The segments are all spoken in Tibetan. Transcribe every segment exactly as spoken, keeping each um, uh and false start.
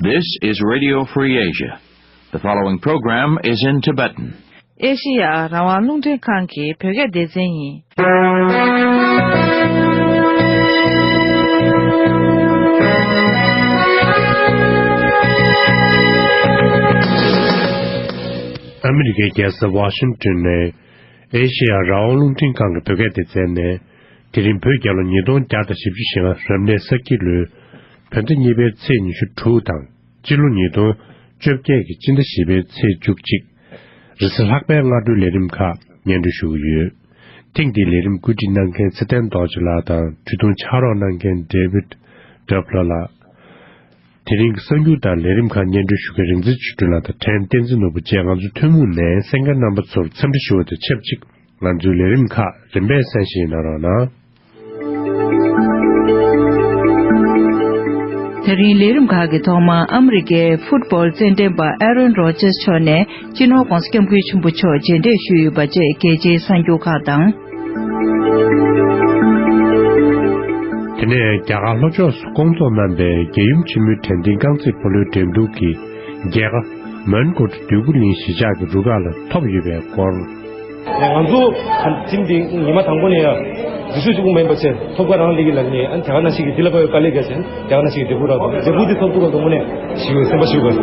This is Radio Free Asia. The following program is in Tibetan. ཨེ་ཤེ་ཡ་རང་དབང་རླུང་འཕྲིན་ཁང་གི་བོད་སྐད་སྡེ་ཚན་ཡིན། ཨ་མི་རི་ཀའི་རྒྱལ་ས་ཝ་ཤིང་ཏོན་ནས། ཨེ་ཤེ་ཡ་རང་དབང་རླུང་འཕྲིན་ཁང་གི་བོད་སྐད་སྡེ་ཚན་ནས། དེ་རིང་བོད་རྒྱལ་ལོ་ཉིས་སྟོང་བརྒྱ་དང་བཞི་བཅུ་ཞེ་ལྔ་རབ་གནས་ས་ཁྱི་ལོའི་བོད་ཟླ་གཉིས་པའི་ཚེས་ཉི་ཤུ་དྲུག་དང་། སྤྱི་ལོ་ཉིས་སྟོང་བཅོ་བརྒྱད་ཀྱི་སྤྱི་ཟླ་བཞི་པའི་ཚེས་བཅུ་གཅིག་རེས་གཟའ་ལྷག་པའི་སྔ་དྲོའི་ལས་རིམ་ཁག་སྙན་སྒྲོན་ཞུ་གི་ཡོད། ཐེངས་འདིའི་ལས་རིམ་བཀོད་སྒྲིག་གནང་མཁན་ཚེ་བརྟན་རྡོ་རྗེ་ལགས་དང་། འཕྲིན་ཐུང་ཕྱག་རོགས་གནང་མཁན་David Dupler་ལགས། དེ་རིང་གི་གསར་འགྱུར་དང་ལས་རིམ་ཁག་སྙན་སྒྲོན་ཞུ་མཁན་རིག་འཛིན་ཆོས་སྒྲོན་ལགས་དང་ཕྲན་བསྟན་འཛིན་ནོར་བུ་བཅས་ང་ཚོ་ཐུན་མོང་ནས་གསན་མཁན་རྣམ་པ་ཚོར་འཚམས་འདྲི་ཞུ་བ་དང་ཆབས་ཅིག་ང་ཚོའི་ལས་རིམ་ཁག་རིམ་པས་གསན་བཞེས་གནང་རོགས་གནང་། དེ་རིང་ལས་རིམ་ཁག་གི་ཐོག་མར་ཨ་མི་རི་ཀའི་ཕུཊ་བོལ་རྩེད་འགྲན་པ་ཨ་རོན་རོ་ཇར་སི་མཆོག་ནས་སྤྱི་ནོར་༧གོང་ས་༧སྐྱབས་མགོན་ཆེན་པོ་མཆོག་མཇལ་འཕྲད་ཞུས་ཡོད་པ་བཅས་གལ་ཆེའི་གསར་འགྱུར་ཁག་དང་། དེ་ནས་རྒྱ་གར་ལྷོ་ཕྱོགས་སུ་སྐོང་ཚོགས་གནང་པའི་རྒྱལ་ཡུམ་ཆེན་མོའི་དྲན་རྟེན་རྐང་རྩེད་སྤོ་ལོའི་འགྲན་བསྡུར་གྱི་རྒྱལ་ཁ་མོན་གྷོ་ཊི་འདོད་རྒུ་གླིང་གཞིས་ཆགས་ཀྱི་རུ་ཁག་ལ་ཐོབ་ཡོད་པའི་སྐོར། ང་ཚོ་ཐིམ་འདི་ཉི་མ་དང་པོ་ནས་ཡ་འདི་ཚོད་ཅིག་མ་ཡིན་པ་ཚེ་ཐོབ་ཁ་རང་ལས་ཀྱི་ལ་ནས་ཨན་དེ་ག་ན་ཞིག་གི་འདི་ལ་པ་ཡོད་དཀའ་ལས་རྒྱ་ཆེན་དེ་ག་ན་ཞིག་གི་འབྲས་བུ་རག་འབྲས་བུ་འདི་ཐོབ་ཐུབ་པ་དང་པོ་ནས་ཞིག་ཡོད་སེམས་པ་ཞིག་དགོས།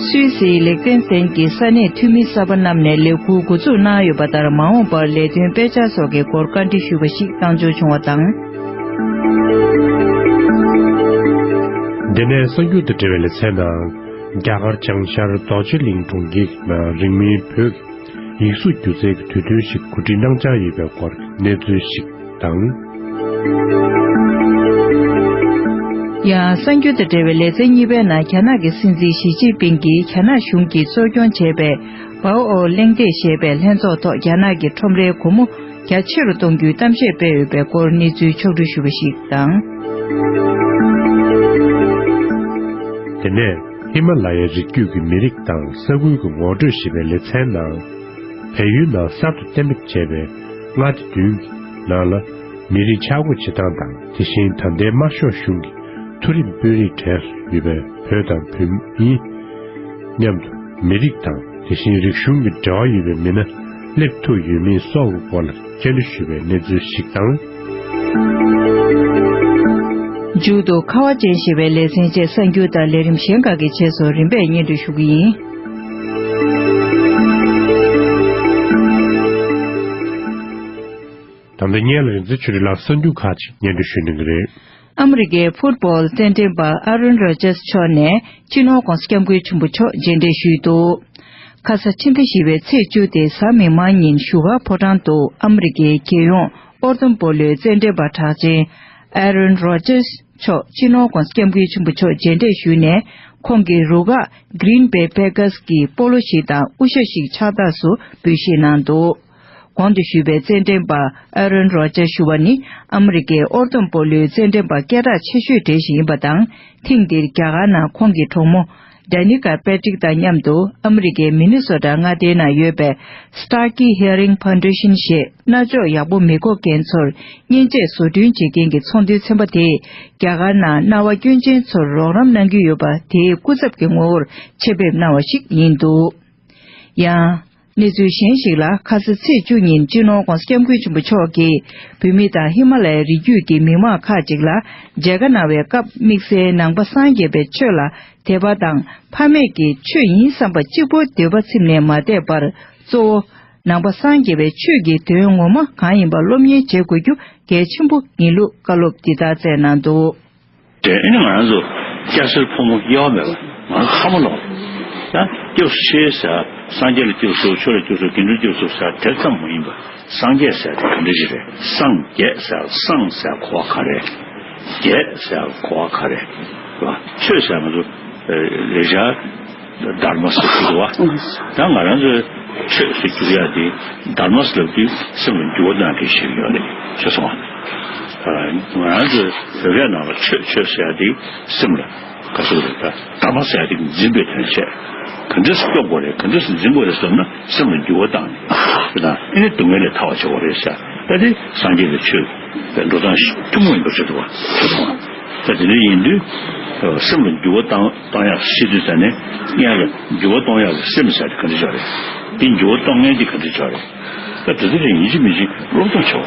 སུད་སིའི་ལེག་ཏེན་སན་གྱི་ས་གནས་འཐུས་མི་གསར་པ་རྣམས་ནས་ལས་འཁུར་འགོ་འཛུགས་གནང་ཡོད་པ་ལྟར་མ་འོངས་པར་ལས་དོན་སྤེལ་འཆར་སོགས་ཀྱི་སྐོར་བཀའ་འདྲི་ཞུས་པ་ཞིག་བཏང་འབྱོར་བྱུང་བ་དང་། འདི་ནས་གསར་འགྱུར་དང་འབྲེལ་བའི་ལེ་ཚན་ནང་། རྒྱ་གར་བྱང་ཤར་རྡོ་རྗེ་གླིང་གྲོང་ཁྱེར་ནང་རིང་མིན་བོད་ཀྱི་ཡིག་གཟུགས་སྒྱུ་རྩལ་གྱི་དུས་སྟོན་ཞིག་གོ་སྒྲིག་གནང་འཆར་ཡོད་པའི་སྐོར་གྱི་གནས་ཚུལ་ཞིག་དང་། ཡང་གསར་འགྱུར་དང་འབྲེལ་བའི་ལེ་ཚན་གཉིས་པའི་ནང་རྒྱ་ནག་གི་སྲིད་འཛིན་ཞི་ཅིན་ཕིང་གིས་རྒྱ་ནག་གཞུང་གིས་གཙོ་སྐྱོང་བྱས་པའི་པའོ་ཨོ་གླེང་སྟེགས་ཞེས་པའི་ལྷན་ཚོགས་ཐོག་རྒྱ་ནག་གི་ཁྲོམ་རའི་སྒོ་མོ་རྒྱ་ཆེ་རུ་གཏོང་རྒྱུའི་གཏམ་བཤད་སྤེལ་ཡོད་པའི་སྐོར་གནས་ཚུལ་ཕྱོགས་བསྒྲིགས་ཞུས་པ་ཞིག་དང་། དེ་ནས་ཧི་མ་ལ་ཡའི་རི་རྒྱུད་ཀྱི་མི་རིགས་དང་ས་ཁུལ་གྱི་ངོ་སྤྲོད་ཞེས་པའི་ལེ་ཚན་ནང་། བལ་ཡུལ་ནང་གསར་དུ་གཏན་འབེབས་བྱས་པའི་མངའ་སྡེ་བདུན་གྱི་ནང་ལ་མི་རིགས་ཆགས་སྒོ་བྱེད་སྟངས་དང་དེ་བཞིན་ད་ལྟའི་དམར་ཤོག་གཞུང་གི་མཐོ་རིམ་དཔོན་རིགས་གྲས་སུ་ཡོད་པའི་བོད་དང་བོད་མི་མཉམ་དུ་མི་རིགས་དང་དེ་བཞིན་རིག་གཞུང་གི་འབྲེལ་བ་ཡོད་པའི་མི་སྣ་སླེབས་ཐུབ་ཡོད་མེད་སོགས་ཀྱི་སྐོར་ལ་བཅར་འདྲི་ཞུས་པའི་གནས་ཚུལ་ཞིག་དང་། མཇུག་ཏུ་ཁ་བ་ཅན་ཞེས་པའི་ལེ་ཚན་བཅས་གསར་འགྱུར་དང་ལས་རིམ་གཞན་ཁག་གི་རྗེས་སུ་རིམ་པས་སྙན་སྒྲོན་ཞུ་གི་ཡིན། ད་ལྟ་སྔོན་ལ་རིག་འཛིན་ཆོས་སྒྲོན་ལགས་གསར་འགྱུར་ཁག་ཅིག་སྙན་སྒྲོན་ཞུ་གནང་གི་རེད། ཨ་མི་རི་ཀའི་ཕུཊ་བོལ་རྩེད་འགྲན་པ་ཨ་རོན་རོ་ཇར་སི་མཆོག་ནས་སྤྱི་ནོར་༧གོང་ས་༧སྐྱབས་མགོན་ཆེན་པོ་མཆོག་མཇལ་འཕྲད་ཞུས་འདུག་ཁ་ས་ཕྱི་ཟླ་བཞི་པའི་ཚེས་བཅུ་སྟེ་གཟའ་མིག་དམར་ཉིན་བཞུགས་སྒར་ཕོ་བྲང་དུ་ཨ་མི་རི་ཀའི་རྒྱལ་ཡོངས་ཨོར་ཏོན་སྤོ་ལོའི་རྩེད་འགྲན་པ་གྲགས་ཅན་ཨ་རོན་རོ་ཇར་སི་མཆོག་སྤྱི་ནོར་༧གོང་ས་༧སྐྱབས་མགོན་ཆེན་པོ་མཆོག་མཇལ་འཕྲད་ཞུས་ནས་ཁོང་གི་རུ་ཁག་Green Bay Packers་གི་སྤོ་ལོ་ཞིག་དང་དབུ་ཞྭ་ཞིག་ཕྱག་རྟགས་སུ་འབུལ་བཞེས་གནང་འདུག་གོང་དུ་ཞུས་པའི་རྩེད་འགྲན་པ་ཨ་རོན་རོ་ཇར་ཞུ་བ་ནི་ཨ་མི་རི་ཀའི་ཨོར་ཏོན་སྤོ་ལོའི་རྩེད་འགྲན་པ་སྐད་གྲགས་ཆེ་ཤོས་གྲས་ཤིག་ཡིན་པ་དང་། ཐེངས་འདིར་རྒྱ་གར་ནང་ཁོང་གི་གྲོགས་མོ་Danica Patrick་དང་མཉམ་དུ་ཨ་མི་རི་ཀའི་མི་ནི་སོ་ཊ་མངའ་སྡེའི་ནང་ཡོད་པའི་Starkey Hearing Foundation་ཞེས་རྣ་ཅོག་ཡག་པོ་མི་གོ་མཁན་ཚོར་མཉེན་ཆས་བཟོ་སྐྲུན་བྱེད་མཁན་གྱི་ཚོགས་འདུའི་ཚན་པ་དེས་རྒྱ་གར་ནང་རྣ་བ་སྐྱོན་ཅན་ཚོར་རོགས་རམ་གནང་གི་ཡོད་པ་དེའི་སྐུ་ཚབ་ཀྱི་ངོ་བོར་ཆེད་ཕེབས་གནང་བ་ཞིག་ཡིན་འདུག་ཡང་། གནས་ཚུལ་གཞན་ཞིག་ལ། ཁ་ས་ཚེས་བཅུ་ཉིན་སྤྱི་ནོར་༧གོང་ས་༧སྐྱབས་མགོན་ཆེན་པོ་མཆོག་གིས་བོད་མི་དང་ཧི་མ་ལ་ཡའི་རི་རྒྱུད་ཀྱི་མི་མང་ཁག་ཅིག་ལ་མཇལ་ཁ་གནང་བའི་སྐབས་དམིགས་བསལ་ནང་པ་སངས་རྒྱས་པའི་ཆོས་ལ་དད་པ་དང་ཕ་མེས་ཀྱི་ཆོས་ཡིན་བསམ་པ་གཅིག་པོ་འདོད་པ་ཚིམ་ནས་མ་བསྡད་པར་གཙོ་བོ་ནང་པ་སངས་རྒྱས་པའི་ཆོས་ཀྱི་དོན་ངོ་མ་གང་ཡིན་པ་སློབ་གཉེར་བྱེད་དགོས་རྒྱུ་གལ་ཆེན་པོ་ཡིན་ལུགས་བཀའ་སློབ་འདི་ལྟར་སྩལ་གནང་འདུག་དེ་ཨ་ནི་ང་རང་ཚོ་སྐྱ་སེར་ཕོ་མོ་དབྱེ་བ་མེད་པར་ང་ཚོ་ཚང་མ་ལོག་ཡང་སྐྱབས་སུ་མཆི་ཟེར་སངས་རྒྱས་ལ་སྐྱབས་སུ་མཆིའོ་ཆོས་ལ་སྐྱབས་སུ་མཆིའོ་དགེ་འདུན་སྐྱབས་སུ་མཆིའོ་ཟེར་དེ་ཙམ་མ་ཡིན་པར་སངས་རྒྱས་ཟེར་དེ་ག་འདྲ་ཞིག་རེད། སངས་རྒྱས་ཟེར་སངས་ཟེར་གོ་བ་ག་རེ། རྒྱས་ཟེར་གོ་བ་ག་རེ་རེད་བ། ཆོས་ཟེར་ང་ཚོ་ལེགས་སྦྱར་དྷརྨ་ཟེར་གྱི་འདུག་བ། ད་ང་རང་ཚོའི་ཆོས་ཟེར་རྒྱུ་ཡ་དེ་དྷརྨ་ཟེར་ལབ་དུས་སེམས་ལ་འགྱུར་བ་གཏོང་མཁན་ཞིག་ཡོད་རེད། ཤེས་སོང་ང་། ང་རང་ཚོའི་བོད་སྐད་ནང་ལ་ཆོས་ཆོས་ཟེར་ཡ་དེ་སེམས་ལ་ག་ཚོད་རེད། ད་དྷརྨ་ཟེར་ཡ་དེ་འཛིན་པའི་དོན་བྱས། ག་འདྲས་སེ་སྐྱོབ་དགོས་རེད། ག་འདྲས་སེ་འཛིན་དགོས་རེད་བསམ་ན་སེམས་ལ་འགྱུར་བ་བཏང་ནས་དེ་དང་ཨེ་ནི་སྡུག་བསྔལ་ལས་ཐར་བ་བྱེད་དགོས་རེད་ཟེར། ད་དེ་སངས་རྒྱས་པའི་ཆོས་པའི་འགྲོ་སྟངས་ཤིག་ཐུན་མོང་ཡིན་པ་ཆགས་འདུག་བ། ཤེས་སོང་ང་། ད་དེ་འདྲ་ཡིན་དུས་སེམས་ལ་འགྱུར་བ་བཏང་གཏོང་ཡག་ཤེས་དུས་ཙ་ནས་སྔོན་ལ་འགྱུར་བ་གཏོང་ཡག་གི་སེམས་ཟེར་དེ་ག་འདྲ་ཆགས་རེད། དེ་འགྱུར་བ་གཏོང་མཁན་དེ་ག་འདྲ་ཆགས་རེད། ད་དེ་ཚོ་རེ་ཡིན་གཅིག་མིན་གཅིག་སློབ་སྦྱོང་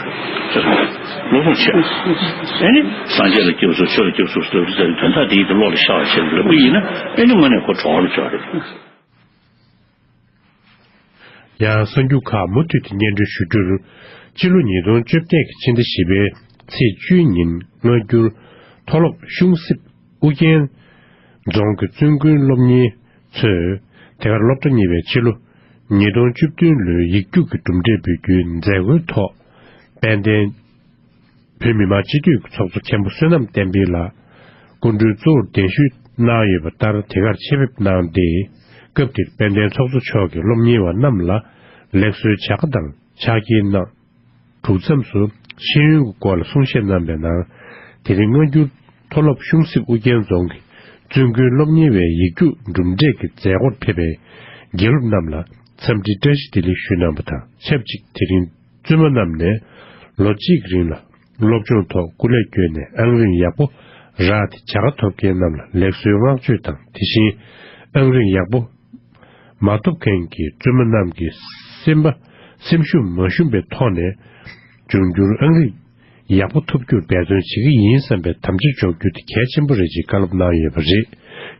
བྱེད་པ་རེད། སློབ་སྦྱོང་བྱེད། ཨེ་ནི་སངས་རྒྱས་ལ་སྐྱབས་སུ་ཆོས་ལ་སྐྱབས་སུ་སློབ་ཟེར་དོན་དག་དེ་ཡིན་དུས་བློ་ལ་ཤར་བ་བྱེད་ལབ་པ་ཡིན་ན་ཨེ་ནི་དངོས་གནས་ཁོ་གྲོགས་རུ་ཆགས་རེད། ཡང་གསར་འགྱུར་ཁག་མུ་མཐུད་དུ་སྙན་སྒྲོན་ཞུ་རྒྱུར། སྤྱི་ལོ་ཉིས་སྟོང་བཅོ་བརྒྱད་ཀྱི་ཕྱི་ཟླ་བཞི་པའི་ཚེས་བཅུའི་ཉིན་སྔ་འགྱུར་མཐོ་སློབ་གཞུང་གསེབ་ཨུ་རྒྱན་རྫོང་གི་བཙུན་དགོན་སློབ་གཉེར་ཚོས་དེ་གར་སློབ་གྲྭ་གཉིས་པའི་ཕྱི་ལོ་ཉིས་སྟོང་བཅུ་བདུན་ལོའི་ཡིག་རྒྱུགས་ཀྱི་གྲུབ་འབྲས་འབུལ་རྒྱུའི་མཛད་སྒོའི་ཐོག་དཔལ་ལྡན་བོད་མི་མང་སྤྱི་འཐུས་ཀྱི་ཚོགས་གཙོ་མཁན་པོ་བསོད་ནམས་བསྟན་འཕེལ་ལགས་སྐུ་མགྲོན་གཙོ་བོར་གདན་ཞུ་གནང་ཡོད་པ་ལྟར་དེ་གར་ཆེད་ཕེབས་གནང་སྟེ། སྐབས་དེར་དཔལ་ལྡན་ཚོགས་གཙོ་མཆོག་གིས་སློབ་གཉེར་བ་རྣམས་ལ་ལེགས་གསོའི་བྱ་དགའ་དང་ཕྱག་འཁྱེར་གནང་། གྲོགས་མཚམས་སུ་ཤེས་ཡོན་གྱི་སྐོར་ལ་གསུང་བཤད་གནང་པའི་ནང་། དེ་རིང་སྔ་འགྱུར་མཐོ་སློབ་གཞུང་གསེབ་ཨུ་རྒྱན་རྫོང་གི་བཙུན་དགོན་སློབ་གཉེར་བའི་ཡིག་རྒྱུགས་གྲུབ་འབྲས་ཀྱི་མཛད་སྒོར་ཕེབས་པའི་དགེ་སློབ་རྣམས་ལ་འཚམས་འདྲིའི་བཀྲ་ཤིས་བདེ་ལེགས་ཞུས་གནང་བ་དང་ཆབས་ཅིག་དེ་རིང་བཙུན་མ་རྣམས་ནས་ལོ་གཅིག་གི་རིང་ལ་སློབ་སྦྱོང་ཐོག་སྐུ་ལས་བསྐྱོན་ནས་ཨང་རིམ་ཡག་པོ་རག་སྟེ་བྱ་དགའ་ཐོབ་མཁན་རྣམས་ལ་ལེགས་གསོའི་བསྔགས་བརྗོད་དང་དེ་བཞིན་ཨང་རིམ་ཡག་པོ་མ་ཐོབ་མཁན་གྱི་བཙུན་མ་རྣམས་ཀྱི་སེམས་པ་སེམས་ཤུགས་མ་ཞུམ་པའི་ཐོག་ནས་འབྱུང་འགྱུར་ཨང་རིམ་ཡག་པོ་ཐོབ་རྒྱུར་འབད་བརྩོན་བྱེད་ཀྱི་ཡིན་བསམ་པའི་དམ་བཅའ་འཇོག་རྒྱུ་དེ་གལ་ཆེན་པོ་རེད་ཅེས་བཀའ་སློབ་གནང་ཡོད་པ་རེད།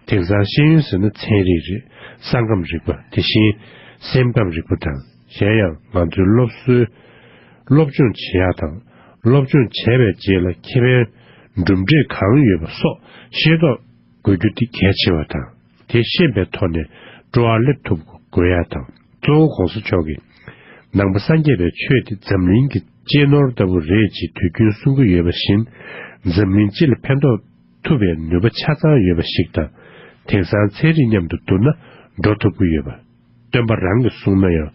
དེང་སང་ཤེས་ཡོན་ཟེར་ན་ཚན་རིག་རེད། ས་ཁམས་རིག་པ་དེ་བཞིན་སེམས་ཁམས་རིག་པ་དང་གཞན་ཡང་ང་ཚོའི་སློབ་གསོའི་སློབ་སྦྱོང་བྱེད་ཡག་དང་སློབ་སྦྱོང་བྱས་པའི་རྗེས་ལ་ཁེ་ཕན་གྲུབ་འབྲས་གང་ཡོད་པ་སོགས་ཤེས་རྟོགས་དགོས་རྒྱུ་དེ་གལ་ཆེ་བ་དང་། དེ་ཤེས་པའི་ཐོག་ནས་སྤྲོ་བ་སླེབས་ཐུབ་དགོས་ཡ་དང་། གཙོ་བོ་གོང་ས་མཆོག་གིས་ནང་པ་སངས་རྒྱས་པའི་ཆོས་དེ་འཛམ་གླིང་གི་གཅེས་ནོར་ལྟ་བུ་རེད་ཅེས་དུས་རྒྱུན་གསུང་གི་ཡོད་པ་བཞིན། འཛམ་གླིང་སྤྱི་ལ་ཕན་ཐོགས་ཐུབ་པའི་ནུས་པ་ཆ་ཚང་ཡོད་པ་ཞིག་དང་། དེང་སང་ཚན་རིག་མཉམ་དུ་བསྡུར་ན་འགྲོ་ཐུབ་ཀྱི་ཡོད་པ། སྟོན་པ་རང་གིས་གསུངས་ན་ཡང་།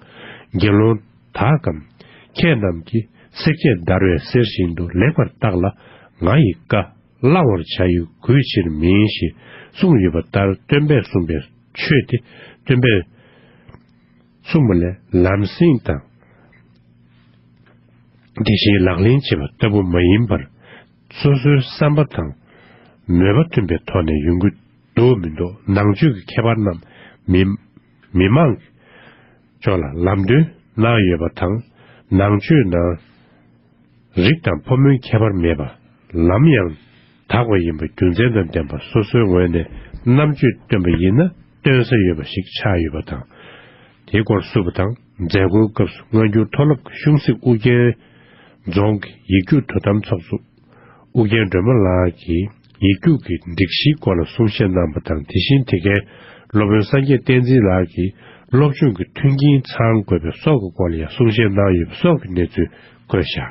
དགེ་སློང་དག་གམ། ཁྱེད་རྣམས་ཀྱིས་བསྲེགས་བཅད་བརྡར་བའི་གསེར་བཞིན་དུ་ལེགས་པར་བརྟགས་ལ་ང་ཡི་བཀའ། བླང་བར་བྱ་ཡི་གུས་ཕྱིར་མིན་ཞེས་གསུངས་ཡོད་པ་ལྟར་སྟོན་པས་གསུངས་པའི་ཆོས་དེ་སྟོན་པས་གསུངས་པ་ལས་ལམ་སེང་དང་དེ་བཞིན་ལག་ལེན་བྱེད་པ་ལྟ་བུ་མ་ཡིན་པར་སོ་སོའི་བསམ་པ་དང་མོས་པ་མཐུན་པའི་ཐོག་ནས་ཡོང་གི་འདུག་མི་འདུག་ནང་ཆོས་ཀྱི་ཁྱད་པར་རྣམས་མི་མི་མང་ཕྱོགས་ལ་ལམ་སྟོན་གནང་ཡོད་པ་དང་། ནང་ཆོས་ནང་རིགས་དང་ཕོ་མོའི་ཁྱད་པར་མེད་པ། ལམ་ཡང་དག་པ་ཡིན་པ་རྒྱུ་མཚན་དང་ལྡན་པ། སོ་སོའི་ངོས་ནས་རྣམ་དཔྱོད་བཏོན་པ་ཡིན་ན་སྟོན་ས་ཡོད་པ་ཞིག་ཆགས་ཡོད་པ་དང་། དེའི་སྐོར་གསུངས་པ་དང་། མཛད་སྒོའི་སྐབས་སུ་སྔ་འགྱུར་མཐོ་སློབ་གཞུང་གསེབ་ཨུ་རྒྱན་རྫོང་གི་ཡིག་རྒྱུགས་དོ་དམ་ཚོགས་གཙོ་ཨུ་རྒྱན་སྒྲོལ་མ་ལགས་ཀྱིས་ཡིག་རྒྱུགས་ཀྱི་སྒྲིག་གཞིའི་སྐོར་ལ་གསུང་བཤད་གནང་བ་དང་། དེ་བཞིན་དེ་གའི་སློབ་དཔོན་སངས་རྒྱས་བསྟན་འཛིན་ལགས་ཀྱིས་སློབ་སྦྱོང་གི་མཐུན་རྐྱེན་ཚང་དགོས་པའི་སོགས་ཀྱི་སྐོར་ལ་ཡང་གསུང་བཤད་གནང་ཡོད་པ་སོགས་ཀྱི་གནས་ཚུལ་བཀོད་བཞག་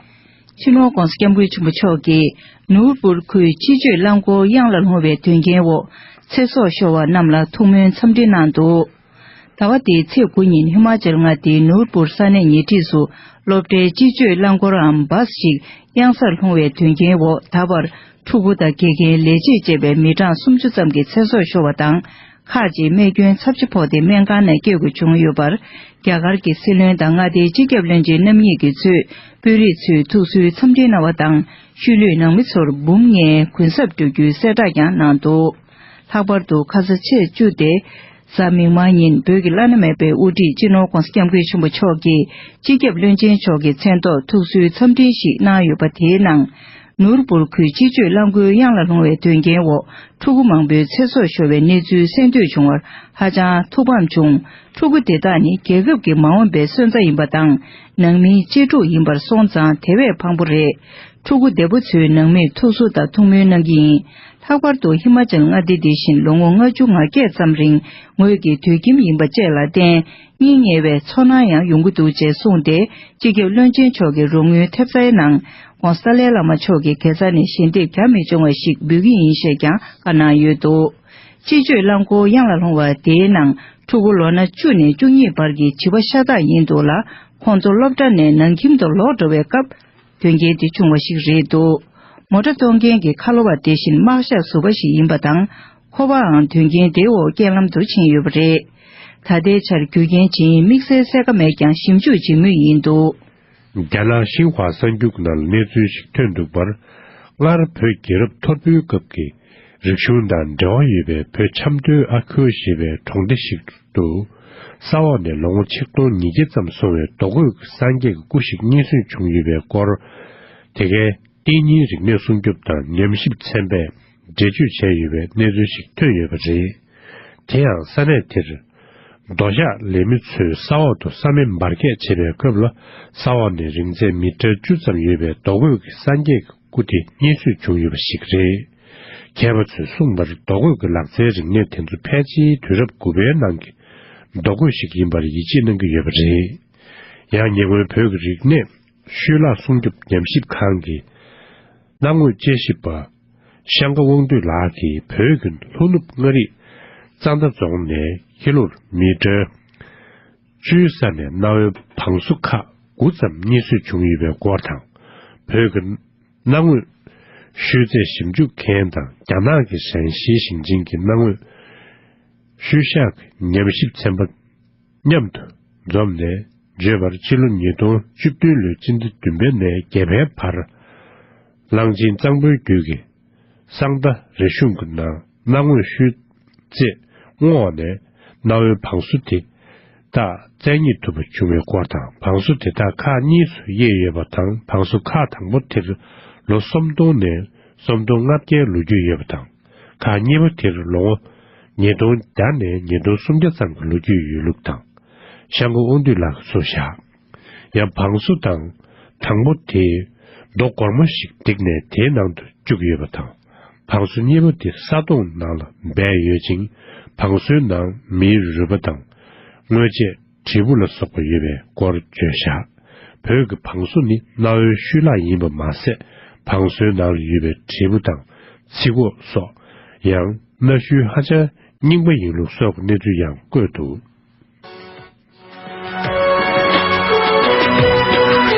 སྤྱི་ནོར་༧གོང་ས་༧སྐྱབས་མགོན་ཆེན་པོ་མཆོག་གིས་ནོར་བུ་ཁུལ་སྤྱི་སྤྱོད་རླངས་འཁོར་གཡང་ལ་ལྷུང་བའི་དོན་རྐྱེན་འོག་ཚེ་སྲོག་ཤོར་བ་རྣམས་ལ་ཐུགས་སྨོན་འཚམས་འདྲི་གནང་འདུག་ཟླ་བ་འདིའི་ཚེས་དགུ་ཉིན་ཧི་མ་ཅལ་མངའ་སྡེའི་ནོར་བུར་ས་གནས་ཉེ་འཁྲིས་སུ་སློབ་གྲྭའི་སྤྱི་སྤྱོད་རླངས་འཁོར་འམ་བཱས་ཤིག་གཡང་སར་ལྷུང་བའི་དོན་རྐྱེན་འོག་ད་བར་ཕྲུ་གུ་དང་དགེ་རྒན་ལས་བྱེད་བཅས་པའི་མི་གྲངས་སུམ་ཅུ་ཙམ་གྱི་ཚེ་སྲོག་ཤོར་བ་དང་། ཁག་ཅིག་རྨས་སྐྱོན་ཚབས་ཆེ་ཕོག་སྟེ་སྨན་ཁང་ནང་སྐྱེལ་དགོས་བྱུང་ཡོད་པར། རྒྱ་གར་གྱི་སྲིད་བློན་དང་མངའ་སྡེའི་སྤྱི་ཁྱབ་བློན་ཆེན་རྣམ་གཉིས་ཀྱིས་གཙོས་དཔོན་རིགས་ཚོས་ཐུགས་གསོའི་འཚམས་འདྲི་གནང་བ་དང་། ཤུལ་ལུས་ནང་མི་ཚོར་འབུམ་ལྔའི་གུན་གསབ་སྤྲོད་རྒྱུའི་གསལ་བསྒྲགས་ཀྱང་གནང་འདུག་ལྷག་པར་དུ་ཁ་ས་ཚེས་བཅུ་སྟེ། གཟའ་མིག་དམར་ཉིན་བོད་ཀྱི་བླ་ན་མེད་པའི་དབུ་ཁྲིད་སྤྱི་ནོར་༧གོང་ས་༧སྐྱབས་མགོན་ཆེན་པོ་མཆོག་གིས་སྤྱི་ཁྱབ་བློན་ཆེན་མཆོག་གི་མཚན་ཐོག་ཐུགས་གསོའི་འཚམས་འཕྲིན་ཞིག་གནང་ཡོད་པ། དེའི་ནང་། ནོར་བུར་ཁུལ་སྤྱི་སྤྱོད་རླངས་འཁོར་གཡང་ལ་ལྷུང་བའི་དོན་རྐྱེན་འོག་ཕྲུ་གུ་མང་པོའི་ཚེ་སྲོག་ཤོར་བའི་གནས་ཚུལ་གསན་ཐོས་བྱུང་བར་ཧ་ཅང་ཐུགས་ཕམ་བྱུང་། ཕྲུ་གུ་དེ་དག་ནི་རྒྱལ་ཁབ་ཀྱི་མ་འོངས་པའི་སོན་རྩ་ཡིན་པ་དང་། ནང་མིའི་གཅེས་ཕྲུག་ཡིན་པར་སོང་ཙང་དེ་བས་ཕངས་པོ་རེད། ཕྲུ་གུ་འདས་པོ་ཚོའི་ནང་མིར་ཐུགས་གསོ་དང་ཐུགས་སྨོན་གནང་གི་ཡིན། ལྷག་པར་དུ་ཧི་མ་ཅལ་མངའ་སྡེ་འདི་བཞིན་ལོ་ངོ་ལྔ་བཅུ་ང་བརྒྱད་ཙམ་རིང་ངོས་ཀྱི་དུད་ཁྱིམ་ཡིན་པ་བཅས་ལ་བརྟེན། སྙིང་ཉེ་བའི་ཚོར་སྣང་ཡང་ཡོང་གི་འདུག་ཅེས་གསུངས་ཏེ། སྤྱི་ཁྱབ་བློན་ཆེན་མཆོག་གི་རོགས་དངུལ་ཐེབས་རྩའི་ནང་། ྋགོང་ས་ཏཱ་ལའི་བླ་མ་མཆོག་གི་དགེ་རྩ་ནས་ཞལ་འདེབས་རྒྱ་མི་ཆུང་བ་ཞིག་འབུལ་གྱི་ཡིན་ཞེས་ཀྱང་བཀའ་གནང་ཡོད་འདུག་སྤྱི་སྤྱོད་རླངས་འཁོར་གཡང་ལ་ལྷུང་བ་དེའི་ནང་ཕྲུ་གུ་ལོ་ན་བཅུ་ནས་བཅུ་གཉིས་བར་གྱི་བྱིས་པ་ཤ་སྟག་ཡིན་འདུག་ལ། ཁོང་ཚོ་སློབ་གྲྭ་ནས་ནང་ཁྱིམ་དུ་ལོག་འགྲོ་བའི་སྐབས། དོན་རྐྱེན་དེ་བྱུང་བ་ཞིག་རེད་འདུག་མོ་ཊ་གཏོང་མཁན་གྱི་ཁ་ལོ་བ་དེ་བཞིན་དམག་ཞག་ཟུར་པ་ཞིག་ཡིན་པ་དང་། ཁོ་པའང་དོན་རྐྱེན་དེའི་འོག་རྐྱེན་ལམ་དུ་ཕྱིན་ཡོད་པ་རེད། ད་ལྟའི་ཆར་རྒྱུ་རྐྱེན་ཇི་ཡིན་དམིགས་བསལ་གསལ་ཁ་མེད་ཀྱང་ཞིབ་འཇུག་བྱེད་མུས་ཡིན་འདུག་རྒྱ་ནག་ཤིན་ཧྭ་གསར་འགྱུར་ནང་གནས་ཚུལ་ཞིག་ཐོན་འདུག་པར། སྔར་བོད་རྒྱལ་རབས་ཐོར་བུའི་སྐབས་ཀྱི་རིག་གཞུང་དང་འབྲེལ་བ་ཡོད་པའི་བོད་ཆབ་མདོའི་ཨ་ཁུལ་ཞེས་པའི་གྲོང་སྡེ་ཞིག་ཏུ། ས་འོག་ནས་ལོ་ངོ་ཆིག་སྟོང་ཉིས་བརྒྱ་ཙམ་སོང་བའི་རྡོ་བརྐོས་ཀྱི་སངས་རྒྱས་ཀྱི་སྐུ་ཞིག་རྙེད་སོན་བྱུང་ཡོད་པའི་སྐོར། དེ་གའི་གཏན་ཉིན་རིག་གནས་སྲུང་སྐྱོབ་དང་ཉམས་ཞིབ་ཚན་པས་འགྲེལ་བརྗོད་བྱས་ཡོད་པའི་གནས་ཚུལ་ཞིག་ཐོན་ཡོད་པ་རེད། དེ་ཡང་ས་གནས་དེར་རྡོ་བཤགས་ལས་མི་ཚོས་ས་འོག་ཏུ་ས་སྨན་འབར་གས་བྱེད་པའི་སྐབས་ལ། ས་འོག་ནས་རིང་ཚད་མི་ཊར་བཅུ་ཙམ་ཡོད་པའི་རྡོ་བརྐོས་ཀྱི་སངས་རྒྱས་ཀྱི་སྐུ་དེ་རྙེད་སོན་བྱུང་ཡོད་པ་ཞིག་རེད། མཁས་པ་ཚོས་གསུངས་པར། རྡོ་བརྐོས་ཀྱི་ལག་རྩལ་རིག་གནས་དེ་ཚོ་ཕལ་ཆེར་དུས་རབས་དགུ་པའི་ནང་གི་རྡོ་བརྐོས་ཤིག་ཡིན་པར་ཡིད་ཆེས་གནང་གི་ཡོད་པ་རེད། ཡང་ཉེ་སྔོན་བོད་ཀྱི་རིག་གནས་ཤུལ་བརླག་སྲུང་སྐྱོབ་ཉམས་ཞིབ་ཁང་གི་སྣང་ངོས་དཔྱད་ཞིབ་པ་ཤང་ཀ་དབང་འདུས་ལགས་ཀྱིས། བོད་ཀྱི་ལྷོ་ནུབ་མངའ་རིས་གཙང་མདའ་རྫོང་ནས་ཁྱི་ལོར་མི་ཊར་བཅུའི་ས་ནས་གནའ་བོའི་བང་སོ་ཁག་དགུ་ཙམ་རྙེད་སོན་བྱུང་ཡོད་པའི་སྐོར་དང་། བོད་ཀྱི་སྣང་ངོས་ཤུལ་རྫས་ཞིབ་འཇུག་མཁན་དང་རྒྱ་ནག་གི་ཧྲན་ཞི་ཞིང་ཆེན་གྱི་སྣང་ངོས་ཤུལ་བཞག་གི་ཉམས་ཞིབ་ཚན་པ་མཉམ་དུ་འཛོམས་ནས་བརྗོད་པར། ཕྱི་ལོ་ཉིས་སྟོང་བཅུ་བདུན་ལོའི་སྤྱི་ཟླ་བདུན་པའི་ནས་བརྒྱད་པའི་བར། གླང་ཆེན་གཙང་པོའི་རྒྱུད་ཀྱི་གཙང་མདའ་རི་གཞུང་གི་ནང་སྣང་ངོས་ཤུལ་རྫས་སྔོག་ནས་གནའ་བོའི་བང་སོ་དེ་དག་རྩལ་རྙེད་ཐུབ་པ་བྱུང་བའི་སྐོར་དང་། བང་སོ་དེ་དག་ཁག་གཉིས་སུ་དབྱེ་ཡོད་པ་དང་། བང་སོ་ཁག་དང་པོ་དེར་ལོ་སུམ་སྟོང་ནས་སུམ་སྟོང་ལྔ་བརྒྱའི་ལོ་རྒྱུས་ཡོད་པ་དང་། ཁག་གཉིས་པ་དེར་ལོ་ངོ་ཉིས་སྟོང་བརྒྱ་ནས་ཉིས་སྟོང་སུམ་བརྒྱ་ཙམ་གྱི་ལོ་རྒྱུས་ཡོད་ལུགས་དང་། ཤང་ཀ་དབང་འདུས་ལགས་ཀྱིས་གསུངས་བཞག་ཡང་བང་སོ་དང་དང་པོ་དེ་རྡོ་སྒོར་མོ་ཞིག་བརྡིགས་ནས་དེའི་ནང་དུ་བཅུག་ཡོད་པ་དང་། བང་སོ་གཉིས་པ་དེ་ས་དོང་ནང་ལ་སྦས་ཡོད་ཅིང་། བང་སོའི་ནང་མིའི་རུས་པ་དང་། དངོས་ཆས། དྲིལ་བུ་ལ་སོགས་པ་ཡོད་པའི་སྐོར་བརྗོད་བཞག་བོད་ཀྱི་བང་སོ་ནི་གནའ་བོའི་ཤུལ་ལག་ཡིན་པ་མ་ཟད། བང་སོའི་ནང་ལ་ཡོད་པའི་དྲིལ་བུ་དང་ཚིག་གོག་སོགས་ཡང་གནའ་ཤུལ་ཧ་ཅང་རྙིང་པ་ཡིན་ལུགས་སོགས་ཀྱི་གནས་ཚུལ་ཡང་བཀོད་འདུག་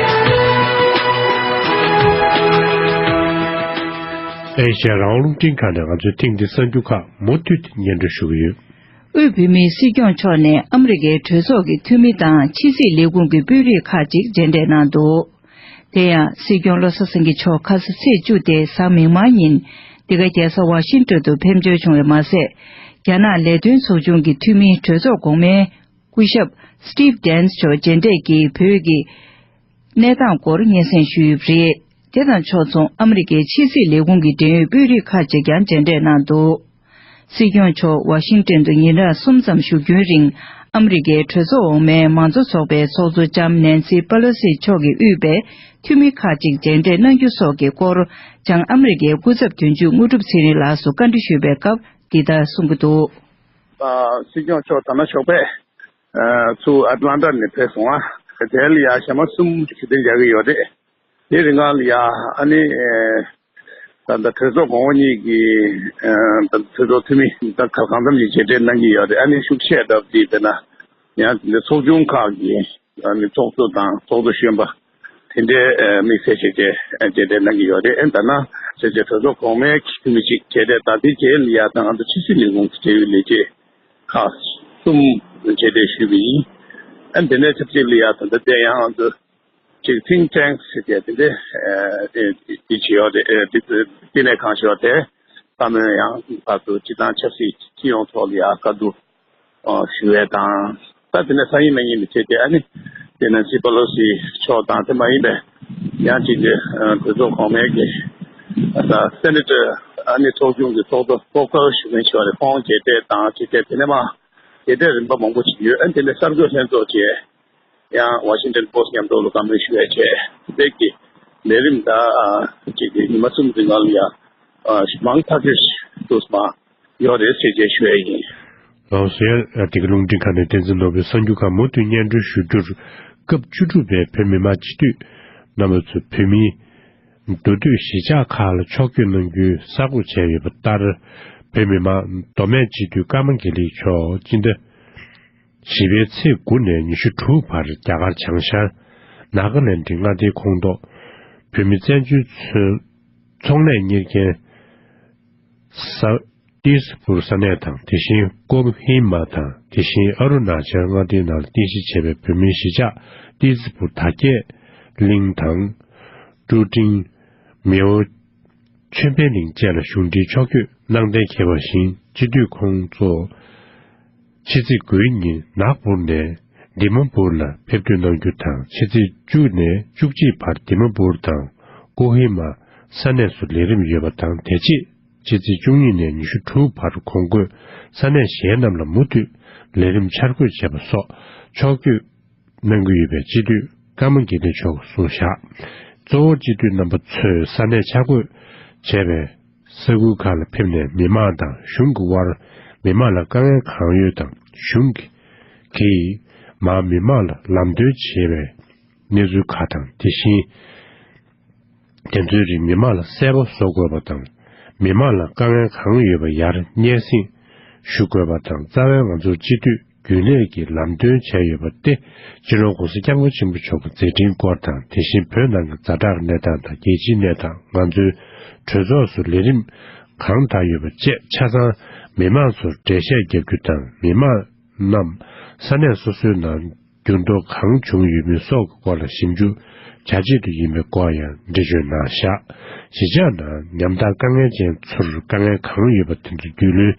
ཨེ་ཤ་ཡ་རང་དབང་རླུང་འཕྲིན་ཁང་ནས་ང་ཚོའི་ཐེངས་འདིའི་གསར་འགྱུར་ཁག་མུ་མཐུད་དེ་སྙན་སྒྲོན་ཞུ་གི་ཡོད། དབུས་བོད་མིའི་སྲིད་སྐྱོང་མཆོག་ནས་ཨ་མི་རི་ཀའི་གྲོས་ཚོགས་ཀྱི་འཐུས་མི་དང་ཕྱི་སྲིད་ལས་ཁུངས་ཀྱི་དཔོན་རིགས་ཁག་ཅིག་མཇལ་འཕྲད་གནང་འདུག་དེ་ཡང་སྲིད་སྐྱོང་བློ་བཟང་སེང་གེ་མཆོག་ཁ་ས་ཚེས་བཅུ་སྟེ་གཟའ་མིག་དམར་ཉིན་འདི་ག་རྒྱལ་ས་ཝ་ཤིང་ཏོན་དུ་ཕེབས་འབྱོར་བྱུང་བས་མ་ཟད། རྒྱ་ནག་ལས་དོན་ཚོགས་ཆུང་གི་འཐུས་མི་གྲོས་ཚོགས་གོང་མའི་སྐུ་ཞབས་Steve Deans་མཆོག་མཇལ་འཕྲད་ཀྱིས་བོད་ཀྱི་གནས་སྟངས་སྐོར་སྙན་སེང་ཞུས་ཡོད་པ་རེད། དེ་དང་ཕྱོགས་མཚུངས་ཨ་མི་རི་ཀའི་ཕྱི་སྲིད་ལས་ཁུངས་ཀྱི་འབྲེལ་ཡོད་དཔོན་རིགས་ཁག་ཅིག་ཀྱང་མཇལ་འཕྲད་གནང་འདུག་སྲིད་སྐྱོང་མཆོག་ཝ་ཤིང་ཏོན་དུ་ཉིན་གྲངས་གསུམ་ཙམ་བཞུགས་རྒྱུན་རིང་། ཨ་མི་རི་ཀའི་གྲོས་ཚོགས་འོག་མའི་མང་གཙོ་ཚོགས་པའི་ཚོགས་གཙོ་ལྕམ་ནན་སི་པ་ལོ་སི་མཆོག་གིས་དབུས་པའི་འཐུས་མི་ཁག་ཅིག་མཇལ་འཕྲད་གནང་རྒྱུ་སོགས་ཀྱི་སྐོར། བྱང་ཨ་མི་རི་ཀའི་སྐུ་ཚབ་དོན་གཅོད་དངོས་གྲུབ་ཚེ་རིང་ལགས་སུ་བཀའ་འདྲི་ཞུས་པའི་སྐབས་འདི་ལྟར་གསུང་གི་འདུག་ཨ། སྲིད་སྐྱོང་མཆོག་ད་ནངས་ཞོགས་པ་ཨ་ཚུར་ཨེ་ཏི་ལན་ཊ་ནས་ཕེབས་སོང་ཨ། དེ་ལ་ཡ་ཞག་མ་གསུམ་ཞུ་གཏན་འཇགས་ཀྱི་ཡོད་རེད། དེ་རིང་ང་ལ་ཡ་ཨ་ནི་ཨེ་ད་ལྟ་གྲོས་ཚོགས་གོང་འོག་གཉིས་ཀྱི་ཨེ་ད་གྲོས་ཚོགས་འཐུས་མི་ད་ག་གང་འཚམ་ཞིག་མཇལ་འཕྲད་གནང་གི་ཡོད་རེད། ཨ་ནི་ཤུགས་ཆེ་སྟབས་ཀྱིས་དཔེར་ན་ཡང་དེ་འདྲ་ཚོགས་ཆུང་ཁག་གི་ཨ་ནི་ཚོགས་གཙོ་དང་ཚོགས་གཙོ་གཞོན་པ་དེ་འདྲའི་ཨེ་དམིགས་བསལ་བྱས་བྱས་མཇལ་འཕྲད་གནང་གི་ཡོད་རེད། ཨེ་ད་ནངས་བྱས་བྱས་གྲོས་ཚོགས་གོང་མའི་འཐུས་མི་གཅིག་མཇལ་འཕྲད་དང་དེ་རྗེས་ལ་ཡ་ད་ང་ཚོ་ཕྱི་སྲིད་ལས་ཁུངས་ཀྱི་འབྲེལ་ཡོད་ལས་བྱེད་ཁག་གསུམ་མཇལ་འཕྲད་ཞུས་པ་ཡིན། ཨ་ནི་དེ་ནས་ཆབས་ཅིག་ལ་ཡ་ད་ལྟ་དེ་ཡང་ང་ཚོ་ཅིག་think tanks་ཟེར་ཏེ་དེ་འདྲ་ཨེ་དེ་བྱེད་ཡོད་རེད། ཨེ་དེ་དེ་ནས་གང་ཞུ་བ་དེ་བཀའ་མོལ་ཡང་ཕར་ཚུར་སྤྱི་བཏང་ཆབ་སྲིད་སྤྱི་ཡོངས་ཐོག་ལ་ཡང་བཀའ་བསྡུར་ཨ་ཞུ་ཡས་དང་། ད་དེ་ནས་སང་ཉིན་གནངས་ཉིན་དུ་བྱས་ཏེ་ཨ་ནི་དེ་ནས་སི་པ་ལོ་སི་མཆོག་དང་དེ་མ་ཡིན་པའི་ཡང་ཅིག་གི་ཨ་གྲོས་ཚོགས་གོང་མའི་གི་ཨ་ད་སེ་ནེ་ཊར་ཨ་ནི་ཚོགས་ཆུང་གི་ཚོགས་གཙོ་ཚོགས་གཙོ་ཞུ་མཁན་ཞིག་རེད། ཁོང་མཇལ་འཕྲད་དང་ཅིག་དེ་དེ་ནས་མ་མཇལ་འཕྲད་རིམ་པ་མང་པོ་ཞིག་ཡོད། ཨ་ནི་དེ་ནས་གསར་འགོད་ལྷན་ཚོགས་བཅས་ཡང་ཝ་ཤིང་ཊོན་པོ་སི་མཉམ་དུ་ལ་བཀའ་མོལ་ཞུ་ཡས་བྱས་དེ་གི་ལས་རིམ་ད་ཅིག་གི་ཉི་མ་གསུམ་རིང་ལ་ཡང་ཨ་མང་ཐག་ཆོད་དུ་མ་ཡོད་རེད་ཟེར་བྱས་ཞུ་ཡས་ཡིན། ལགས་སོ། ཡ་དེ་གི་རླུང་འཕྲིན་ཁང་ནས་བསྟན་འཛིན་ནོར་བུའི་གསར་འགྱུར་ཁག་མུ་མཐུད་སྙན་སྒྲོན་ཞུ་རྒྱུར། སྐབས་བཅུ་དྲུག་པའི་བོད་མི་མང་སྤྱི་འཐུས་རྣམ་པ་ཚོས་བོད་མིའི་མདོ་སྟོད་གཞིས་ཆགས་ཁག་ལ་ཕྱོགས་བསྐྱོད་གནང་རྒྱུའི་གསར་འགོད་བྱས་ཡོད་པ་ལྟར། བོད་མི་མང་མདོ་སྨད་སྤྱི་འཐུས་ཀརྨ་དགེ་ལེགས་མཆོག་སྤྱི་ཟླ་བཞི་པའི་ཚེས་དགུ་ནས་ཉི་ཤུ་དྲུག་བར་རྒྱ་གར་བྱང་ཤར་ནཱ་ག་ལན་ཌི་མངའ་སྡེའི་ཁོངས་གཏོགས་བོད་མི་བཙན་བྱོལ་ཚོ་ཚོང་ལས་གཉེར་མཁན་ས་ཏི་སི་པུར་ས་གནས་དང་། དེ་བཞིན་ཀོ་ཧི་མ་དང་། དེ་བཞིན་ཨ་རུ་ན་ཅལ་མངའ་སྡེའི་ནང་ལ་རྟེན་གཞི་བྱས་པའི་བོད་མིའི་གཞིས་ཆགས་ཏི་སི་པུར་དར་རྒྱས་གླིང་དང་། ཀྲུའུ་ཀྲིང་མེའོ། ཆོས་འཕེལ་གླིང་བཅས་ལ་གཞུང་འབྲེལ་ཕྱོགས་བསྐྱོད་གནང་གཏན་འཁེལ་བ་བཞིན། སྤྱི་འཐུས་ཁོང་ཚོ་ཕྱི་ཚེས་དགུའི་ཉིན་ནཱག་པུར་ནས་དི་མ་པུར་ལ་ཕེབས་སྐྱོད་གནང་རྒྱུ་དང་། ཕྱི་ཚེས་བཅུ་ནས་བཅུ་གཅིག་བར་དི་མ་པུར་དང་ཀོ་ཧི་མ་ས་གནས་སུ་ལས་རིམ་ཡོད་པ་དང་། དེ་རྗེས་ཕྱི་ཚེས་བཅུ་གཉིས་ནས་ཉི་ཤུ་དྲུག་བར་གོང་འཁོད་ས་གནས་གཞན་རྣམས་ལ་མུ་མཐུད་ལས་རིམ་འཆར་འགོད་བྱས་པ་སོགས་ཕྱོགས་བསྐྱོད་གནང་གི་ཡོད་པའི་སྤྱི་འཐུས་ཀརྨ་དགེ་ལྡན་མཆོག་གིས་གསུངས་བཞག། གཙོ་བོ་སྤྱི་འཐུས་རྣམ་པ་ཚོས་ས་གནས་ཆ་བགོས་བྱས་པའི་ས་ཁུལ་ཁག་ལ་ཕེབས་ནས་མི་མང་དང་གཞུང་གི་དབར་མི་མང་ལ་དཀའ་ངལ་གང་ཡོད་དང་། གཞུང་གིས་མར་མི་མང་ལ་ལམ་སྟོན་བྱེད་པའི་གནས་ཚུལ་ཁག་དང་། དེ་བཞིན་དེ་ཚོའི་རིགས་མི་མང་ལ་གསལ་པོ་བཟོ་དགོས་པ་དང་། མི་མང་ལ་དཀའ་ངལ་གང་ཡོད་པ་ཡར་སྙན་སེང་ཞུ་དགོས་པ་དང་། རྩ་བའི་ང་ཚོར་སྤྱི་འཐུས་རྒྱུན་ལས་ཀྱིས་ལམ་སྟོན་བྱས་ཡོད་པ་སྟེ། སྤྱི་ནོར་༸གོང་ས་༸སྐྱབས་མགོན་ཆེན་པོ་མཆོག་གི་མཛད་འཕྲིན་སྐོར་དང་། དེ་བཞིན་བོད་ནང་གི་ཛ་དྲག་གནས་སྟངས་དང་རྒྱལ་སྤྱིའི་གནས་སྟངས། ང་ཚོའི་གྲོས་ཚོགས་སུ་ལས་རིམ་གང་དག་ཡོད་པ་བཅས་ཆ་ཚང་མི་མང་ཚོར་འགྲེལ་བཤད་བརྒྱབ་རྒྱུ་དང་། མི་མང་རྣམས་ས་གནས་སོ་སོའི་ནང་འགྱུར་ལྡོག་གང་བྱུང་ཡོད་མེད་སོགས་ཀྱི་སྐོར་ལ་ཞིབ་འཇུག་བྱ་ཆེད་དུ་ཡིན་པའི་སྐོར་ཡང་འགྲེལ་བརྗོད་གནང་བཞག། གཞིས་ཆགས་ནང་ཉམ་ཐག་དཀའ་ངལ་ཅན་ཚོར་དཀའ་ངལ་གང་ཡོད་པ་དེ་ཚོ་རྒྱུས་ལོན་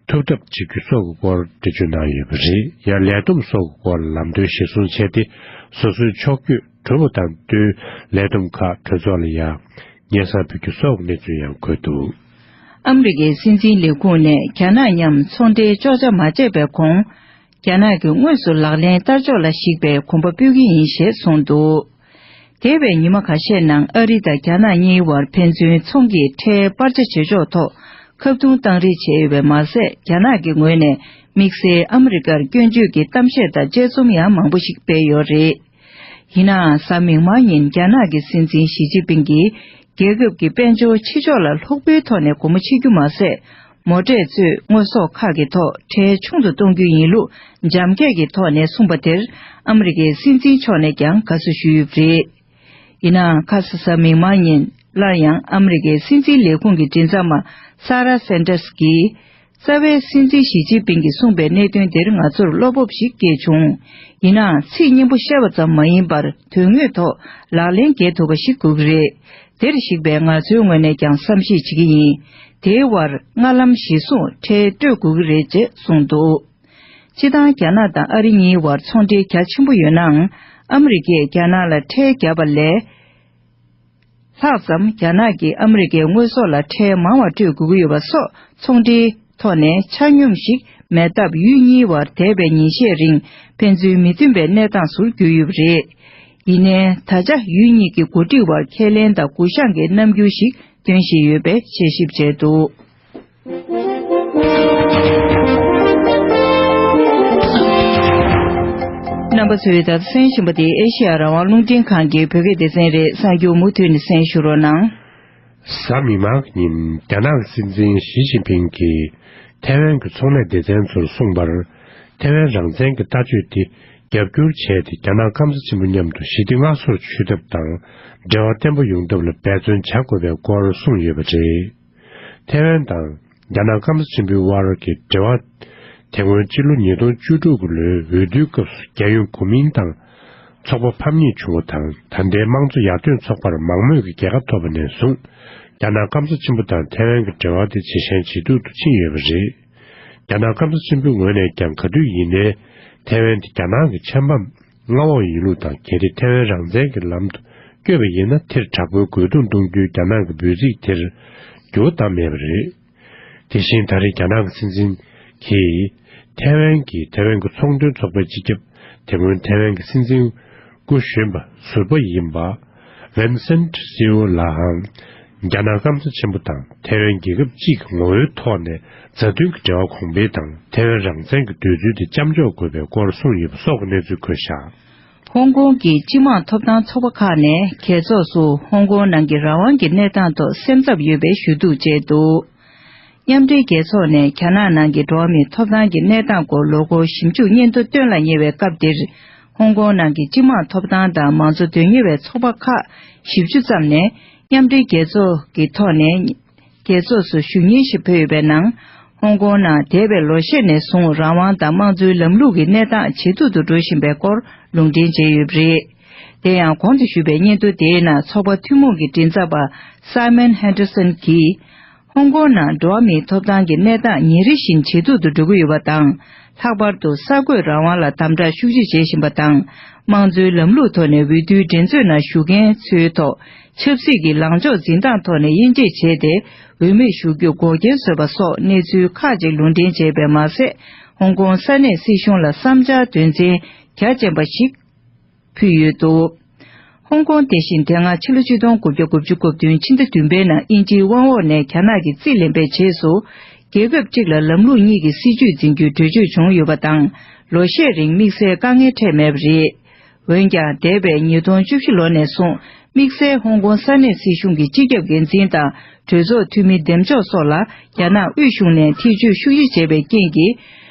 ཐུབ་ཐབས་བྱེད་རྒྱུ་སོགས་ཀྱི་སྐོར་འགྲེལ་བརྗོད་གནང་ཡོད་པ་རེད། ཡང་ལས་བསྡོམས་སོགས་ཀྱི་སྐོར་ལ་ལམ་སྟོན་གཞིར་བཟུང་བྱས་ཏེ། སོ་སོའི་ཕྱོགས་བསྐྱོད་གྲུབ་པ་དང་བསྟུན་ལས་བསྡོམས་ཁག་གྲོས་ཚོགས་ལ་ཡང་སྙན་སེང་ཕུལ་རྒྱུ་སོགས་གནས་ཚུལ་ཡང་འཁོད་འདུག། ཨ་མི་རི་ཀའི་སྲིད་འཛིན་ལས་ཁུངས་ནས་རྒྱ་ནག་མཉམ་ཚོང་འབྲེལ་གཅོག་ཆ་མ་བྱས་པའི་གོང་། རྒྱ་ནག་གིས་དངོས་སུ་ལག་ལེན་བསྟར་ཕྱོགས་ལ་གཞིགས་པའི་གོམ་པ་སྤོས་ཀྱི་ཡིན་ཞེས་གསུངས་འདུག། འདས་པའི་ཉི་མ་ཁ་ཤས་ནང་ཨ་རི་དང་རྒྱ་ནག་གཉིས་བར་ཕན་ཚུན་ཚོང་གི་ཁྲལ་སྤར་ཆ་བྱེད་ཕྱོགས་ཐོག་ཁ་རྡུང་བཏང་རེས་བྱས་ཡོད་པས་མ་ཟད། རྒྱ་ནག་གི་ངོས་ནས་དམིགས་བསལ་ཨ་མི་རི་ཀར་སྐྱོན་བརྗོད་ཀྱི་གཏམ་བཤད་དང་དཔྱད་རྩོམ་ཡང་མང་པོ་ཞིག་སྤེལ་ཡོད་རེད། ཡིན་ནའང་། གཟའ་མིག་དམར་ཉིན་རྒྱ་ནག་གི་སྲིད་འཛིན་ཞི་ཅིན་ཕིང་གིས་རྒྱལ་ཁབ་ཀྱི་དཔལ་འབྱོར་ཕྱི་ཕྱོགས་ལ་ལྷུག་པོའི་ཐོག་ནས་སྒོ་མོ་ཕྱེ་རྒྱུ་མ་ཟད། མོ་ཊས་གཙོས་དངོས་ཟོག་ཁག་གི་ཐོག་ཁྲལ་ཆུང་དུ་གཏོང་རྒྱུ་ཡིན་ལུགས་འཇམ་འཁྱེར་གྱི་ཐོག་ནས་གསུངས་པ་དེར། ཨ་མི་རི་ཀའི་སྲིད་འཛིན་མཆོག་ནས་ཀྱང་དགའ་བསུ་ཞུས་ཡོད་པ་རེད། ཡིན་ནའང་། ཁ་ས་གཟའ་མིག་དམར་ཉིན་སླར་ཡང་ཨ་མི་རི་ཀའི་སྲིད་འཛིན་ལས་ཁུངས་ཀྱི་མགྲིན་ཚབ་པ་སཱ་ར་སན་ཏར་སི་གིས། རྩ་བའི་སྲིད་འཛིན་ཞི་ཅིན་ཕིང་གིས་གསུངས་པའི་གནད་དོན་དེར་ང་ཚོར་བློ་སྤོབས་ཤིག་སྐྱེས་བྱུང་། ཡིན་ནའང་། ཚིག་སྙན་པོ་བཤད་པ་ཙམ་མ་ཡིན་པར། དོན་དངོས་ཐོག་ལག་ལེན་འགེལ་ཐུབ་པ་ཞིག་དགོས་ཀྱི་རེད། དེར་གཞིགས་པའི་ང་ཚོའི་ངོས་ནས་ཀྱང་བསམ་ཤེས་བྱེད་ཀྱི་ཡིན། དེའི་དབར་སྔ་ལམ་གཞིར་བཟུང་ཁྲལ་སྤྲོད་དགོས་ཀྱི་རེད་ཅེས་གསུངས་འདུག། སྤྱིར་བཏང་། རྒྱ་ནག་དང་ཨ་རི་གཉིས་བར་ཚོང་འབྲེལ་རྒྱ་ཆེན་པོ་ཡོད་ནའང་། ཨ་མི་རི་ཀས་རྒྱ་ནག་ལ་ཁྲལ་བརྒྱབ་པ་ལས། ལྷག་ཙམ། རྒྱ་ནག་གིས་ཨ་མི་རི་ཀའི་དངོས་ཟོག་ལ་ཁྲལ་མང་བ་སྤྲོད་དགོས་ཀྱི་ཡོད་པ་སོགས། ཚོང་འབྲེལ་ཐོག་ནས་ཆ་སྙོམས་ཤིག་མེད་སྟབས། ཡུལ་གཉིས་བར་འདས་པའི་ཉིན་ཤས་རིང་ཕན་ཚུན་མི་མཐུན་པའི་གནས་སྟངས་སུ་གྱུར་ཡོད་པ་རེད། ཡིན་ནའི། ད་ཆ་ཡུལ་གཉིས་ཀྱི་འགོ་ཁྲིད་བར་ཁས་ལེན་དང་གུ་བཤངས་ཀྱི་རྣམ་འགྱུར་ཞིག་སྟོན་བཞིན་ཡོད་པའི་དཔྱད་ཞིབ་བྱས་འདུག། རྣམ་པ་ཚོས་ད་གསན་བཞིན་པ་དེ་ཨེ་ཤེ་ཡ་རང་དབང་རླུང་འཕྲིན་ཁང་གི་བོད་སྐད་སྡེ་ཚན་རེད། གསར་འགྱུར་མུ་མཐུད་ནས་གསན་ཞུ་རོགས་གནང་། གཟའ་མིག་དམར་ཉིན་རྒྱ་ནག་གི་སྲིད་འཛིན་ཞི་ཅིན་ཕིང་གིས་ཐའེ་ཝན་གྱི་ཚོང་ལས་སྡེ་ཚན་ཚོར་གསུངས་པར། ཐའེ་ཝན་རང་བཙན་གྱི་ལྟ་སྤྱོད་དེ་རྒྱབ་སྐྱོར་བྱས་ཏེ། རྒྱ་ནག་སྐམ་ས་ཆེན་པོ་མཉམ་དུ་ཞི་བདེ་སྔར་སྲོག་ཆུད་ཐབས་དང་འབྲེལ་བ་བརྟན་པོ་ཡོང་ཐབས་ལ་འབད་བརྩོན་བྱ་དགོས་པའི་སྐོར་གསུངས་ཡོད་པ་རེད། ཐའེ་ཝན་དང་རྒྱ་ནག་སྐམ་ས་ཆེན་པོའི་དབར་གྱི་འབྲེལ་བ། དེ་སྔོན་སྤྱི་ལོ་ཉིས་སྟོང་བཅུ་དྲུག་གི་ལོའི་འོས་བསྡུའི་སྐབས་སུ་རྒྱལ་ཡོངས་གོ་མིན་ཏང་ཚོགས་པ་ཕམ་ཉེས་བྱུང་བ་དང་། ད་ལྟའི་དམངས་གཙོ་ཡར་ཐོན་ཚོགས་པར་མང་མོས་ཀྱི་རྒྱལ་ཁ་ཐོབ་པ་ནས་བཟུང་། རྒྱ་ནག་སྐམ་ས་ཆེན་པོ་དང་ཐའེ་ཝན་གྱི་འབྲེལ་བ་དེ་ཇེ་ཞན་ཇེ་སྡུག་ཏུ་ཕྱིན་ཡོད་པ་རེད། རྒྱ་ནག་སྐམ་ས་ཆེན་པོའི་ངོས་ནས་ཀྱང་ག་དུས་ཡིན་ནའི་ཐའེ་ཝན་དེ་རྒྱ་ནག་གི་ཆབ་འབངས་མངའ་འོག་ཡིན་ལུགས་དང་། གལ་ཏེ་ཐའེ་ཝན་རང་བཙན་གྱི་ལམ་དུ་བསྐྱོད་པ་ཡིན་ན། དེར་དྲག་པོའི་རྒོལ་རྡུང་གཏོང་རྒྱུའི་རྒྱ་ནག་གི་འབོད་ཚིག་དེར་འགྱུར་བ་བཏང་མེད་པ་རེད། དེ་བཞིན་ད་རེས་རྒྱ་ནག་གི་སྲིད་འཛིན་གྱིས་ཐའེ་ཝན་གྱི། ཐའེ་ཝན་གྱི་ཚོང་དོན་ཚོགས་པའི་སྤྱི་ཁྱབ། དེ་སྔོན་ཐའེ་ཝན་གྱི་སྲིད་འཛིན་སྐུ་གཞོན་པ་ཟུར་པ་ཡིན་པ་ཝིན་སེན་སིའོ་ལའང་། རྒྱ་ནག་སྐམ་ས་ཆེན་པོ་དང་ཐའེ་ཝན་རྒྱལ་ཁབ་གཅིག་གི་ངོ་བོའི་ཐོག་ནས་མཛའ་མཐུན་གྱི་འབྲེལ་བ་གོང་འཕེལ་དང་། ཐའེ་ཝན་རང་བཙན་གྱི་འདོད་ཚུལ་དེ་མཚམས་འཇོག་དགོས་པའི་སྐོར་གསུངས་ཡོད་པ་སོགས་ཀྱི་གནས་ཚུལ་འཁོད་བཞག། ཧོང་ཀོང་གི་སྤྱི་དམངས་ཐོབ་ཐང་ཚོགས་པ་ཁག་ནས་རྒྱལ་ཚོགས་སུ་ཧོང་ཀོང་ནང་གི་རང་དབང་གི་གནས་སྟངས་ཐོག་སེམས་འཚབ་ཡོད་པའི་ཞུ་གཏུག་བྱས་འདུག། མཉམ་འབྲེལ་རྒྱལ་ཚོགས་ནས་རྒྱ་ནག་ནང་གི་འགྲོ་བ་མིའི་ཐོབ་ཐང་གི་གནས་སྟངས་སྐོར་ལོ་འཁོར་ཞིབ་འཇུག་སྙན་ཐོ་བཏོན་ལ་ཉེ་བའི་སྐབས་འདིར། ཧོང་ཀོང་ནང་གི་སྤྱི་དམངས་ཐོབ་ཐང་དང་མང་གཙོ་དོན་གཉེར་བའི་ཚོགས་པ་ཁག་བཞི་བཅུ་ཙམ་ནས་མཉམ་འབྲེལ་རྒྱལ་ཚོགས་ཀྱི་ཐོག་ནས། རྒྱལ་ཚོགས་སུ་ཞུ་སྙན་ཞིག་ཕུལ་ཡོད་པའི་ནང་། ཧོང་ཀོང་ནང་འདས་པའི་ལོ་ཤས་ནས་བཟུང་རང་དབང་དང་དམངས་གཙོའི་ལམ་ལུགས་ཀྱི་གནས་སྟངས་ཇེ་སྡུག་ཏུ་འགྲོ་བཞིན་པའི་སྐོར་ལུང་འདྲེན་བྱས་ཡོད་པ་རེད། དེ་ཡང་གོང་དུ་ཞུས་པའི་སྙན་ཐོ་དེའི་ནང་ཚོགས་པ་ཐུན་མོང་གི་མགྲིན་ཚབ་པ་Simon Henderson་གྱིས། ཧོང་ཀོང་ནང་འགྲོ་བ་མིའི་ཐོབ་ཐང་གི་གནས་སྟངས་ཉིན་རེ་བཞིན་ཇེ་སྡུག་ཏུ་འགྲོ་གི་ཡོད་པ་དང་། ལྷག་པར་དུ་གསར་འགོད་རང་དབང་ལ་དམ་དྲག་ཤུགས་ཆེ་བྱེད་བཞིན་པ་དང་། དམངས་གཙོའི་ལམ་ལུགས་ཐོག་ནས་འོས་བསྡུའི་འགྲན་རྩོད་ནང་ཞུགས་མཁན་ཚོའི་ཐོག་ཆབ་སྲིད་ཀྱི་ལངས་ཕྱོགས་འཛིན་སྟངས་ཐོག་ནས་དབྱེ་འབྱེད་བྱས་ཏེ། འོས་མིར་ཞུགས་རྒྱུ་འགོག་རྐྱེན་བཟོས་པ་སོགས་གནས་ཚུལ་ཁག་ཅིག་ལུང་འདྲེན་བྱས་པས་མ་ཟད། ཧོང་ཀོང་ས་གནས་སྲིད་གཞུང་ལ་བསམ་འཆར་དོན་ཚན་རྒྱ་ཆེན་པ་ཞིག་ཕུལ་ཡོད་འདུག་ཧོང་ཀོང་དེ་བཞིན་དེ་སྔ་ཕྱི་ལོ་ཆིག་སྟོང་དགུ་བརྒྱ་དགུ་བཅུ་གོ་བདུན་ཕྱི་ཟླ་བདུན་པའི་ནང་དབྱིན་ཇིའི་དབང་འོག་ནས་རྒྱ་ནག་གིས་རྩིས་ལེན་པའི་རྗེས་སུ། རྒྱལ་ཁབ་གཅིག་ལ་ལམ་ལུགས་གཉིས་ཀྱི་སྲིད་བྱུས་འཛིན་རྒྱུའི་གྲོས་ཆོད་བྱུང་ཡོད་པ་དང་། ལོ་ཤས་རིང་དམིགས་བསལ་དཀའ་ངལ་འཕྲད་མེད་པ་རེད། འོན་ཀྱང་། འདས་པའི་ཉིས་སྟོང་བཅུ་བཞི་ལོ་ནས་བཟུང་། དམིགས་བསལ་ཧོང་ཀོང་ས་གནས་སྲིད་གཞུང་གི་སྤྱི་ཁྱབ་འགན་འཛིན་དང་། གྲོས་ཚོགས་འཐུས་མི་འདེམས་ཕྱོགས་སོགས་ལ། རྒྱ་ནག་དབུས་གཞུང་ནས་ཐེ་བྱུས་ཤུགས་ཆེ་བྱས་པའི་རྐྱེན་གྱིས།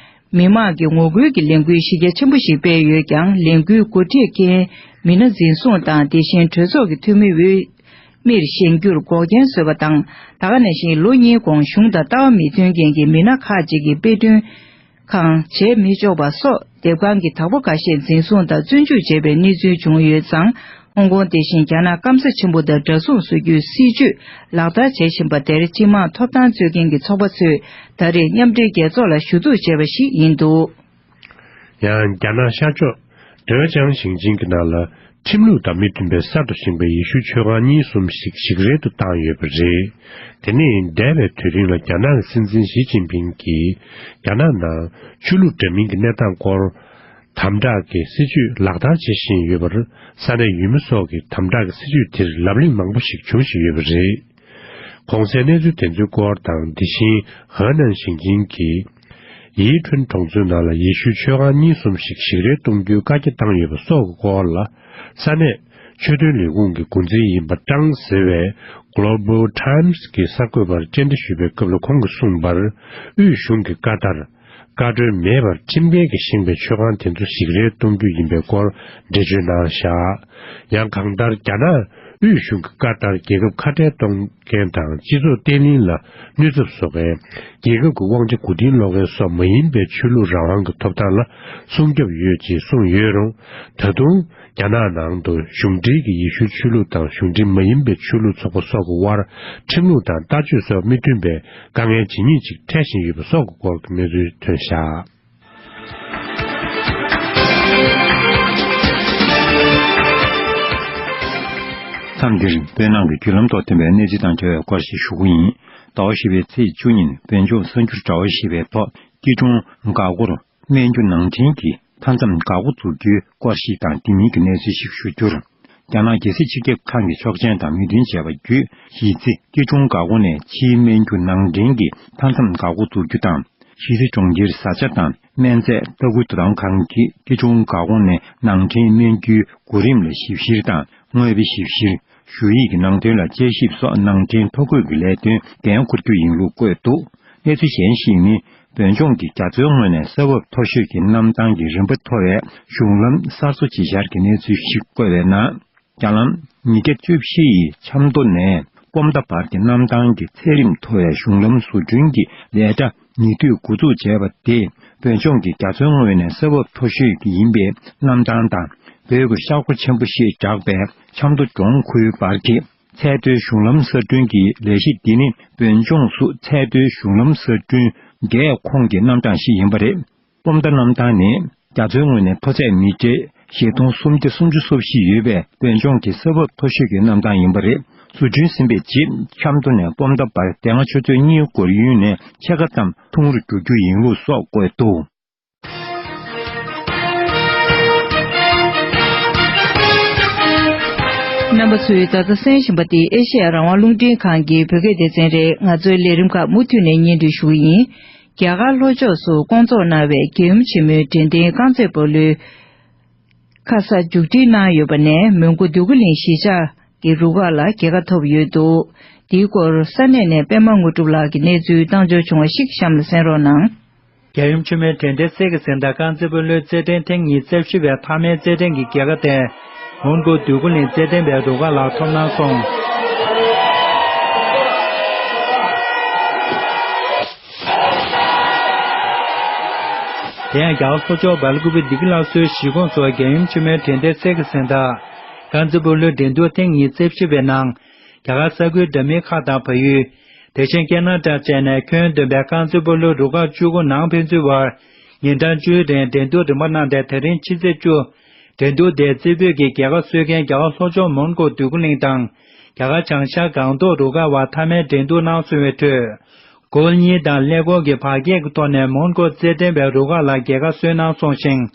མི་མང་གི་ངོ་རྒོལ་གྱི་ལས་འགུལ་གཞི་རྒྱ་ཆེན་པོ་ཞིག་སྤེལ་ཡོད་ཀྱང་། ལས་འགུལ་འགོ་ཁྲིད་མཁན་མི་སྣ་འཛིན་བཟུང་དང་། དེ་བཞིན་གྲོས་ཚོགས་ཀྱི་འཐུས་མི་འོས་མིར་བཞེངས་རྒྱུར་འགོག་རྐྱེན་བཟོས་པ་དང་། ད་ག་ནང་བཞིན་ལོ་གཉིས་གོང་གཞུང་དང་ལྟ་བ་མི་མཐུན་མཁན་གྱི་མི་སྣ་ཁག་ཅིག་གིས་དཔེ་སྐྲུན་ཁང་བྱས་མི་ཆོག་པ་སོགས། དེབ་ཁང་གི་བདག་པོ་འགའ་ཤས་འཛིན་བཟུང་དང་བཙོན་འཇུག་བྱས་པའི་གནས་ཚུལ་བྱུང་ཡོད་ཙང་། ཧོང་ཀོང་དེ་བཞིན་རྒྱ་ནག་སྐམ་ས་ཆེན་པོ་དང་འདྲ་མཚུངས་བཟོ་རྒྱུའི་སྲིད་བྱུས་ལག་བསྟར་བྱེད་བཞིན་པ་དེར། སྤྱི་དམངས་ཐོབ་ཐང་རྩོད་མཁན་གྱི་ཚོགས་པ་ཚོས་ད་རེས་མཉམ་འབྲེལ་རྒྱལ་ཚོགས་ལ་ཞུ་གཏུག་བྱས་པ་ཞིག་ཡིན་འདུག་ཡང་། རྒྱ་ནག་ཤར་ཕྱོགས་ཏེ་ཅང་ཞིང་ཆེན་གྱི་ནང་ལ་ཁྲིམས་ལུགས་དང་མི་མཐུན་པའི་གསར་དུ་བཞེངས་པའི་ཡེ་ཤུའི་ཆོས་ཁང་གཉིས་གསུམ་ཞིག་ཞིག་རལ་དུ་བཏང་ཡོད་པ་རེད། དེ་ནི་འདས་པའི་དུས་རིང་ལ་རྒྱ་ནག་གི་སྲིད་འཛིན་ཞི་ཅིན་ཕིང་གིས་རྒྱ་ནག་ནང་ཆོས་ལུགས་འདྲ་མིན་གྱི་གནས་སྟངས་སྐོར་དམ་དྲག་གི་སྲིད་བྱུས་ལག་བསྟར་བྱེད་བཞིན་ཡོད་པར། ས་གནས་ཡུལ་མི་སོགས་ཀྱིས་དམ་དྲག་གི་སྲིད་བྱུས་དེར་ལབ་གླེང་མང་པོ་ཞིག་འབྱུང་བཞིན་ཡོད་པ་རེད། གོང་གསལ་གནས་ཚུལ་དེ་ཚོའི་སྐོར་དང་། དེ་བཞིན་ཧེ་ནན་ཞིང་ཆེན་གྱི་ཡི་ཁྲུན་གྲོང་ཚོའི་ནང་ལ་ཡེ་ཤུའི་ཆོས་ཁང་གཉིས་གསུམ་ཞིག་ཞིག་རལ་གཏོང་རྒྱུའི་བཀའ་རྒྱ་བཏང་ཡོད་པ་སོགས་ཀྱི་སྐོར་ལ། ས་གནས་ཆོས་དོན་ལས་ཁུངས་ཀྱི་འགོ་འཛིན་ཡིན་པ་ཀྲང་ཟེར་བས་Global Times་གྱི་གསར་འགོད་པར་བཅར་འདྲི་ཞུས་པའི་སྐབས་ལ། ཁོང་གིས་གསུངས་པར། དབུས་གཞུང་གི་བཀའ་ལྟར། བཀའ་འཁྲོལ་མེད་པར་ཁྲིམས་འགལ་གྱིས་བཞེངས་པའི་ཆོས་ཁང་དེ་ཚོ་ཞིག་རལ་གཏོང་རྒྱུ་ཡིན་པའི་སྐོར་འགྲེལ་བརྗོད་གནང་བཞག་ཡང་། གང་ལྟར། རྒྱ་ནག་དབུས་གཞུང་གི་བཀའ་ལྟར་རྒྱལ་ཁབ་ཁ་བྲལ་གཏོང་མཁན་དང་སྤྱི་ཚོགས་བརྟན་ལྷིང་ལ་གནོད་ཚབས་བཟོ་མཁན། རྒྱལ་ཁབ་ཀྱི་དབང་ཆ་མགོ་རྟིང་སློག་མཁན་སོགས་མ་ཡིན་པའི་ཆོས་ལུགས་རང་དབང་གི་ཐོབ་ཐང་ལ་སྲུང་སྐྱོབ་ཡོད་ཅེས་གསུངས་ཡོད་རུང་། ད་དུང་། རྒྱ་ནག་ནང་དུ་གཞུང་འབྲེལ་གྱི་ཡེ་ཤུའི་ཆོས་ལུགས་དང་གཞུང་འབྲེལ་མ་ཡིན་པའི་ཆོས་ལུགས་ཚོགས་པ་སོགས་ཀྱི་དབར་ཁྲིམས་ལུགས་དང་ལྟ་སྤྱོད་སོགས་མི་མཐུན་པའི་དཀའ་ངལ་ཇི་སྙེད་ཅིག་འཕྲད་བཞིན་ཡོད་པ་སོགས་ཀྱི་སྐོར་གྱི་གནས་ཚུལ་ཐོན་བཞག་མཚམས་འདིར་བོད་ནང་གི་བརྒྱུད་ལམ་ཐོག་ཐོན་པའི་གནས་ཚུལ་དང་འབྲེལ་བའི་སྐོར་ཞིག་ཞུ་གི་ཡིན། ཟླ་བ་བཞི་པའི་ཚེས་བཅུ་ཉིན་བོད་ལྗོངས་གསར་འགྱུར་དྲ་བ་ཞེས་པའི་ཐོག་སྐྱིད་གྲོང་འགག་སྒོར། སྨན་རྒྱུ་ནང་འདྲེན་གྱི་མཐའ་མཚམས་འགག་སྒོ་འཛུགས་རྒྱུའི་སྐོར་ཞིག་དང་། དེ་མིན་གྱི་གནས་ཚུལ་ཞིག་ཞུ་རྒྱུར། རྒྱ་ནག་རྒྱལ་སྲིད་སྤྱི་ཁྱབ་ཁང་གི་ཆོག་མཆན་དང་མོས་མཐུན་བྱས་པ་བརྒྱུད། གཞིས་རྩེ་སྐྱིད་གྲོང་འགག་སྒོ་ནས་ཕྱིའི་སྨན་རྒྱུ་ནང་འདྲེན་གྱི་མཐའ་མཚམས་འགག་སྒོ་འཛུགས་རྒྱུ་དང་། གཞིས་རྩེ་གྲོང་ཁྱེར་བཟའ་བཅའ་དང་སྨན་རྫས་ལྟ་སྐུལ་དོ་དམ་ཁང་གིས་སྐྱིད་གྲོང་འགག་སྒོ་ནས་ནང་འདྲེན་སྨན་རྒྱུའི་གོ་རིམ་ལ་ཞིབ་བཤེར་དང་། དངོས་པོའི་ཞིབ་བཤེར། ཞུ་ཡིག་གི་ནང་དོན་ལ་དཔྱད་ཞིབ་སོགས་ནང་འདྲེན་ཐོ་འགོད་ཀྱི་ལས་དོན་འགན་འཁུར་རྒྱུ་ཡིན་ལུགས་བཀོད་འདུག་གནས་ཚུལ་གཞན་ཞིག་ནི། བོད་ལྗོངས་ཀྱི་རྒྱ་མཚོའི་ངོས་ནས་ས་བབ་མཐོ་ཤོས་ཀྱི་གནམ་ཐང་གི་རིམ་པ་མཐོ་བའི་གཞུང་ལམ་གསར་བཟོ་བྱེད་འཆར་གྱི་གནས་ཚུལ་ཞིག་བཀོད་པའི་ནང་། རྒྱ་ལམ་ཉིས་བརྒྱ་བཅུ་བཞི་ཡི་ཆབ་མདོ་ནས་སྤོམ་མདའ་བར་གྱི་གནམ་ཐང་གི་ཚད་རིམ་མཐོ་བའི་གཞུང་ལམ་བཟོ་སྐྲུན་གྱི་ལས་གྲྭ་ཉེ་དུས་འགོ་འཛུགས་བྱས་པ་དེས། བོད་ལྗོངས་ཀྱི་རྒྱ་མཚོའི་ངོས་ནས་ས་བབ་མཐོ་ཤོས་ཀྱི་ཡིན་པའི་གནམ་ཐང་དང་། བོད་ཀྱི་ཤར་སྒོ་ཆེན་པོ་ཞེས་གྲགས་པའི་ཆབ་མདོ་ལྗོངས་ཁུལ་བར་གྱི་ཚད་མཐོའི་གཞུང་ལམ་གསར་སྐྲུན་གྱི་ལས་གཞི་འདི་ནི། བོད་ལྗོངས་སུ་ཚད་མཐོའི་གཞུང་ལམ་གསར་སྐྲུན་རྒྱལ་ཁོངས་ཀྱི་གནམ་ཐང་ཞིག་ཡིན་པ་རེད། སྤོམ་མདའ་གནམ་ཐང་ནི། རྒྱ་མཚོའི་ངོས་ནས་མཐོ་ཚད་མི་ཊར་བཞི་སྟོང་སུམ་བརྒྱ་སུམ་ཅུ་སོ་བཞི་ཡོད་པའི་བོད་ལྗོངས་ཀྱི་ས་བབ་མཐོ་ཤོས་ཀྱི་གནམ་ཐང་ཡིན་པ་རེད། བཟོ་སྐྲུན་ཟིན་པའི་རྗེས། ཆབ་མདོ་ནས་སྤོམ་མདའ་བར་དེ་སྔ་ཆུ་ཚོད་གཉིས་འགོར་ཡུན་ནས་ཕྱེད་ཀ་ཙམ་ཐུང་རུ་འགྲོ་རྒྱུ་ཡིན་ལུགས་སོགས་བཀོད་འདུག་རྣམ་པ་ཚོས་ད་ལྟ་གསན་བཞིན་པ་འདི་ཨེ་ཤེ་ཡ་རང་དབང་རླུང་འཕྲིན་ཁང་གི་བོད་སྐད་སྡེ་ཚན་རེད། ང་ཚོའི་ལས་རིམ་ཁག་མུ་མཐུད་ནས་སྙན་སྒྲོན་ཞུ་གི་ཡིན། རྒྱ་གར་ལྷོ་ཕྱོགས་སུ་སྐོང་ཚོགས་གནང་བའི་རྒྱལ་ཡུམ་ཆེན་མོའི་དྲན་རྟེན་རྐང་རྩེད་སྤོ་ལོའི་ཁ་ས་མཇུག་སྒྲིལ་གནང་ཡོད་པ་ནས། མོན་གྷོ་འདོད་རྒུ་གླིང་གཞིས་ཆགས་ཀྱི་རུ་ཁག་ལ་རྒྱལ་ཁ་ཐོབ་ཡོད་འདུག་འདིའི་སྐོར་ས་གནས་ནས་པད་མ་དངོས་གྲུབ་ལགས་ཀྱིས་གནས་ཚུལ་བཏང་འབྱོར་བྱུང་བ་ཞིག་གཤམ་ལ་གསན་རོགས་གནང་། རྒྱལ་ཡུམ་ཆེན་མོའི་དྲན་རྟེན་གསེར་གྱི་གཟེངས་རྟགས་རྐང་རྩེད་སྤོ་ལོའི་རྩེད་འགྲན་ཐེངས་གཉིས་རྩེ་བཞི་པའི་མཐའ་མའི་རྩེད་འགྲན་གྱི་རྒྱལ་ཁ་དེ། མོན་གྷོ་འདོད་རྒུ་གླིང་རྩེད་འགྲན་པའི་རུ་ཁག་ལ་ཐོབ་གནང་སོང་། དེ་ཡང་རྒྱ་གར་ལྷོ་ཕྱོགས་སྦེལ་ཀོབ་བདེ་སྐྱིད་སླར་གསོའི་གཞིས་ཁོངས་སུ་རྒྱལ་ཡུམ་ཆེན་མོའི་དྲན་རྟེན་གསེར་གྱི་གཟེངས་རྟགས། ཀན་ཙི་པུ་ལུའི་འགྲན་བསྡུར་ཐེངས་ཉི་ཤུ་རྩ་བཞི་པའི་ནང་རྒྱ་གར་ས་ཁུལ་འདྲ་མིན་ཁག་དང་བལ་ཡུལ། དེ་བཞིན་ཀེ་ན་ཌ་བཅས་ནས་ཁྱོན་བསྡོམས་པའི་ཀན་ཙི་པུ་ལུའི་རུ་ཁག་བཅུ་དགུ་ནང་ཕན་ཚུན་བར་ཉིན་གྲངས་བཅུའི་རིང་འགྲན་བསྡུར་རིམ་པ་གནང་སྟེ། དེ་རིང་ཕྱི་ཚེས་བཅུ། འགྲན་བསྡུར་དེའི་རྩེ་ཕུད་ཀྱི་རྒྱལ་ཁ་གསོལ་མཁན་རྒྱ་གར་ལྷོ་ཕྱོགས་མོན་གྷོ་འདོད་རྒུ་གླིང་དང་། རྒྱ་གར་བྱང་ཤར་སྒང་ཏོག་རུ་ཁག་བར་མཐའ་མའི་འགྲན་བསྡུར་གནང་སོང་བའི་ཁྲོད། གོལ་གཉིས་དང་ཀླད་ཀོར་གྱི་བར་ཁྱད་ཀྱི་ཐོག་ནས་མོན་གྷོ་རྩེད་འགྲན་པའི་རུ་ཁག་ལ་རྒྱལ་ཁ་གསོལ་གནང་སོང་ཞིང་།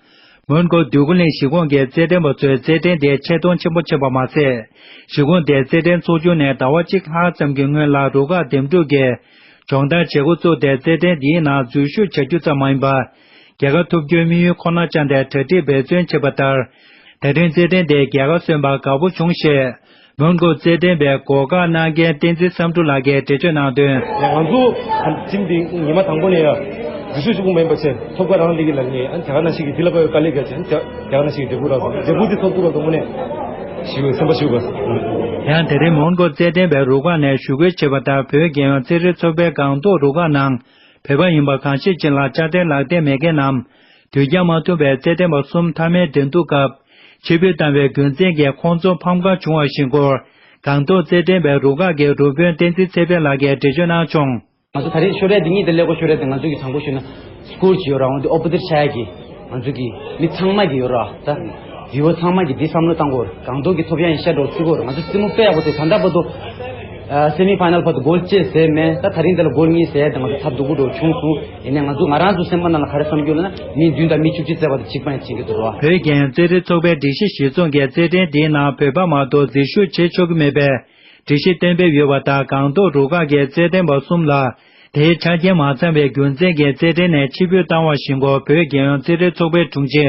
མོན་གྷོ་འདོད་རྒུ་གླིང་གཞིས་ཁོངས་ཀྱི་རྩེད་འགྲན་པ་ཚོས་རྩེད་འགྲན་དེ་ཆེ་མཐོང་ཆེན་པོ་ཕྱིན་པ་མ་ཟད། གཞིས་ཁོངས་དེའི་རྩེད་འགྲན་ཚོགས་ཆུང་ནས་ཟླ་བ་གཅིག་ལྷག་ཙམ་གྱི་སྔོན་ལ་རུ་ཁག་འདེམས་སྒྲུག་གི་སྦྱོང་བརྡར་བྱེད་འགོ་བཙུགས་ཏེ། རྩེད་འགྲན་འདིའི་ནང་འཛུལ་ཞུགས་བྱ་རྒྱུ་ཙམ་མ་ཡིན་པར། རྒྱལ་ཁ་ཐོབ་རྒྱུའི་དམིགས་ཡུལ་ཁོ་ན་བཅངས་ཏེ་གྲ་སྒྲིག་འབད་བརྩོན་བྱས་པ་ལྟར། དེ་རིང་རྩེད་འགྲན་དེ་རྒྱལ་ཁ་སོན་པར་དགའ་པོ་བྱུང་ཞེས། མོན་གྷོ་རྩེད་འགྲན་པའི་སྒོ་བཀག་གནང་མཁན་བསྟན་འཛིན་བསམ་འགྲུབ་ལགས་ཀྱིས་འགྲེལ་བརྗོད་གནང་དོན། ང་ཚོ་ཊིམ་འདི་ཉི་མ་དང་པོ་ནས་ཡ་འཛུལ་ཞུགས་བྱེད་དགོས་མ་ཡིན་པ་བྱས། ཐོབ་དཀའ་རང་སླེབས་ཀྱི་ལ་ནི་ཨ་ནི་དེ་ག་ནང་བཞིན་གྱི་འདི་ལ་དཔའ་བའི་དཀའ་ལས་བརྒྱབ་བྱས། ཨ་ནི་དེ་ག་ནང་བཞིན་གྱི་འབྲས་བུ་རག་སོང་། འབྲས་བུ་འདི་ཐོབ་ཐུབ་པ་དང་དངོས་གནས་ཞེ་པོ་སེམས་པ་ཞེ་པོ་དགའ་སོང་། ཡང་དེ་རིང་མོན་གྷོ་རྩེད་འགྲན་པའི་རུ་ཁག་ནས་ཞུ་སྐུལ་བྱས་པ་ལྟར། བོད་རྒྱལ་ཡོངས་རྩེད་རིགས་ཚོགས་པའི་སྒང་ཏོག་རུ་ཁག་ནང་བོད་པ་ཡིན་པ་གང་ཤེས་ཅན་ལ་དཔྱ་ཁྲལ་ལག་དེབ་མེད་མཁན་ནམ། དུས་འགྱངས་མ་ཐུབ་པའི་རྩེད་འགྲན་པ་གསུམ་མཐའ་མའི་འགྲན་བསྡུར་སྐབས་ཕྱིར་འབུད་བཏང་བའི་རྒྱུ་མཚན་གྱིས་ཁོང་ཚོ་ཕམ་ཁ་བྱུང་བ་ཞིག་སྐོར། སྒང་ཏོག་རྩེད་འགྲན་པའི་རུ་ཁག་གི་རུ་དཔོན་བསྟན་འཛིན་ཚེ་འཕེལ་ལགས་ཀྱིས་འགྲེལ་བརྗོད་གནང་བྱུང་། ང་ཚོ་ད་རེས་ཤོ་རེད་འདི་གཉིས་དེ་ཀླད་ཀོར་ཤོ་རེད་དེ། ང་ཚོ་གི་དྲང་པོ་ཞུས་ན་སི་ཀོར་ཅིག་ཡོད་ར། འོན་ཏེ་ཨོ་པོ་ཛིཊ་ཤ་ཡ་གི་ང་ཚོ་གི་མི་ཚང་མ་གི་ཡོད་ར། ད་བིའུ་ཨར་ཚང་མ་གི་འདི་བསམ་བློ་བཏང་དགོས་ར། སྒང་ཏོག་གི་ཐོབ་ཡ་ཡིན་ཤ་འགྲོ་ཚུགས་དགོས་ར། ང་ཚོ་རྩེད་མོ་དཔེ་ཡག་པོ་དེ་ད་ལྟ་བར་དུ་ཨ་སེ་མི་ཕའི་ནལ་བར་དུ་གོལ་ཅི་ཟེར་མེད། ད་ད་རིང་འདི་ལ་གོལ་གཉིས་ཟེར་དང་ང་ཚོ་ཐབས་སྡུག་པོ་འགྲོ་བྱུང་སོང་། ཡིན་ནའི་ང་ཚོ་ང་རང་ཚོ་སེམས་པ་ནང་ལ་ག་རེ་བསམ་རྒྱུ་ལ་ན་མི་བདུན་དང་མི་བཅུ་གཅིག་བརྩེགས་པ་དེ་གཅིག་པ་ཡང་བྱེད་ཀྱི་འདུག་རོ། བོད་རྒྱལ་ཡོངས་རྩེད་རིགས་ཚོགས་པའི་སྒྲིག་གཞི་གཞིར་བཟུང་གིས་རྩེད་འགྲན་འདིའི་ནང་བོད་པ་མ་གཏོགས་འཛུལ་ཞུགས་བྱེད་ཆོག་གི་མེད་པའི་སྒྲིག་གཞི་གཏན་འབེབས་ཡོད་པ་དང་། སྒང་ཏོག་རུ་ཁག་གི་རྩེད་འགྲན་པ་གསུམ་ལ་དེའི་ཆ་རྐྱེན་མ་ཚང་བའི་རྒྱུ་མཚན་གྱིས་རྩེད་འགྲན་ནས་ཕྱིར་འབུད་བཏང་བ་ཞིག་སྐོར། བོད་རྒྱལ་ཡོངས་རྩེད་རིགས་ཚོགས་པའི་དྲུང་ཆེ་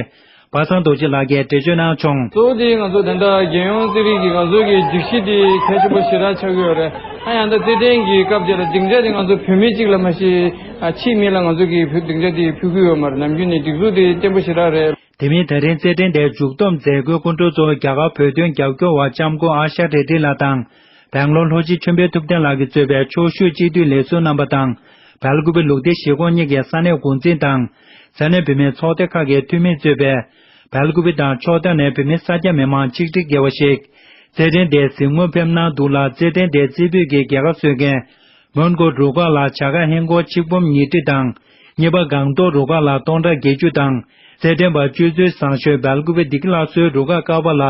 པ་སངས་རྡོ་རྗེ་ལགས་ཀྱིས་འགྲེལ་བརྗོད་གནང་བྱུང་། གཙོ་བོ་དེ་ང་ཚོ་ད་ལྟ་རྒྱལ་ཡོངས་རྩེད་རིགས་ཀྱི་ང་ཚོ་གི་སྒྲིག་གཞི་དེ་གལ་ཆེན་པོ་ཞེ་དྲག་ཆགས་ཀྱི་ཡོད་རེད། ཨ་ཡང་ད་རྩེད་འགྲན་གྱི་སྐབས་དེ་ལ་སྡིངས་ཆ་དེ་ང་ཚོ་བོད་མི་གཅིག་ལ་མ་གཞི་ཨ་ཕྱིའི་མི་ལ་ང་ཚོ་གི་བོད་སྡིངས་ཆ་དེ་ཕུལ་གྱི་ཡོད་མ་རེད། ནམ་རྒྱུན་ནས་སྒྲིག་འཛུགས་དེ་བརྟན་པོ་ཞེ་དྲག་རེད། དེ་མིན་ད་རིང་རྩེད་འགྲན་དེའི་མཇུག་བསྡོམས་མཛད་སྒོའི་སྐུ་མགྲོན་གཙོ་བོ་རྒྱ་གར་བོད་དོན་རྒྱབ་སྐྱོར་བ་ལྕམ་སྐུ་ཨ་ཤ་རེ་ཌི་ལགས་དང་། སྦེང་ལོར་ལྷོ་སྤྱི་ཆོས་འཕེལ་ཐུབ་བསྟན་ལགས་ཀྱིས་གཙོས་པའི་ཕྱོགས་བཞུགས་སྤྱི་འཐུས་ལས་ཟུར་རྣམ་པ་དང་། སྦེལ་ཀུ་པེ་ལུགས་བདེ་གཞིས་ཁོངས་གཉིས་ཀྱི་ས་གནས་འགོ་འཛིན་དང་། ས་གནས་བུད་མེད་ཚོགས་སྡེ་ཁག་གི་འཐུས་མིས་གཙོས་པའི་སྦེལ་ཀུ་པེ་དང་ཕྱོགས་མཐའ་ནས་བུད་མེད་ས་སྐྱ་མི་མང་ཆིག་ཁྲི་བརྒལ་བ་ཞིག་རྩེད་འགྲན་དེར་གཟིགས་མོ་ཕེབས་གནང་འདུག་ལ། རྩེད་འགྲན་དེའི་རྩེ་ཕུད་ཀྱི་རྒྱལ་ཁ་གསོལ་མཁན་མོན་གྷོ་རུ་ཁག་ལ་བྱ་དགའ་ཧིན་སྒོར་ཆིག་འབུམ་ཉིས་ཁྲི་དང་། གཉིས་པ་སྒང་ཏོག་རུ་ཁག་ལ་སྟོང་ཕྲག་བརྒྱད་ཅུ་དང་། རྩེད་འགྲན་པ་སྤྱོད་ཚུལ་བཟང་ཤོས་སྦེལ་ཀུ་པེ་བདེ་སྐྱིད་ལགས་སོའི་རུ་ཁག་ཀ་བ་ལ་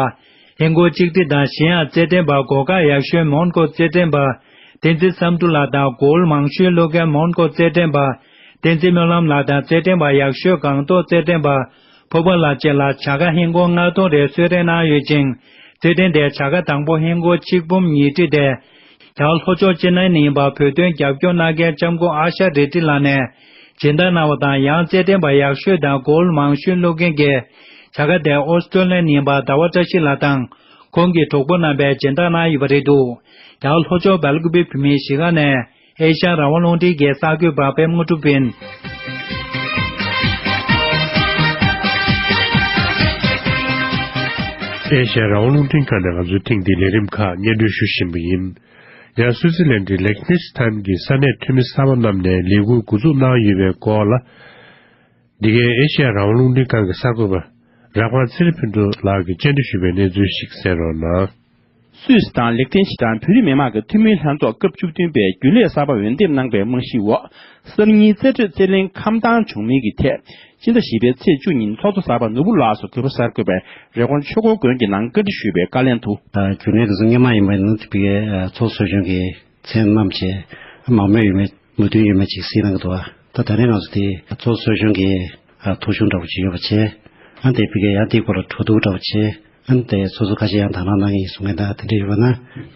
ཧིན་སྒོར་གཅིག་ཁྲི་དང་། གཞན་ཡང་རྩེད་འགྲན་པ་སྒོ་ཁ་ཡག་ཤོས་མོན་གྷོ་རྩེད་འགྲན་པ་བསྟན་འཛིན་བསམ་འགྲུབ་ལགས་དང་། གོལ་མང་ཤོས་བླུགས་མཁན་མོན་གྷོ་རྩེད་འགྲན་པ་བསྟན་འཛིན་སྨོན་ལམ་ལགས་དང་། རྩེད་འགྲན་པ་ཡག་ཤོས་སྒང་ཏོག་རྩེད་འགྲན་པ་ཕུར་པ་ལགས་བཅས་ལ་བྱ་དགའ་ཧིན་སྒོར་ལྔ་སྟོང་རེ་གསོལ་རས་གནང་ཡོད་ཅིང་། རྩེད་འགྲན་དེའི་བྱ་དགའ་དང་པོ་ཧིན་སྒོར་ཆིག་འབུམ་ཉིས་ཁྲི་དེ། རྒྱ་གར་ལྷོ་ཕྱོགས་ཅེ་ནའི་ནས་ཡིན་པ་བོད་དོན་རྒྱབ་སྐྱོར་གནང་མཁན་ལྕམ་སྐུ་ཨ་ཤ་རེ་ཏི་ལགས་ནས་སྦྱིན་བདག་གནང་བ་དང་། ཡང་རྩེད་འགྲན་པ་ཡག་ཤོས་དང་གོལ་མང་ཤོས་བླུགས་མཁན་གྱི་བྱ་དགའ་དེ་ཨོ་སི་ཀྲོ་ལི་ཡ་ནས་ཡིན་པ་ཟླ་བ་བཀྲ་ཤིས་ལགས་དང་ཁོང་གི་གྲོགས་པོ་རྣམ་པས་སྦྱིན་བདག་གནང་ཡོད་པ་རེད་འདུག་རྒྱ་གར་ལྷོ་ཕྱོགས་སྦེལ་ཀུ་པེ་བོད་མིའི་གཞིས་ཀ་ནས་ཨེ་ཤ་ཡ་རང་དབང་རླུང་འཕྲིན་གྱི་གསར་འགོད་པ་པད་མ་དངོས་གྲུབ་ཡིན། ཨེ་ཤ་ཡ་རང་དབང་རླུང་འཕྲིན་ཁང་ནས་ང་ཚོའི་ཐེངས་འདིའི་ལས་རིམ་ཁག་སྙན་སྒྲོན་ཞུ་བཞིན་པ་ཡིན། ཡང་སུའུ་ཙི་ལན་གྱི་ལེག་ནེ་སི་ཐན་གྱི་ས་གནས་འཐུས་མི་གསར་པ་རྣམས་ནས་ལས་འགུལ་འགོ་འཛུགས་གནང་ཡོད་པའི་སྐོར་ལ། འདི་གའི་ཨེ་ཤ་ཡ་རང་དབང་རླུང་འཕྲིན་ཁང་གི་གསར་འགོད་པ་རབ་དགའ་ཚེ་རིང་ཕུན་གྲུབ་ལགས་ཀྱིས་སྙན་སྒྲོན་ཞུས་པའི་གནས་ཚུལ་ཞིག་གསན་རོགས་གནང་། སུད་སི་དང་ལེག་ཐེན་ཞི་ཏན་བོད་རིགས་མི་མང་གི་འཐུས་མིའི་ལྷན་ཚོགས་སྐབས་བཅུ་བདུན་པའི་རྒྱུན་ལས་གསར་པ་འོས་འདེམས་གནང་པའི་རྨང་གཞིའི་འོག་གསར་རྙིང་རྩེད་འགྲན་རྩེད་ལེན་ཁམས་དྭངས་བྱུང་མིན་གྱི་ཐད། སྤྱི་ཟླ་བཞི་པའི་ཚེས་བཅུ་ཉིན་ཚོགས་གཙོ་གསར་པ་ནོར་བུ་ལགས་སུ་གུས་པ་གསར་འགོད་པས་རི་ཀོན་ཆོས་འཁོར་དགོན་གྱི་ནང་བཀའ་འདྲི་ཞུས་པའི་བཀའ་ལན་དུ། རྒྱུན་ལས་དེ་ཚོ་སྔོན་མ་ཡིན་པ་ཡིན་ན་དེ་བའི་ཚོགས་གཙོ་གསོལ་མཆན་གྱི་མཚན་རྣམས་བཅས་མང་མོས་ཡོད་མེད་མོས་མཐུན་ཡོད་མེད་ཅིག་གཟིགས་གནང་གི་འདུག་བ། ད་ད་རེས་ང་ཚོ་དེ་ཚོགས་གཙོ་གསོལ་མཆན་གྱི་ཐོ་གཞུང་འདྲ་པོ་ཅིག་ཡོད་པ་བྱས། ཨ་དེ་བི་གའི་ཡང་དེའི་སྐོར་ལ་གྲོས་བསྡུར་འདྲ་པོ་བྱས། ཨ་དེ་སོ་སོ་ཁ་ཤས་ཡང་དང་བླངས་གནང་གི་ཡིན་གསུང་མཁན་དང་དེ་འདྲ་ཡོད་པ་ན་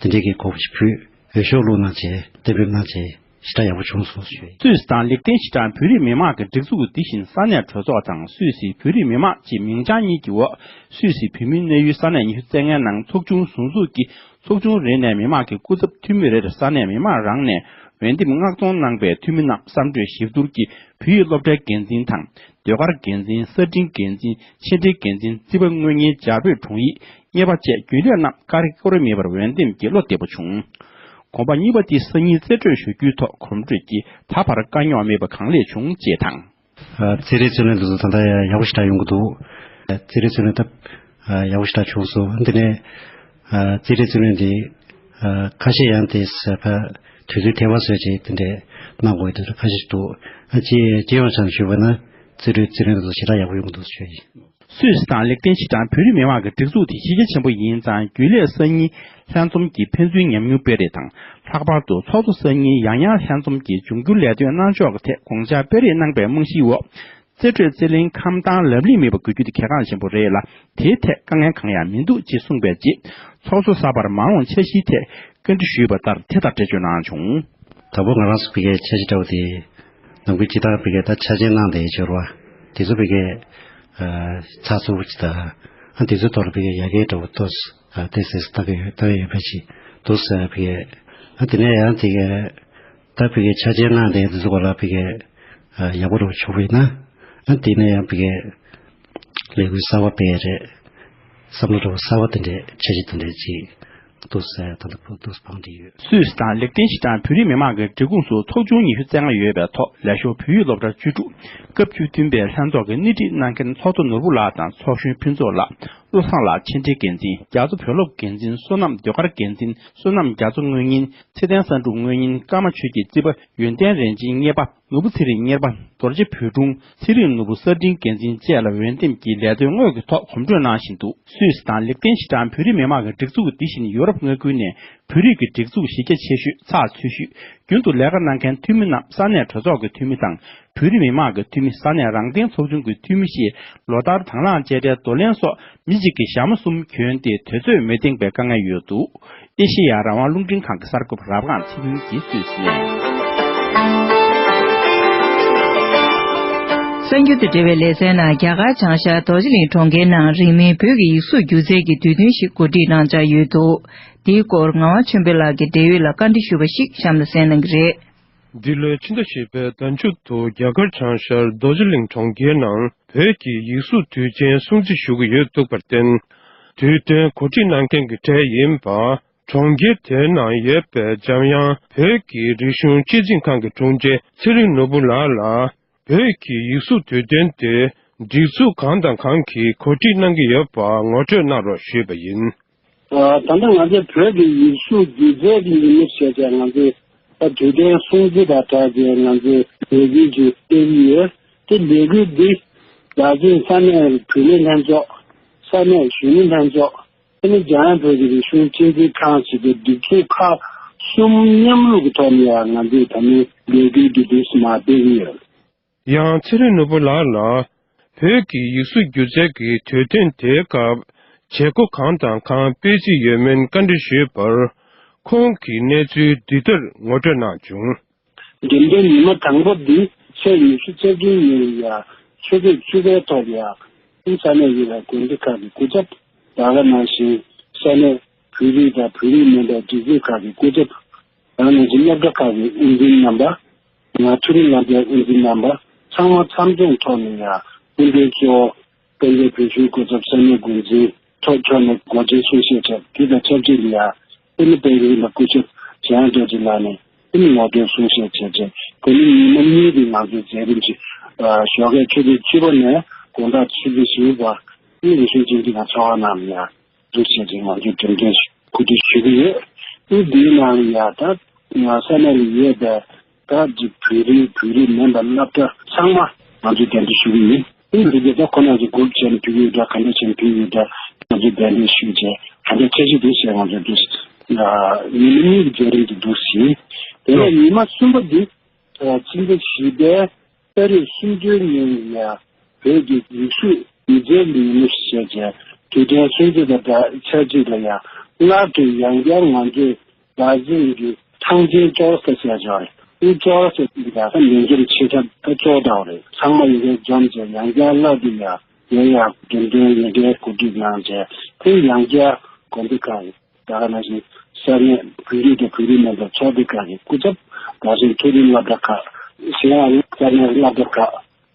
དེ་འདྲའི་གི་གོ་སྐབས་ཅིག་ཕུལ། འོས་ཤོག་བླུགས་གནང་བྱས་གཏན་འབེབས་གནང་བྱས་ཞེ་དྲག་ཡག་པོ་བྱུང་སོང་ཞུ་ཡི། སུད་སི་དང་ལེག་ཐེན་ཞི་ཏན་བོད་རིགས་མི་མང་གི་སྒྲིག་འཛུགས་འདི་བཞིན་ས་གནས་གྲོས་ཚོགས་དང་སུད་སིའི་བོད་རིགས་མི་མང་ཅེས་མིང་བྱང་གཉིས་ཀྱི་འོག་སུད་སིའི་བོད་མིའི་གནས་ཡུལ་ས་གནས་ཉི་ཤུ་རྩ་ལྔའི་ནང་ཚོགས་ཆུང་ཟུར་འཛུགས་ཀྱིས་ཚོགས་ཆུང་རེ་ནས་མི་མང་གི་སྐུ་ཚབ་འཐུས་མི་རེར་ས་གནས་མི་མང་རང་ནས་འོས་འདེམས་མངགས་གཏོང་གནང་པའི་འཐུས་མི་རྣམས་བསམ་གྲོས་ཞིབ་བསྡུར་གྱིས་བོད་ཡིག་སློབ་གྲྭའི་འགན་འཛིན་དང་། ཟློས་གར་འགན་འཛིན། གསར་འཕྲིན་འགན་འཛིན། ཆེད་སྒྲིག་འགན་འཛིན། རྩིས་པ་དངུལ་གཉེར། འཇར་པན་དྲུང་ཡིག་གཉེར་པ་བཅས་རྒྱུན་ལས་རྣམས་བཀའ་རེ་བཀུར་འོས་མེད་པར་འོས་འདེམས་ཀྱིས་བློ་བདེ་པོ་བྱུང་། གོམ་པ་གཉིས་པ་འདི་སང་ཉིན་རྩེད་འགྲན་ཞུ་རྒྱུའི་ཐོག་གོམ་བགྲོད་ཀྱིས་ད་བར་དཀའ་རྙོག་མེད་པ་གང་ལེགས་བྱུང་ཅེས་དང་། རྩེད་རིགས་རྩོད་ལེན་འདི་ཚོ་ད་ལྟ་ཡག་པོ་ཞེ་དྲག་ཡོང་གི་འདུག་རྩེད་རིགས་རྩོད་ལེན་སྟབས་ཡག་པོ་ཞེ་དྲག་བྱུང་སོང་། འདི་ནས། ཨ་རྩིས་སྤྲོད་རྩིས་ལེན་དེ་ཨ་ཁ་ཤས་ཡང་དེ་ས་ཕ་དུས་ཚོད་འཐེབ་པ་བཟོས་བྱས་དེ་འདྲས་གནང་དགོས་ཡོད་དེ་ཁ་ཤས་ཤིག་འདུག་ཨ་སྤྱི་སྤྱི་ཡོངས་ཆ་ནས་ཞུས་པ་ན་རྩིས་སྤྲོད་རྩིས་ལེན་དེ་ཚོ་ཞེ་དྲག་ཡག་པོ་ཡོང་གི་འདུག་ཞུ་ཡ་ཡིན། སུད་སི་དང་ལེགས་ལྡན་ཕྱི་དྲང་བོད་རིགས་མི་མང་གི་སྒྲིག་འཛུགས་དེ་གཞི་རྒྱ་ཆེན་པོ་ཡིན་ཙང་རྒྱུན་ལས་གསར་རྙིང་ལྷན་འཛོམས་ཀྱི་ཕན་ཚུན་ཉམས་མྱོང་སྤེལ་རེས་དང་ལྷག་པར་དུ་ཚོགས་གཙོ་གསར་རྙིང་ཡང་ཡང་ལྷན་འཛོམས་ཀྱི་འབྱུང་འགྱུར་ལས་དོན་གནང་ཕྱོགས་ཀྱི་ཐད་དགོངས་འཆར་སྤེལ་རེས་གནང་པའི་རྨང་གཞིའི་འོག་རྩིས་སྤྲོད་རྩིས་ལེན་ཁམས་དྭངས་ལམ་ལྷིང་མེད་པ་དགོས་རྒྱུ་དེ་གལ་འགངས་ཆེན་པོ་རེད་ལ། དེའི་ཐད་དཀའ་ངལ་གང་ཡང་མི་འདུག་ཅེས་གསུངས་པའི་རྗེས་ཚོགས་གཙོ་གསར་པར་མ་འོངས་འཆར་གཞིའི་ཐད་བཀའ་འདྲི་ཞུས་པ་ལྟར་དེ་ལྟར་འགྲེལ་བརྗོད་གནང་བྱུང་། དང་པོ་ང་རང་ཚོ་ཕ་གིའི་འཆར་གཞི་འདྲ་བོ་དེ་ནམ་རྒྱུན་སྤྱིར་བཏང་ཕ་གིའི་ད་འཆར་ཅན་གནང་བསྡད་ཡོད་རེད་བ། དེ་ཚོ་ཕ་གིའི་ཚགས་ཚུད་པོ་ཅིག་དང་ཨ་དེ་ཚོའི་ཐོག་ལ་ཕ་གིའི་ཡར་རྒྱས་འདྲ་བོ་ཏོག་ཙམ་ཏོག་ཙམ་ལྟ་གི་ཡོད་ལྟ་གི་ཡོད་པ་ཅིག་འདུག་ཟེར་ཕ་གིའི་ཨ་དེ་ནས་ཡང་དེ་གའི་ད་ཕ་གིའི་འཆར་ཅན་གནང་བསྡད་དེ་ཚོ་སྐོར་ལ་ཕ་གིའི་ཡག་པོ་འདྲ་བོ་བྱུང་བ་ཡིན་ན་ཨ་དེ་ནས་ཡང་ཕ་གིའི་ལས་འགུལ་གསར་བ་སྤེལ་ཡ་རེད། བསམ་བློ་འདྲ་བོ་གསར་བ་དེ་འདྲས་འཆར་གཞི་དེ་འདྲས་ཅིག་འདུག་ཟེར་ད་ལྟ་བུ་འདུག་བང་སྒྲིག་ཡོད། སུད་སི་དང་ལེགས་ལྡན་ཕྱི་དྲང་བོད་རིགས་མི་མང་གི་སྒྲིག་ཁོངས་སུ་ཚོགས་ཆུང་ཉི་ཤུ་རྩ་ལྔ་ཡོད་པའི་ཐོག་ལས་ཞོར་བོད་ཡིག་སློབ་གྲྭ་བཅུ་དྲུག་སྐབས་བཅུ་བདུན་པའི་ལྷན་ཚོགས་ཀྱི་སྣེ་ཁྲིད་གནང་མཁན་ཚོགས་གཙོ་ནོར་བུ་ལགས་དང་ཚོགས་གཞོན་ཕུན་ཚོགས་ལགས། བློ་བཟང་ལགས་ཕྱི་འབྲེལ་འགན་འཛིན། རྒྱ་མཚོ་བོད་སློབ་འགན་འཛིན། བསོད་ནམས་ཟློས་གར་འགན་འཛིན། བསོད་ནམས་རྒྱ་མཚོ་དངོས་གཉེར། ཚེ་བརྟན་བསམ་གྲུབ་དངོས་གཉེར། ཀརྨ་ཆོས་སྐྱིད་རྩིས་པ། ཡོན་ཏན་རིན་ཆེན་གཉེར་པ། ནོར་བུ་ཚེ་རིང་གཉེར་པ། རྡོ་རྗེ་བོད་དྲུང་། ཚེ་རིང་ནོར་བུ་གསར་འཕྲིན་འགན་འཛིན་བཅས་ལ་འོས་འདེམས་ཀྱིས་ལས་དོན་དངོས་ཀྱི་ཐོག་གོམ་བགྲོད་གནང་བཞིན་འདུག་སུད་སི་དང་ལེགས་ལྡན་ཕྱི་དྲང་བོད་རིགས་མི་མང་གི་སྒྲིག་འཛུགས་འདི་བཞིན་ཡོ་རོབ་མངའ་ཁུལ་ནས་བོད་རིགས་ཀྱི་སྒྲིག་འཛུགས་གཞི་རྒྱ་ཆེ་ཤོས་ཚགས་ཚུད་ཤོས། རྒྱུན་དུ་ལས་ཀ་གནང་མཁན་འཐུས་མི་རྣམས་ས་གནས་གྲོས་ཚོགས་ཀྱི་འཐུས་མི་དང་། བོད་རིགས་མི་མང་གི་འཐུས་མི། ས་གནས་རང་བདེན་ཚོགས་ཆུང་གི་འཐུས་མི་ཞེས་ལོ་ལྟར་དང་བླངས་དཔྱ་ཁྲལ་འདོར་ལེན་སོགས་མི་གཅིག་གི་ཞྭ་མོ་གསུམ་གྱོན་ཏེ་དུས་ཚོད་མི་ལྡན་པའི་དཀའ་ངལ་ཡོད་འདུག་ཨེ་ཤེ་ཡ་རང་དབང་རླུང་འཕྲིན་ཁང་གི་གསར་འགོད་པ་རབ་སྒང་ཚེ་ཕུན་གྱིས་སུད་སི་ནས། གསར་འགྱུར་དང་འབྲེལ་བའི་ལེ་ཚན་ནང་རྒྱ་གར་བྱང་ཤར་རྡོ་རྗེ་གླིང་གྲོང་ཁྱེར་ནང་རིང་མིན་བོད་ཀྱི་ཡིག་གཟུགས་སྒྱུ་རྩལ་གྱི་དུས་སྟོན་ཞིག་གོ་སྒྲིག་གནང་འཆར་ཡོད་འདུག་འདིའི་སྐོར་ངག་དབང་ཆོས་འཕེལ་ལགས་ཀྱིས་འབྲེལ་ཡོད་ལ་བཀའ་འདྲི་ཞུས་པ་ཞིག་གཤམ་ལ་གསན་གནང་གི་རེད། འདི་ལོའི་ཕྱི་ཟླ་བཞི་པའི་ཟླ་མཇུག་ཏུ་རྒྱ་གར་བྱང་ཤར་རྡོ་རྗེ་གླིང་གྲོང་ཁྱེར་ནང་བོད་ཀྱི་ཡིག་གཟུགས་དུས་ཆེན་སྲུང་བརྩི་ཞུ་གི་ཡོད་འདུག་པར་བརྟེན། དུས་སྟོན་གོ་སྒྲིག་གནང་མཁན་གྱི་གྲས་ཡིན་པ། གྲོང་ཁྱེར་དེའི་ནང་ཡོད་པའི་འཇམ་དབྱངས་བོད་ཀྱི་རིག་གཞུང་སྤྱི་འཛིན་ཁང་གི་དྲུང་ཆེ་ཚེ་རིང་ནོར་བུ་ལགས་ལ། བོད་ཀྱི་ཡིག་གཟུགས་དུས་སྟོན་དེ་སྒྲིག་འཛུགས་གང་དང་གང་གིས་གོ་སྒྲིག་གནང་གི་ཡོད་པ་ངོ་སྤྲོད་གནང་རོགས་ཞུས་པ་ཡིན། ད་ལྟ་ང་ཚོའི་བོད་ཀྱི་ཡིག་གཟུགས་སྒྱུ་རྩལ་གྱི་ཉིན་མོ་ཞེས་བྱ་ང་ཚོའི་ད་དུས་དྲན་སྲུང་བརྩི་དང་སྦྲགས་ཏེ་ང་ཚོའི་ལས་འགུལ་ཅིག་སྤེལ་གྱི་ཡོད། དེ་ལས་འགུལ་འདི་རྒྱ་ཆེའི་ས་གནས་བུད་མེད་ལྷན་ཚོགས། ས་གནས་གཞོན་ནུ་ལྷན་ཚོགས། དེ་ནི་འཇམ་དབྱངས་བོད་ཀྱི་རིག་གཞུང་སྤྱི་འཛིན་ཁང་ཞེས་པའི་སྒྲིག་འཛུགས་ཁག་གསུམ་མཉམ་རུབ་ཀྱི་ཐོག་ནས་ཡང་ང་ཚོས་ད་ནི་ལས་འགུལ་འདི་འདུག་སེ་མར་སྤེལ་གྱི་ཡོད། ཡང་ཚེ་རིང་ནོར་བུ་ལགས་ལ། བོད་ཀྱི་ཡིག་གཟུགས་སྒྱུ་རྩལ་གྱི་དུས་སྟོན་དེའི་སྐབས་བྱེད་སྒོ་གང་དང་གང་སྤེལ་རྩིས་ཡོད་མིན་བཀའ་འདྲི་ཞུས་པར། ཁོང་གིས་གནས་ཚུལ་འདི་ལྟར་ངོ་སྤྲོད་གནང་བྱུང་། འགྲེམས་སྟོན་ཉི་མ་དང་པོ་འདི་ཚེས་ཉི་ཤུ་རྩ་བདུན་ཉིན་ལ་ཡང་ཆུ་ཚོད་བཅུ་པའི་ཐོག་ལ་ཡང་ས་གནས་ཡོད་པའི་དགོན་སྡེ་ཁག་གི་སྐུ་ཚབ། ད་ག་ནང་བཞིན་ས་གནས་བོད་རིགས་དང་བོད་རིགས་མིན་པའི་སྒྲིག་འཛུགས་ཁག་གི་སྐུ་ཚབ། ད་ག་ནང་བཞིན་སློབ་གྲྭ་ཁག་གི་དབུ་འཛིན་རྣམ་པ། ང་མཐོ་རིམ་སློབ་གྲྭའི་དབུ་འཛིན་རྣམ་པ་ཚང་མ་མཚམས་སྦྱོར་ཐོག་ནས་ཡང་སྐུ་མགྲོན་གཙོ་བོ་དཔལ་ལྡན་བོད་གཞུང་སྐུ་ཚབ་ས་གནས་འགོ་འཛིན་ཚོགས་མཆོག་ནས་འགོ་འདྲེན་གསུང་བཤད་བྱས། དེ་དང་ཆབས་ཅིག་ལ་ཡང་ཨ་ནི་དཔལ་རི་ལ་སྐུ་ཞབས་འཇམ་དབྱངས་རྡོ་རྗེ་ལགས་ནས་ཨ་ནི་ངོ་སྤྲོད་གསུང་བཤད་བྱས་རྗེས་དེ་ནི་ཉི་མ་གཉིས་ཀྱི་ང་ཚོའི་མཛད་རིམ་གྱི་ཞོགས་ཀའི་ཆུ་ཚོད་བཅུ་པ་ནས་དགོང་དག་ཆུ་ཚོད་བཞི་བར་ཨ་ནི་རིག་གཞུང་སྤྱི་འཛིན་ཁང་ཚོགས་ཁང་ནང་ལ་ཡང་འཛུགས་བྱས་རྗེས་ང་ཚོས་འགྲེམས་སྟོན་གོ་སྒྲིག་ཞུ་གི་ཡོད། ཨ་ནི་འདིའི་ནང་ལ་ཡང་ད་ང་ས་གནས་ལ་ཡོད་པའི་ད་ཅིག་བོད་རིགས་བོད་རིགས་མིན་པ་སློབ་གྲྭ་ཚང་མ་ང་ཚོས་གདན་འདྲེན་ཞུ་གི་ཡིན། ཨ་ནི་འདི་ག་ད་ཁོ་ན་ཚོ་གུ་རུབ་བྱས་ནས་ཕུལ་གྱི་ཡོད་འདྲ། ག་འདྲ་བྱས་ནས་ཕུལ་གྱི་ཡོད་འདྲ། ང་ཚོས་གདན་འདྲེན་ཞུས་བྱས་ག་འདྲ་འཆར་གཞི་འདུག་ཟེར་ང་ཚོས་འདུག་ཉི་མ་གཉིས་ཀྱི་མཛད་རིམ་དེ་འདུག་ཟིན། དེ་ནས་ཉི་མ་གསུམ་པ་འདི་ཕྱི་ཟླ་བཞི་པའི་ཏ་རིག་སུམ་ཅུའི་ཉིན་ཡང་བོད་ཀྱི་ཡིག་གཟུགས་སྒྱུ་རྩལ་ཉིན་མོ་ཞེས་བྱས་དུས་དྲན་སྲུང་བརྩི་དང་ཆབས་ཅིག་ལ་ཡང་སླར་དུ་ཡང་བསྐྱར་ང་ཚོས་སྦྲ་གསེང་གི་ཐང་ཆེན་ཅོག་ཙེ་ཟེར་ཅོག་རེད། ཨེ་ཅོག་ཙེ་འདི་ག་ས་ཉིན་རྒྱུན་ཆེ་ཐབས་ད་ཅོག་འདྲ་བ་རེད། ཚང་མ་ཡི་གེ་འཛོམས་བྱས་ཡང་བསྐྱར་སླར་དུ་ཡང་ཡང་ཡང་འགྲེམས་སྟོན་ཡི་གེ་གོ་སྒྲིག་གནང་བྱས་དེ་ཡང་བསྐྱར་དགོན་སྡེ་ཁག་གི་ད་ག་ནང་བཞིན་ས་གནས་བོད་རིགས་དང་བོད་རིགས་མིན་པའི་ཚོགས་སྡེ་ཁག་གི་སྐུ་ཚབ། ད་ག་ནང་བཞིན་མཐོ་རིམ་སློབ་གྲྭ་ཁག་གཞན་ཡང་ས་གནས་སློབ་གྲྭ་ཁག་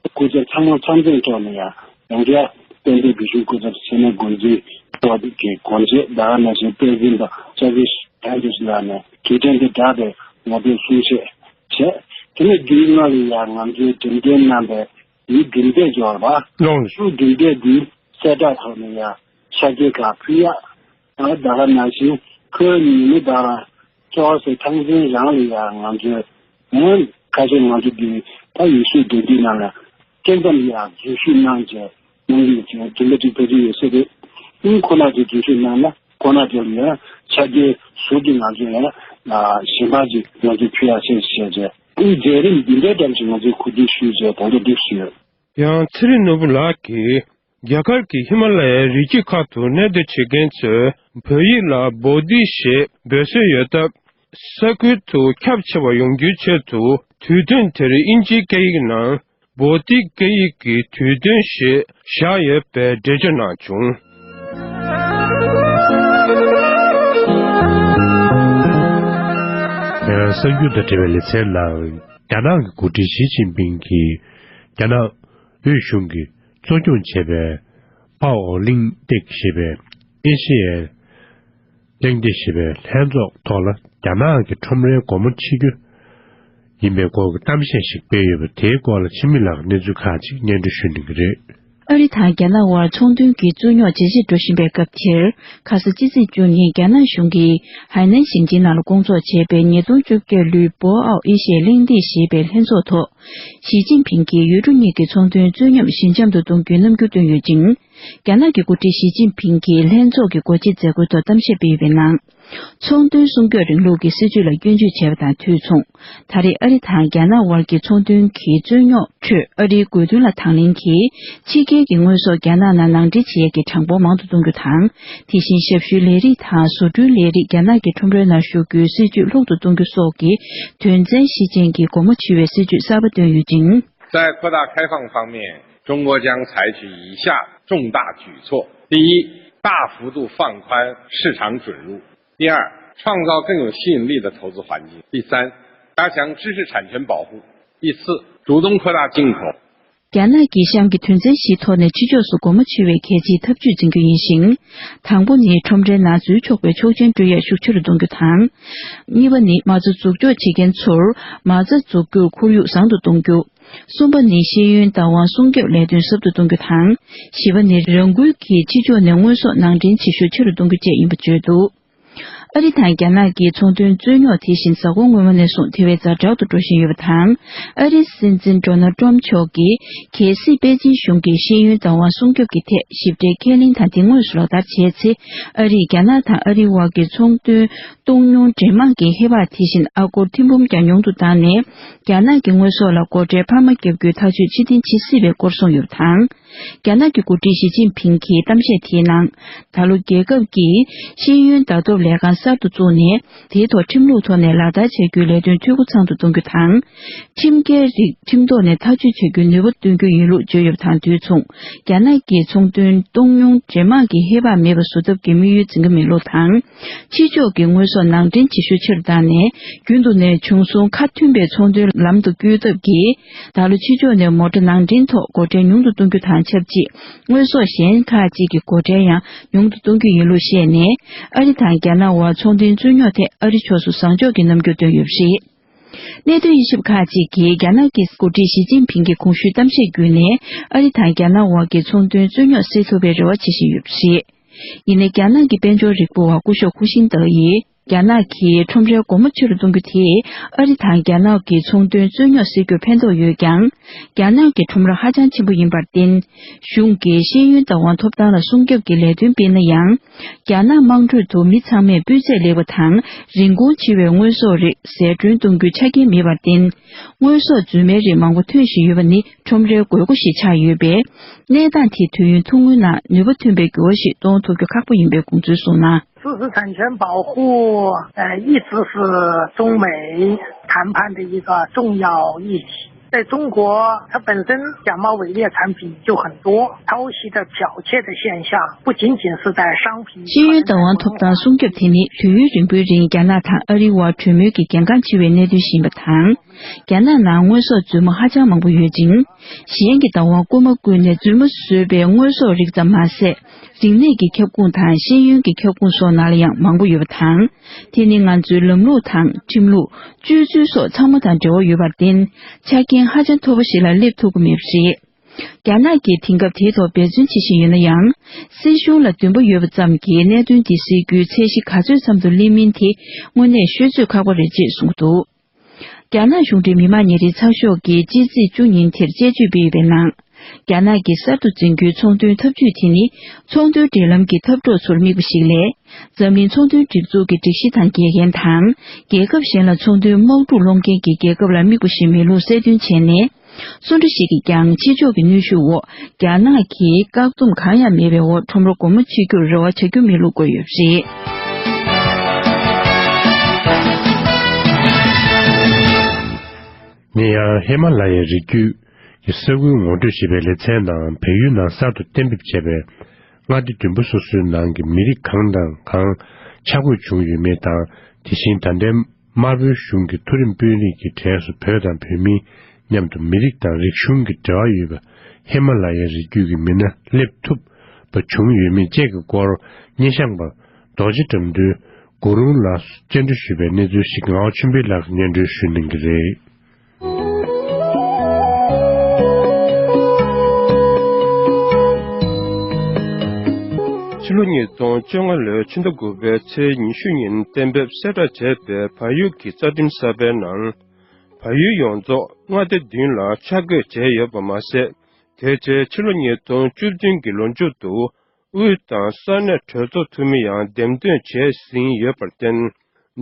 སྐུ་ཚབ་ཚང་མ་མཚམས་སྦྱོར་ཐོག་ནས་ཡང་ཡང་བསྐྱར་དཔལ་ལྡན་བོད་གཞུང་སྐུ་ཚབ་ས་གནས་འགོ་འཛིན་ཚོགས་སྡེ་གི་འགོ་མཛད་ད་ག་ནང་བཞིན་དཔལ་འཛིན་པ་ལྕགས་རི་ཧན་ཏུ་ལགས་ནས་དུས་དྲན་དང་སྦྲགས་པའི་ངོ་སྤྲོད་གསུང་བཤད་བྱས། དེ་ནས་མདུན་ལ་ཡང་ང་ཚོའི་འགྲེམས་སྟོན་གནང་པའི་དེའི་གྲུབ་འབྲས་འབྱོར་བ། ལོངས། གྲུབ་འབྲས་འདི་གསལ་བསྒྲགས་ཐོག་ནས་ཡང་ཤར་སྐྱེས་ཁག་ཕུལ་ཡག་ད་ད་ག་ནང་བཞིན་ཁོའི་ཉིན་མོ་ད་ཅོག་སེ་ཐང་ཆེན་རང་ལ་ཡང་ང་ཚོས་ཨང་ཁ་ཤས་ང་ཚོ་འདི་ད་ཡུལ་སྲོལ་འདོན་དུས་ནང་ལ་སྐྱེ་མཚམས་ཡང་འཛུལ་ཞུགས་གནང་བྱས་གནང་གི་ཡོད་ཅིང་དེ་འདྲ་ཅིག་ཕལ་ཆེར་ཡོད་ས་རེད། ཨང་ཁོ་ན་ཚོས་འཛུལ་ཞུགས་གནང་ན་ཁོ་ན་ཚོ་ལ་ཡང་ཆ་རྐྱེན་ཟུར་གྱི་ང་ཚོས་ཡང་གཞན་པ་ཅིག་ང་ཚོས་ཕུལ་ཡག་བཤད་བཤད་བྱས་ཨང་མཛད་རིམ་འདི་འདྲའི་ཙམ་ཞིག་ང་ཚོས་གོ་སྒྲིག་ཞུས་བྱས་ད་ལྟ་འདུག་ཞུས་ཡོད། ཡང་ཚེ་རིང་ནོར་བུ་ལགས་ཀྱིས། རྒྱ་གར་གྱི་ཧི་མ་ལ་ཡའི་རི་རྒྱུད་ཁག་ཏུ་གནས་སྡོད་བྱེད་མཁན་ཚོས་བོད་ཡིག་ལ་བོ་དྷི་ཞེས་འབོད་སྲོལ་ཡོད་སྟབས། ས་ཁུལ་དུ་ཁྱབ་ཆེ་བ་ཡོང་རྒྱུའི་ཆེད་དུ་དུས་སྟོན་དེར་དབྱིན་ཇིའི་སྐད་ཡིག་ནང་བོ་དྷི་སྐད་ཡིག་གི་དུས་སྟོན་ཞེས་བཞག་ཡོད་པའི་འགྲེལ་བརྗོད་གནང་བྱུང་། ཁྱེད་རང་། གསར་འགྱུར་དང་འབྲེལ་བའི་ལེ་ཚན་ནང་རྒྱ་ནག་གི་འགོ་ཁྲིད་ཞི་ཅིན་ཕིང་གིས་རྒྱ་ནག་དབུས་གཞུང་གིས་གཙོ་སྐྱོང་བྱས་པའི་པའོ་ལིང་ཏེག་ཞེས་པའི་ཨེ་ཤེ་ཡའི་གླེང་སྟེགས་ཞེས་པའི་ལྷན་ཚོགས་ཐོག་ལ་རྒྱ་ནག་གི་ཁྲོམ་རའི་སྒོ་མོ་ཕྱེ་རྒྱུ་ཡིན་པའི་སྐོར་གྱི་གཏམ་བཤད་ཞིག་སྤེལ་ཡོད་པ་དེའི་སྐོར་ལ་འཆི་མེད་ལགས་ཀྱིས་གནས་ཚུལ་ཁག་ཅིག་སྙན་སྒྲོན་ཞུ་གནང་གི་རེད། ཨ་རི་དང་རྒྱ་ནག་དབར་ཚོང་དོན་གྱི་རྩོད་རྙོག་ཇེ་ཆེར་འགྲོ་བཞིན་པའི་སྐབས་དེར། ཁ་ས་ཕྱི་ཚེས་བཅུ་ཉིན་རྒྱ་ནག་གཞུང་གིས་ཧའེ་ནན་ཞིང་ཆེན་ནང་ལ་སྐོང་ཚོགས་བྱས་པའི་ཉིས་སྟོང་བཅོ་བརྒྱད་ལོའི་པོ་ཨའོ་ཨེ་ཤི་ཡའི་གླེང་སྟེགས་ཞེས་པའི་ལྷན་ཚོགས་ཐོག་ཞི་ཅིན་ཕིང་གིས་ཡུལ་གྲུ་གཉིས་ཀྱི་ཚོང་དོན་རྩོད་ཉམས་ཞི་འཇམ་དུ་གཏོང་རྒྱུའི་རྣམ་འགྱུར་བཏོན་ཡོད་ཅིང་། རྒྱ་ནག་གི་འགོ་ཁྲིད་ཞི་ཅིན་ཕིང་གིས་ལྷན་ཚོགས་ཀྱི་སྒོ་འབྱེད་མཛད་སྒོའི་ཐོག་གཏམ་བཤད་སྤེལ་ཡོད་པའི་ནང་། ཚོང་དོན་སྲུང་སྐྱོབ་རིང་ལུགས་ཀྱི་སྲིད་ཇུས་ལ་སྐྱོན་བརྗོད་བྱས་པ་དང་དུས་མཚུངས། ད་རེས་ཨ་རི་དང་རྒྱ་ནག་དབར་གྱི་ཚོང་དོན་གྱི་རྩོད་རྙོག་ཁྲོད་ཨ་རིའི་དགོས་འདུན་ལ་དང་ལེན་གྱིས། ཕྱི་རྒྱལ་གྱི་དངོས་ཟོག་རྒྱ་ནག་ནང་ནང་འདྲེན་བྱེད་ཡས་ཀྱི་གྲངས་འབོར་མང་དུ་གཏོང་རྒྱུ་དང་། དེ་བཞིན་ཞབས་ཞུའི་ལས་རིགས་དང་བཟོ་སྐྲུན་ལས་རིགས་རྒྱ་ནག་གི་ཁྲོམ་རའི་ནང་ཤོར་རྒྱུའི་སྲིད་ཇུས་ལྷུག་ཏུ་གཏོང་རྒྱུ་སོགས་ཀྱི་དོན་ཚན་བཞི་ཅན་གྱི་སྒོ་མོ་ཕྱེ་བའི་སྲིད་ཇུས་གསར་པ་བཏོན་ཡོད་ཅིང་། 在扩大开放方面，中国将采取以下重大举措：第一，大幅度放宽市场准入；第二，创造更有吸引力的投资环境；第三，加强知识产权保护；第四，主动扩大进口。 རྒྱ་ནག་གིས་གཤམ་གྱི་དོན་ཚན་བཞིའི་ཐོག་ནས་ཕྱི་ཕྱོགས་སུ་སྒོ་མོ་ཕྱེ་བའི་གལ་ཆེའི་ཐབས་ཇུས་འཛིན་རྒྱུ་ཡིན་ཞིང་། དང་པོ་ནི་ཁྲོམ་རའི་ནང་འཛུལ་ཆོག་པའི་ཆོག་མཆན་སྤྲོད་ཡས་ཤུགས་ཆེ་རུ་གཏོང་རྒྱུ་དང་། གཉིས་པ་ནི་མ་རྩ་འཛུགས་འཇོག་བྱེད་མཁན་ཚོར་མ་རྩ་འཛུགས་རྒྱུར་ཁོར་ཡུག་བཟང་དུ་གཏོང་རྒྱུ། གསུམ་པ་ནི་ཤེས་ཡོན་བདག་དབང་སྲུང་སྐྱོབ་ལས་དོན་ཟབ་ཏུ་གཏོང་རྒྱུ་དང་། བཞི་པ་ནི་རང་འགུལ་གྱིས་ཕྱི་ཕྱོགས་ནས་དངོས་ཟོག་ནང་འདྲེན་བྱེད་ཤུགས་ཆེ་རུ་གཏོང་རྒྱུ་བཅས་ཡིན་པ་བརྗོད་འདུག། ཨ་རི་དང་རྒྱ་ནག་གི་ཚོང་དོན་རྩོད་རྙོག་དེ་བཞིན་གཟའ་འཁོར་སྔོན་མ་ནས་བཟུང་དེ་བས་ཛ་དྲག་ཏུ་འགྲོ་བཞིན་ཡོད་པ་དང་། ཨ་རིའི་སྲིད་འཛིན་ཌོ་ནལ་ཏྲམ་མཆོག་གིས་གལ་སྲིད་པེ་ཅིན་གཞུང་གིས་ཤེས་ཡོན་བདག་དབང་སྲུང་སྐྱོབ་ཀྱི་ཐད་ཞིབ་ཕྲའི་ཁས་ལེན་དང་དེ་དངོས་སུ་ལག་བསྟར་བྱས་ཚེ། ཨ་རིས་རྒྱ་ནག་དང་ཨ་རིའི་དབར་གྱི་ཚོང་དོན་གཏོང་ཉུང་འདྲེས་མ་གི་ཧེ་བག་དེ་བཞིན་ཨ་སྒོར་ཐེར་འབུམ་ཀྱང་ཉུང་དུ་བཏང་ནས། རྒྱ་ནག་གི་དངོས་ཟོག་ལ་སྒོ་ཁྲལ་འཕར་མ་བརྒྱབ་རྒྱུའི་ཐག་གཅོད་ཕྱིར་འཐེན་བྱེད་སྲིད་པའི་སྐོར་གསུངས་ཡོད་པ་དང་། རྒྱ་ནག་གི་འགོ་ཁྲིད་ཞི་ཅིན་ཕིང་གིས་གཏམ་བཤད་དེའི་ནང་། ད་ལོ་རྒྱལ་ཁབ་ཀྱིས་ཤེས་ཡོན་ལྟ་རྟོག་ལས་ཁང་གསར་དུ་བཙུགས་ནས། དེའི་ཐོག་ཁྲིམས་ལུགས་ཐོག་ནས་ལག་བསྟར་བྱ་རྒྱུའི་ལས་དོན་འཐུས་སྒོ་ཚང་དུ་གཏོང་རྒྱུ་དང་། ཁྲིམས་འགལ་རིགས་ཁྲིམས་ཐོག་ནས་ཐག་གཅོད་བྱ་རྒྱུའི་ནུས་པ་བཏོན་རྒྱུ་ཡིན་ལུགས་བརྗོད་ཡོད་པ་དང་དུས་མཚུངས། རྒྱ་ནག་གིས་ཚོང་དོན་གཏོང་ཉུང་འདྲེས་མ་གི་ཧེ་བག་མེད་པ་བཟོ་ཐབས་ཀྱི་དམིགས་ཡུལ་འཛིན་གྱི་མེད་ལུགས་དང་། ཕྱི་ཕྱོགས་ཀྱི་དངོས་ཟོག་ནང་འདྲེན་བྱེད་ཤུགས་ཆེ་རུ་བཏང་ནས། རྒྱུན་དུ་ནས་བྱུང་སོང་ཁ་མཐུན་པའི་ཚོང་དོན་ལམ་དུ་བསྐྱོད་ཐབས་ཀྱིས། ད་ལོ་ཕྱི་ཕྱོགས་ནས་མོ་ཊ་ནང་འདྲེན་ཐོག་སྒོ་ཁྲལ་ཉུང་དུ་གཏོང་རྒྱུ་དང་ཆབས་ཅིག། དངོས་ཟོག་གཞན་ཁག་ཅིག་གི་སྒོ་ཁྲལ་ཡང་ཉུང་དུ་གཏོང་རྒྱུ་ཡིན་ལུགས་བཤད་ནས། ཨ་རི་དང་རྒྱ་ནག་དབར་ཚོང་དོན་རྩོད་རྙོག་ཐད་ཨ་རི་ཕྱོགས་སུ་བཟང་ཕྱོགས་ཀྱི་རྣམ་འགྱུར་བཏོན་ཡོད་པ་རེད། གནད་དོན་དབྱེ་ཞིབ་ཁག་ཅིག་གིས་རྒྱ་ནག་གི་འགོ་ཁྲིད་ཞི་ཅིན་ཕིང་གི་གོང་ཞུས་གཏམ་བཤད་བརྒྱུད་ནས། ཨ་རི་དང་རྒྱ་ནག་དབར་གྱི་ཚོང་དོན་རྩོད་རྙོག་སེལ་ཐུབ་པའི་རེ་བ་བྱེད་བཞིན་ཡོད་པ་རེད། ཡིན་ནའི་རྒྱ་ནག་གི་དཔལ་འབྱོར་རིག་པ་བ་སྐུ་ཞབས་ཧུ་ཤིན་ཏཱ་ཡིས། རྒྱ་ནག་གིས་ཁྲོམ་རའི་སྒོ་མོ་ཕྱེ་རུ་གཏོང་རྒྱུ་དེས། ཨ་རི་དང་རྒྱ་ནག་གི་ཚོང་དོན་རྩོད་རྙོག་སེལ་རྒྱུར་ཕན་ཐོགས་ཡོད་ཀྱང་། རྒྱ་ནག་གི་ཁྲོམ་ར་ཧ་ཅང་ཆེན་པོ་ཡིན་པར་བརྟེན། གཞུང་གིས་ཤེས་ཡོན་བདག་དབང་ཐོབ་ཐང་ལ་སྲུང་སྐྱོབ་ཀྱི་ལས་དོན་སྤེལ་ན་ཡང་། རྒྱ་ནག་དམངས་ཁྲོད་དུ་མི་ཚང་མས་སྤུས་ཚད་ལེགས་པ་དང་། རིན་གོང་ཆེ་བའི་དངོས་ཟོག་རིགས་ཟད་གྲོན་གཏོང་རྒྱུའི་ཆ་རྐྱེན་མེད་པར་བརྟེན། དངོས་ཟོག་རྫུན་མའི་རིགས་མང་པོ་ཐོན་བཞིན་ཡོད་པ་ནི་ཁྲོམ་རའི་དགོས་མཁོ་ཞིག་ཆགས་ཡོད་པས། གནས་སྟངས་དེ་དུས་ཡུན་ཐུང་ངུའི་ནང་ནུས་པ་ཐོན་པའི་འགྱུར་བ་ཞིག་གཏོང་ཐུབ་རྒྱུ་ཁག་པོ་ཡིན་པའི་དགོངས་ཚུལ་གསུངས་གནང་། 知识产权保护，呃，一直是中美谈判的一个重要议题。在中国，它本身假冒伪劣产品就很多，抄袭的、剽窃的现象不仅仅是在商品。 ཤེས་ཡོན་བདག་དབང་ཐོབ་ཐང་སྲུང་སྐྱོབ་དེ་ནི་དུས་ཡུན་རིང་པོའི་རིང་རྒྱ་ནག་དང་ཨ་རིའི་དབར་གྲོས་མོལ་གྱི་གལ་འགངས་ཆེ་བའི་གནད་དོན་ཞིག་ཡིན་པ་དང་། རྒྱ་ནག་ནང་དངོས་ཟོག་རྫུན་མ་ཧ་ཅང་མང་པོ་ཡོད་ཅིང་། གཞན་གྱི་བདག་དབང་རྐུན་མ་བརྐུས་ནས་རྫུན་མ་བཟོས་པའི་དངོས་ཟོག་རིགས་ཙམ་མ་ཟད། རིག་གནས་ཀྱི་ཁྱབ་ཁོངས་དང་ཤེས་ཡོན་གྱི་ཁྱབ་ཁོངས་སོགས་ནང་ལ་ཡང་མང་པོ་ཡོད་པ་དང་། དེ་ནི་ང་ཚོའི་ལམ་ལུགས་དང་ཁྲིམས་ལུགས། སྤྱོད་ཚུལ་སོགས་ཚང་མ་དང་འབྲེལ་བ་ཡོད་པར་བརྟེན། ཆ་རྐྱེན་ཧ་ཅང་མཐོ་པོ་ཞིག་ལ་སླེབས་ཐུབ་ཀྱི་མེད་པ་རེད། རྒྱ་ནག་གིས་དེང་སྐབས་དེའི་ཐོག་འབད་བརྩོན་བྱེད་བཞིན་ཡོད་ན་ཡང་། སྲིད་གཞུང་ལ་འདུན་པ་ཡོད་པ་ཙམ་གྱིས་གནད་དོན་འདི་སེལ་རྒྱུའི་ཚད་གཞི་ག་ཚོད་ཙམ་དུ་སླེབས་མིན་དེ་དངོས་གནས་ཤོད་ཚོད་ཁག་པོ་རེད་ཅེས་གསུངས་འདུག་རྒྱ་ནག་གཞུང་འབྲེལ་མི་དམངས་ཉེ་རིང་ཚགས་ཤོག་གིས་ཕྱི་ཚེས་བཅུ་ཉིན་དེར་དཔྱད་བརྗོད་སྤེལ་ཡོད་པའི་ནང་། རྒྱ་ནག་གིས་གསར་དུ་འཛིན་རྒྱུའི་ཚོང་དོན་འཐབ་ཇུས་དེ་ནི་ཚོང་དོན་འབྲེལ་ལམ་གྱི་འཐབ་གྲོགས་ཚོར་དམིགས་པ་ཞིག་ལས། འཛམ་གླིང་ཚོང་དོན་སྒྲིག་འཛུགས་ཀྱི་སྒྲིག་གཞི་དང་འགལ་མཁན་དང་། རྒྱལ་ཁབ་གཞན་ལ་ཚོང་དོན་དམག་འཁྲུག་སློང་མཁན་གྱི་རྒྱལ་ཁབ་ལ་དམིགས་པ་ཞིག་མིན་ལུགས་གསལ་སྟོན་བྱས་ནས། སུ་འདྲ་ཞིག་གིས་ཀྱང་ཕྱི་ཕྱོགས་ཀྱི་གནོན་ཤུགས་འོག་རྒྱ་ནག་གིས་བཀག་སྡོམ་གང་ཡང་མེད་པའི་འོག་ཁྲོམ་ར་སྒོ་མོ་ཕྱེ་རྒྱུར་རེ་བ་བྱ་རྒྱུ་མེད་ལུགས་བཀོད་ཡོད་པ་རེད། ཉེ་ཡང་ཧི་མ་ལ་ཡའི་རི་རྒྱུད་ཀྱི་ས་ཁུལ་ངོ་སྤྲོད་བྱེད་པའི་ལེ་ཚན་དང་བལ་ཡུལ་ནང་གསར་དུ་གཏན་འབེབས་བྱས་པའི་མངའ་སྡེ་བདུན་པོ་སོ་སོའི་ནང་གི་མི་རིགས་གང་དང་གང་ཆ་བགོས་བྱུང་ཡོད་མེད་དང་། དེ་བཞིན་ད་ལྟའི་དམར་པོའི་གཞུང་གི་མཐོ་རིམ་དཔོན་རིགས་ཀྱི་གྲས་སུ་བོད་དང་བོད་མི་མཉམ་དུ་མི་རིགས་དང་རིག་གཞུང་གི་འབྲེལ་བ་ཡོད་པ་ཧི་མ་ལ་ཡའི་རི་རྒྱུད་ཀྱི་མི་སྣ་སླེབས་ཐུབ་པ་བྱུང་ཡོད་མེད་བཅས་ཀྱི་སྐོར་སྙན་ཤང་པ་རྡོ་རྗེ་དགྲ་འདུལ་གུ་རུང་ལགས་སུ་བཅར་འདྲི་ཞུས་པའི་གནས་ཚུལ་ཞིག་ངག་དབང་ཆོས་འཕེལ་ལགས་ཀྱིས་སྙན་སྒྲོན་ཞུ་གནང་གི་རེད། ཕྱི་ལོ་ཉིས་སྟོང་བཅོ་ལྔ་ལོའི་ཕྱི་ཟླ་དགུ་པའི་ཚེས་ཉི་ཤུ་ཉིན་གཏན་འབེབས་གསལ་བསྒྲགས་བྱས་པའི་བལ་ཡུལ་གྱི་རྩ་ཁྲིམས་གསར་པའི་ནང་། བལ་ཡུལ་ཡོངས་རྫོགས་མངའ་སྡེ་བདུན་ལ་ཆ་བགོས་བྱས་ཡོད་པ་མ་ཟད། དེ་རྗེས་ཕྱི་ལོ་ཉིས་སྟོང་བཅུ་བདུན་གྱི་ལོ་མཇུག་ཏུ་དབུས་དང་ས་གནས་གྲོས་ཚོགས་འཐུས་མི་ཡང་འདེམས་ཐོན་བྱས་ཟིན་ཡོད་པར་བརྟེན།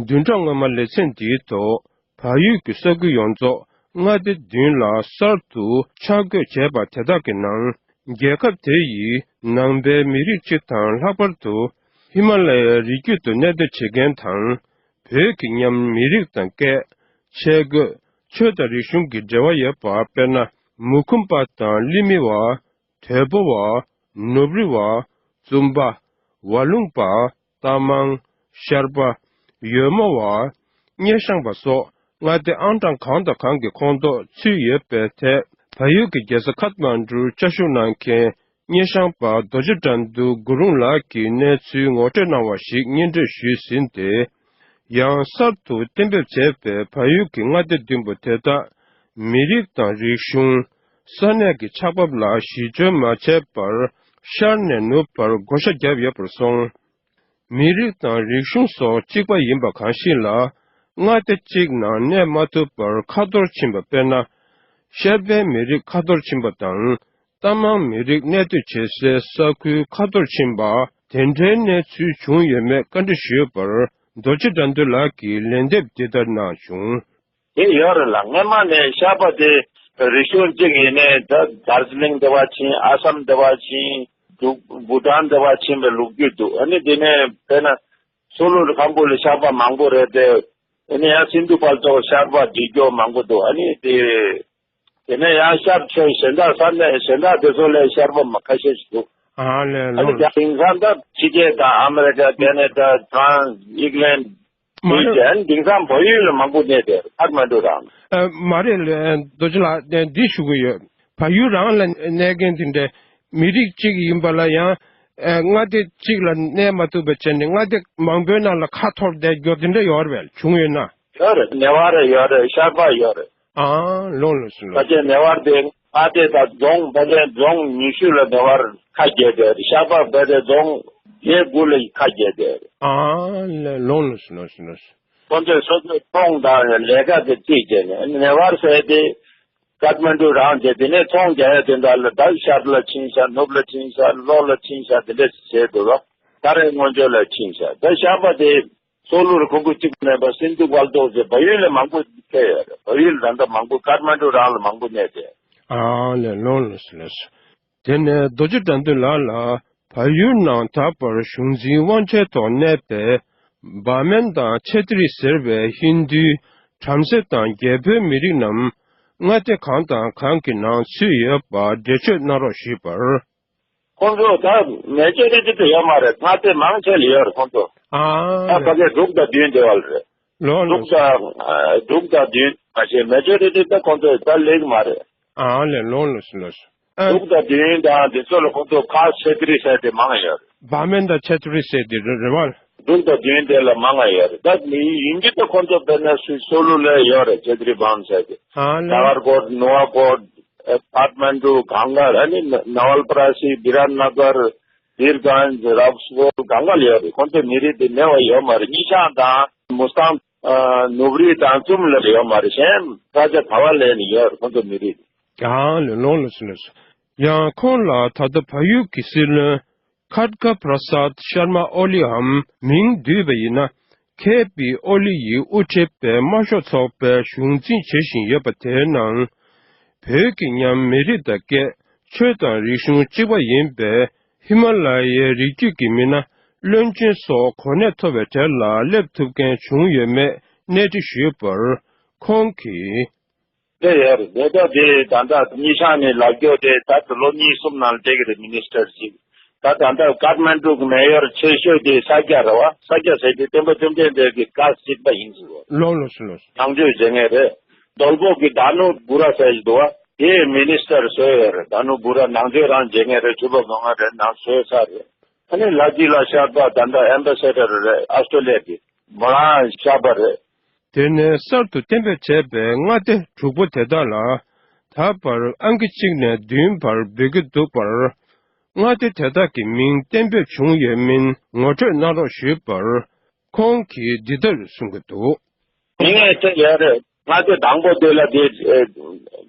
བདུན་ཕྲག་སྔོན་མ་ལེ་ཚན་འདིའི་ཐོག་བལ་ཡུལ་གྱི་ས་ཁུལ་ཡོངས་རྫོགས་མངའ་སྡེ་བདུན་ལ་གསར་དུ་ཆ་བགོས་བྱས་པ་དེ་དག་གི་ནང་། རྒྱལ་ཁབ་དེ་ཡི་ནང་པའི་མི་རིགས་སྤྱི་དང་ལྷག་པར་དུ་ཧི་མ་ལ་ཡའི་རི་རྒྱུད་དུ་གནས་སྡོད་བྱེད་མཁན་དང་། བོད་ཀྱི་ཉམས། མི་རིགས་དང་སྐད། ཆས་གོས། ཆོས་དང་རིག་གཞུང་གི་འབྲེལ་བ་ཡོད་པ། དཔེར་ན། མུ་ཁུམ་པ་དང་གླི་མི་བ། དོལ་པོ་བ། ནུབ་རི་བ། བཙུན་པ། བ་ལུང་པ། རྟ་མང་། ཤར་པ། ཡོལ་མོ་བ། སྙེ་ཤང་པ་སོགས་མངའ་སྡེ་ཨང་གྲངས་གང་དང་གང་གི་ཁོངས་གཏོགས་ཚུད་ཡོད་པའི་ཐད། བལ་ཡུལ་གྱི་རྒྱལ་ས་ཁཱཐ་མན་ཌུར་བཅའ་བཞུགས་གནང་མཁན་སྙེ་ཤང་པ་རྡོ་རྗེ་དགྲ་འདུལ་གུ་རུང་ལགས་ཀྱིས་གནས་ཚུལ་ངོ་སྤྲོད་གནང་བ་ཞིག་སྙན་སྒྲོན་ཞུས་ཟིན་ཏེ། ཡང་གསར་དུ་གཏན་འབེབས་བྱས་པའི་བལ་ཡུལ་གྱི་མངའ་སྡེ་བདུན་པོ་དེ་དག་མི་རིགས་དང་རིག་གཞུང་། ས་གནས་ཀྱི་ཆགས་བབ་ལ་གཞི་བཅོལ་མ་བྱས་པར་ཤར་ནས་ནུབ་བར་བགོ་བཤའ་བརྒྱབ་ཡོད་པར་སོང་། མི་རིགས་དང་རིག་གཞུང་སོགས་གཅིག་པ་ཡིན་པ་གང་ཞིག་ལ། མངའ་སྡེ་གཅིག་ནང་གནས་མ་ཐུབ་པར་ཁ་འཐོར་ཕྱིན་པ། དཔེར་ན། ཤར་པའི་མི་རིགས་ཁ་འཐོར་ཕྱིན་པ་དང་། རྟ་མང་མི་རིགས་གནས་སྡོད་བྱེད་སའི་ས་ཁུལ་ཁ་འཐོར་ཕྱིན་པ། དེ་འདྲའི་གནས་ཚུལ་བྱུང་ཡོད་མེད་བཀའ་འདྲི་ཞུས་པར། རྡོ་རྗེ་དགྲ་འདུལ་ལགས་ཀྱིས་ལན་འདེབས་འདི་ལྟར་གནང་བྱུང་། དེ་ཡོད་རེད་ལ། སྔན་མ་ནས་ཤར་པ་དེ་རིག་གཞུང་གཅིག་ཡིན་ནའི། ད་དར་ཇི་ལིང་འདི་བ་ཕྱིན། ཨ་སམ་འདི་བ་ཕྱིན། འབྲུག་བུ་ཊན་འདི་བ་ཕྱིན་པའི་ལོ་རྒྱུས་འདུག། ཨ་ནི་དེ་ནས་དཔེར་ན་སོ་ལུ་ཁམ་བུ་ལ་ཤར་པ་མང་པོ་རེད་དེ། ཨ་ནི་ཡང་སིན་དྷུ་ཕལ་ཚོགས་ཤར་པ་བསྒྲིགས་རྒྱུ་མང་པོ་འདུག། ཨ་ནི་དེ་དེ་ནས་ཡང་ཤར་ཕྱོགས་གཞན་དག་ས་གནས་གཞན་དག་དེ་ཚོ་ལ་ཤར་པ་མ་ཁ་ཤས་ཤིག་འདུག། ཨ་ལས། ཨ་ནི་ལོ། དེང་སང་ད་ཕྱི་རྒྱལ་དང་ཨ་མེ་རི་ཀ། ཁེ་ན་ཌ། ཕ་རན་སི། ཨིག་ལན། མ་རེད། དེ་ཡང་དེང་སང་བལ་ཡུལ་ལ་མང་པོ་གནས་བསྡད་རེད། ཁ་ཐ་མན་ཌུ་རང་། ཨ། མ་རེད་ལགས། རྡོ་རྗེ་ལགས། འདི་ཞུ་གི་ཡོད། བལ་ཡུལ་རང་ལ་གནས་མཁན་དེ་འདྲའི་མི་རིགས་གཅིག་ཡིན་པ་ལ་ཡང་། ཨ། མངའ་སྡེ་གཅིག་ལ་གནས་མ་ཐུབ་པ་བྱས་ནས་མངའ་སྡེ་མང་པོའི་ནང་ལ་ཁ་འཐོར་བསྡད་རྒྱུ་དེ་འདྲ་ཡོད་རེད་པས། བྱུང་ཡོད་ན། ཡོད་རེད། ནེ་ཝར་ཡོད་རེད། ཤར་པ་ཡོད་རེད། ཨ། ལོང་ལོང་སོང་། ལོང་། ཕལ་ཆེར་ནེ་ཝར་དེ་མངའ་སྡེ་དང་རྫོང་། ཕལ་ཆེར་རྫོང་ཉི་ཤུ་ལ་ནེ་ཝར་ཁ་གྱེས་བསྡད་རེད། ཤར་པ་ཕལ་ཆེར་རྫོང་བརྒྱད་དགུ་ལ་ཁ་གྱེས་བསྡད་རེད། ཨ་ལས། ལོང་ལོང་སོང་། ལོང་སོང་། ལོང་སོང་། ཁོ་ཚོས་སོ་སོའི་ཚོང་དང་ལས་ཀ་དེ་རྩིས་བྱས་ནས། ནེ་ཝར་ཟེར་དེ་ཀ་ཐ་མན་ཌུ་རང་བྱས། དེ་ནས་ཚོང་རྒྱག་ཡ་དེ་འདྲ་ལ་ད་ཤར་ལ་ཕྱིན་ཤག། ནུབ་ལ་ཕྱིན་ཤག། ལྷོ་ལ་ཕྱིན་ཤག། དེ་འདྲ་བྱས་འདུག་ག། ད་རེས་སྔོན་ཆད་ལ་ཕྱིན་ཤག། ད་ཤར་པ་དེ་སོ་ལུ་རུ་ཁོ་ཁུ་གཅིག་མེད་པ། སིན་དྷུ་ཕལ་ཚོགས་ཟེར་བལ་ཡུལ་ལ་མང་པོ་ཕེབས་ཡོད་རེད། བལ་ཡུལ་ད་ལྟ་མང་པོ་ཀ་ཐ་མན་ཌུ་རང་ལ་མང་པོ་གནས་བསྡད། ཨ་ལས། ལོང་ལོང་སོང་། ལོང་སོང་། དེ་ནས་རྡོ་རྗེ་དགྲ་འདུལ་ལགས་ལ་བལ་ཡུལ་ནང་ད་བར་གཞུང་འཛིན་དབང་ཆའི་ཐོག་གནས་པའི་བྷ་མེན་དང་ཆེ་ཏྲི་ཟེར་བའི་ཧིན་རྡུའི་བྲམ་ཟེ་དང་རྒྱལ་པོའི་མི་རིགས་རྣམས་མངའ་སྡེ་གང་དང་གང་གི་ནང་ཚུད་ཡོད་པ་འགྲེལ་བརྗོད་གནང་རོགས་ཞུས་པར། ཁོང་ཚོ་ད་མེ་ཇོ་རི་ཊི་དེ་ཡོད་མ་རེད། མངའ་སྡེ་མང་ཆེ་ལ་ཡོད་རེད་ཁོང་ཚོ། ཨ། ད་ཕ་གིའི་འབྲུག་དང་བདུན་དེ་བ་ལ་རེད། ལོང་། འབྲུག་དང་། ཨ། འབྲུག་དང་བདུན་མ་བྱས། མེ་ཇོ་རི་ཊི་ད་ཁོང་ཚོ་ད་ལེགས་མ་རེད། ཨ་ལས། ལོང་ལོང་སོང་། ལོང་སོང་། ཨ། འབྲུག་དང་བདུན་དང་དེ་ཚོ་ལ་ཁོང་ཚོ་ཁ་ཆེ་ཏྲི་ཟེར་དེ་མང་ཡོད་རེད། བྷ་མེན་དང་ཆེ་ཏྲི་ཟེར་དེ་རེད། རེད་པ། འབྲུག་དང་བདུན་དེ་ལ་མང་ཡོད་རེད། ད་ཡིན་གྱི་ད་ཁོང་ཚོ་དཔེར་ན་སོ་ལུ་ལ་ཡོད་རེད། ཆེ་ཏྲི་བྷ་མེན་ཟེར་དེ། ཨ་ལས། ནཱ་གར་ཀོཊ། ནུ་བ་ཀོཊ། ཨ་ཁ་ཐ་མན་ཌུ་གང་ག་ཨ་ནི་ན་ནཱ་ཝལ་པ་ར་སི་བི་རཱཏ་ན་གར་དིར་གན་རོག་སི་ཝེལ་གང་ག་ལ་ཡོད་རེད། ཁོང་ཚོ་མི་རིགས་དེ་མེད་པ་ཡོད་མ་རེད། སྙི་ཤང་དང་མུ་སྟང་ཨ་ནུབ་རི་དང་ཙུམ་ལ་ཡོད་མ་རེད། གཞན་ས་ཆ་ག་བ་ལ་ཡང་ཡོད་རེད་ཁོང་ཚོ་མི་རིགས་དེ། ཡང་ལོ་ལོ་ལོ་སོ་ལོ་སོ། ཡང་ཁོང་ལ་ད་ལྟ་བལ་ཡུལ་གྱི་སྲིད་བློན་ཁཌ་ག་པྲ་སཱད་ཤར་མ་ཨོ་ལི་འམ་མིང་བསྡུས་པ་ཡིན་ན། ཁེ་པི་ཨོ་ལི་ཡིས་དབུ་ཁྲིད་པའི་དམར་ཤོག་ཚོགས་པའི་གཞུང་འཛིན་བྱེད་བཞིན་ཡོད་པ་དེའི་ནང་། བོད་ཀྱི་ཉམས་མི་རིགས་དང་སྐད་ཆོས་དང་རིག་གཞུང་གཅིག་པ་ཡིན་པའི་ཧི་མ་ལ་ཡའི་རི་རྒྱུད་ཀྱི་མི་སྣ་བློན་ཆེན་སོགས་གོ་གནས་མཐོ་བའི་གྲས་ལ་སླེབས་ཐུབ་མཁན་བྱུང་ཡོད་མེད་གནས་འདྲི་ཞུས་པར་ཁོང་གིས། དེ་ཡོད་རེད། དེ་ད་དེ་ད་ལྟ་སྙི་ཤང་ནས་ལབ་རྒྱུ་དེ་ད་ལོ་གཉིས་གསུམ་ནང་སླེབས་ཀྱི་རེད། མི་ནི་སི་ཊར་ཅིག་ད་ད་ལྟ་ཀ་ཐ་མན་ཌུ་གི་མེ་ཡོར་ཆེ་ཤོས་དེ་ས་སྐྱ་རེད་བ། ས་སྐྱ་ཟེར་དུས་བསྟན་པ་བཅོམ་ལྡན་འདས་ཀྱི་བཀའ་གཅིག་པ་ཡིན་ཟེར་བ། ལོ་ལོ་སུ་ལོ་སུ། ནང་ཆོས་བྱེད་མཁན་རེད། རྡོ་ལ་ཕོགས་ཀྱི་དཱ་ནུ་བུ་ར་ཟེར་ཞིག་འདུག་བ། དེ་མི་ནི་སི་ཊར་བཟོས་ཡོད་རེད། དཱ་ནུ་བུ་ར་ནང་ཆོས་རང་བྱེད་མཁན་རེད། ཆོས་པ་མང་ང་རེད། ནང་བཟོས་ཚར་རེད། ཨ་ནི་ལ་ཇི་ལ་ཤར་པ་ད་ལྟ་ཨེམ་བྷེ་སེ་ཌར་རེད། ཨོ་སི་ཊྲེ་ལི་ཡ་གི་མོ་རང་ཤར་པ་རེད། དེ་ནས་གསར་དུ་གཏན་འབེབས་བྱས་པའི་མངའ་སྡེ་དྲུག་པོ་དེ་དག་ལ་ད་བར་ཨང་ཀི་གཅིག་ནས་བདུན་བར་འབོད་ཀྱི་འདུག་པར། མངའ་སྡེ་དེ་དག་གི་མིང་གཏན་འབེབས་བྱུང་ཡོད་མིན་ངོ་སྤྲོད་གནང་རོགས་ཞུས་པར་ཁོང་གིས་འདི་ལྟར་གསུང་གི་འདུག། མིང་ངས་སྤྲད་ཡོད་རེད། མངའ་སྡེ་དང་པོ་དེ་ལ་དེ་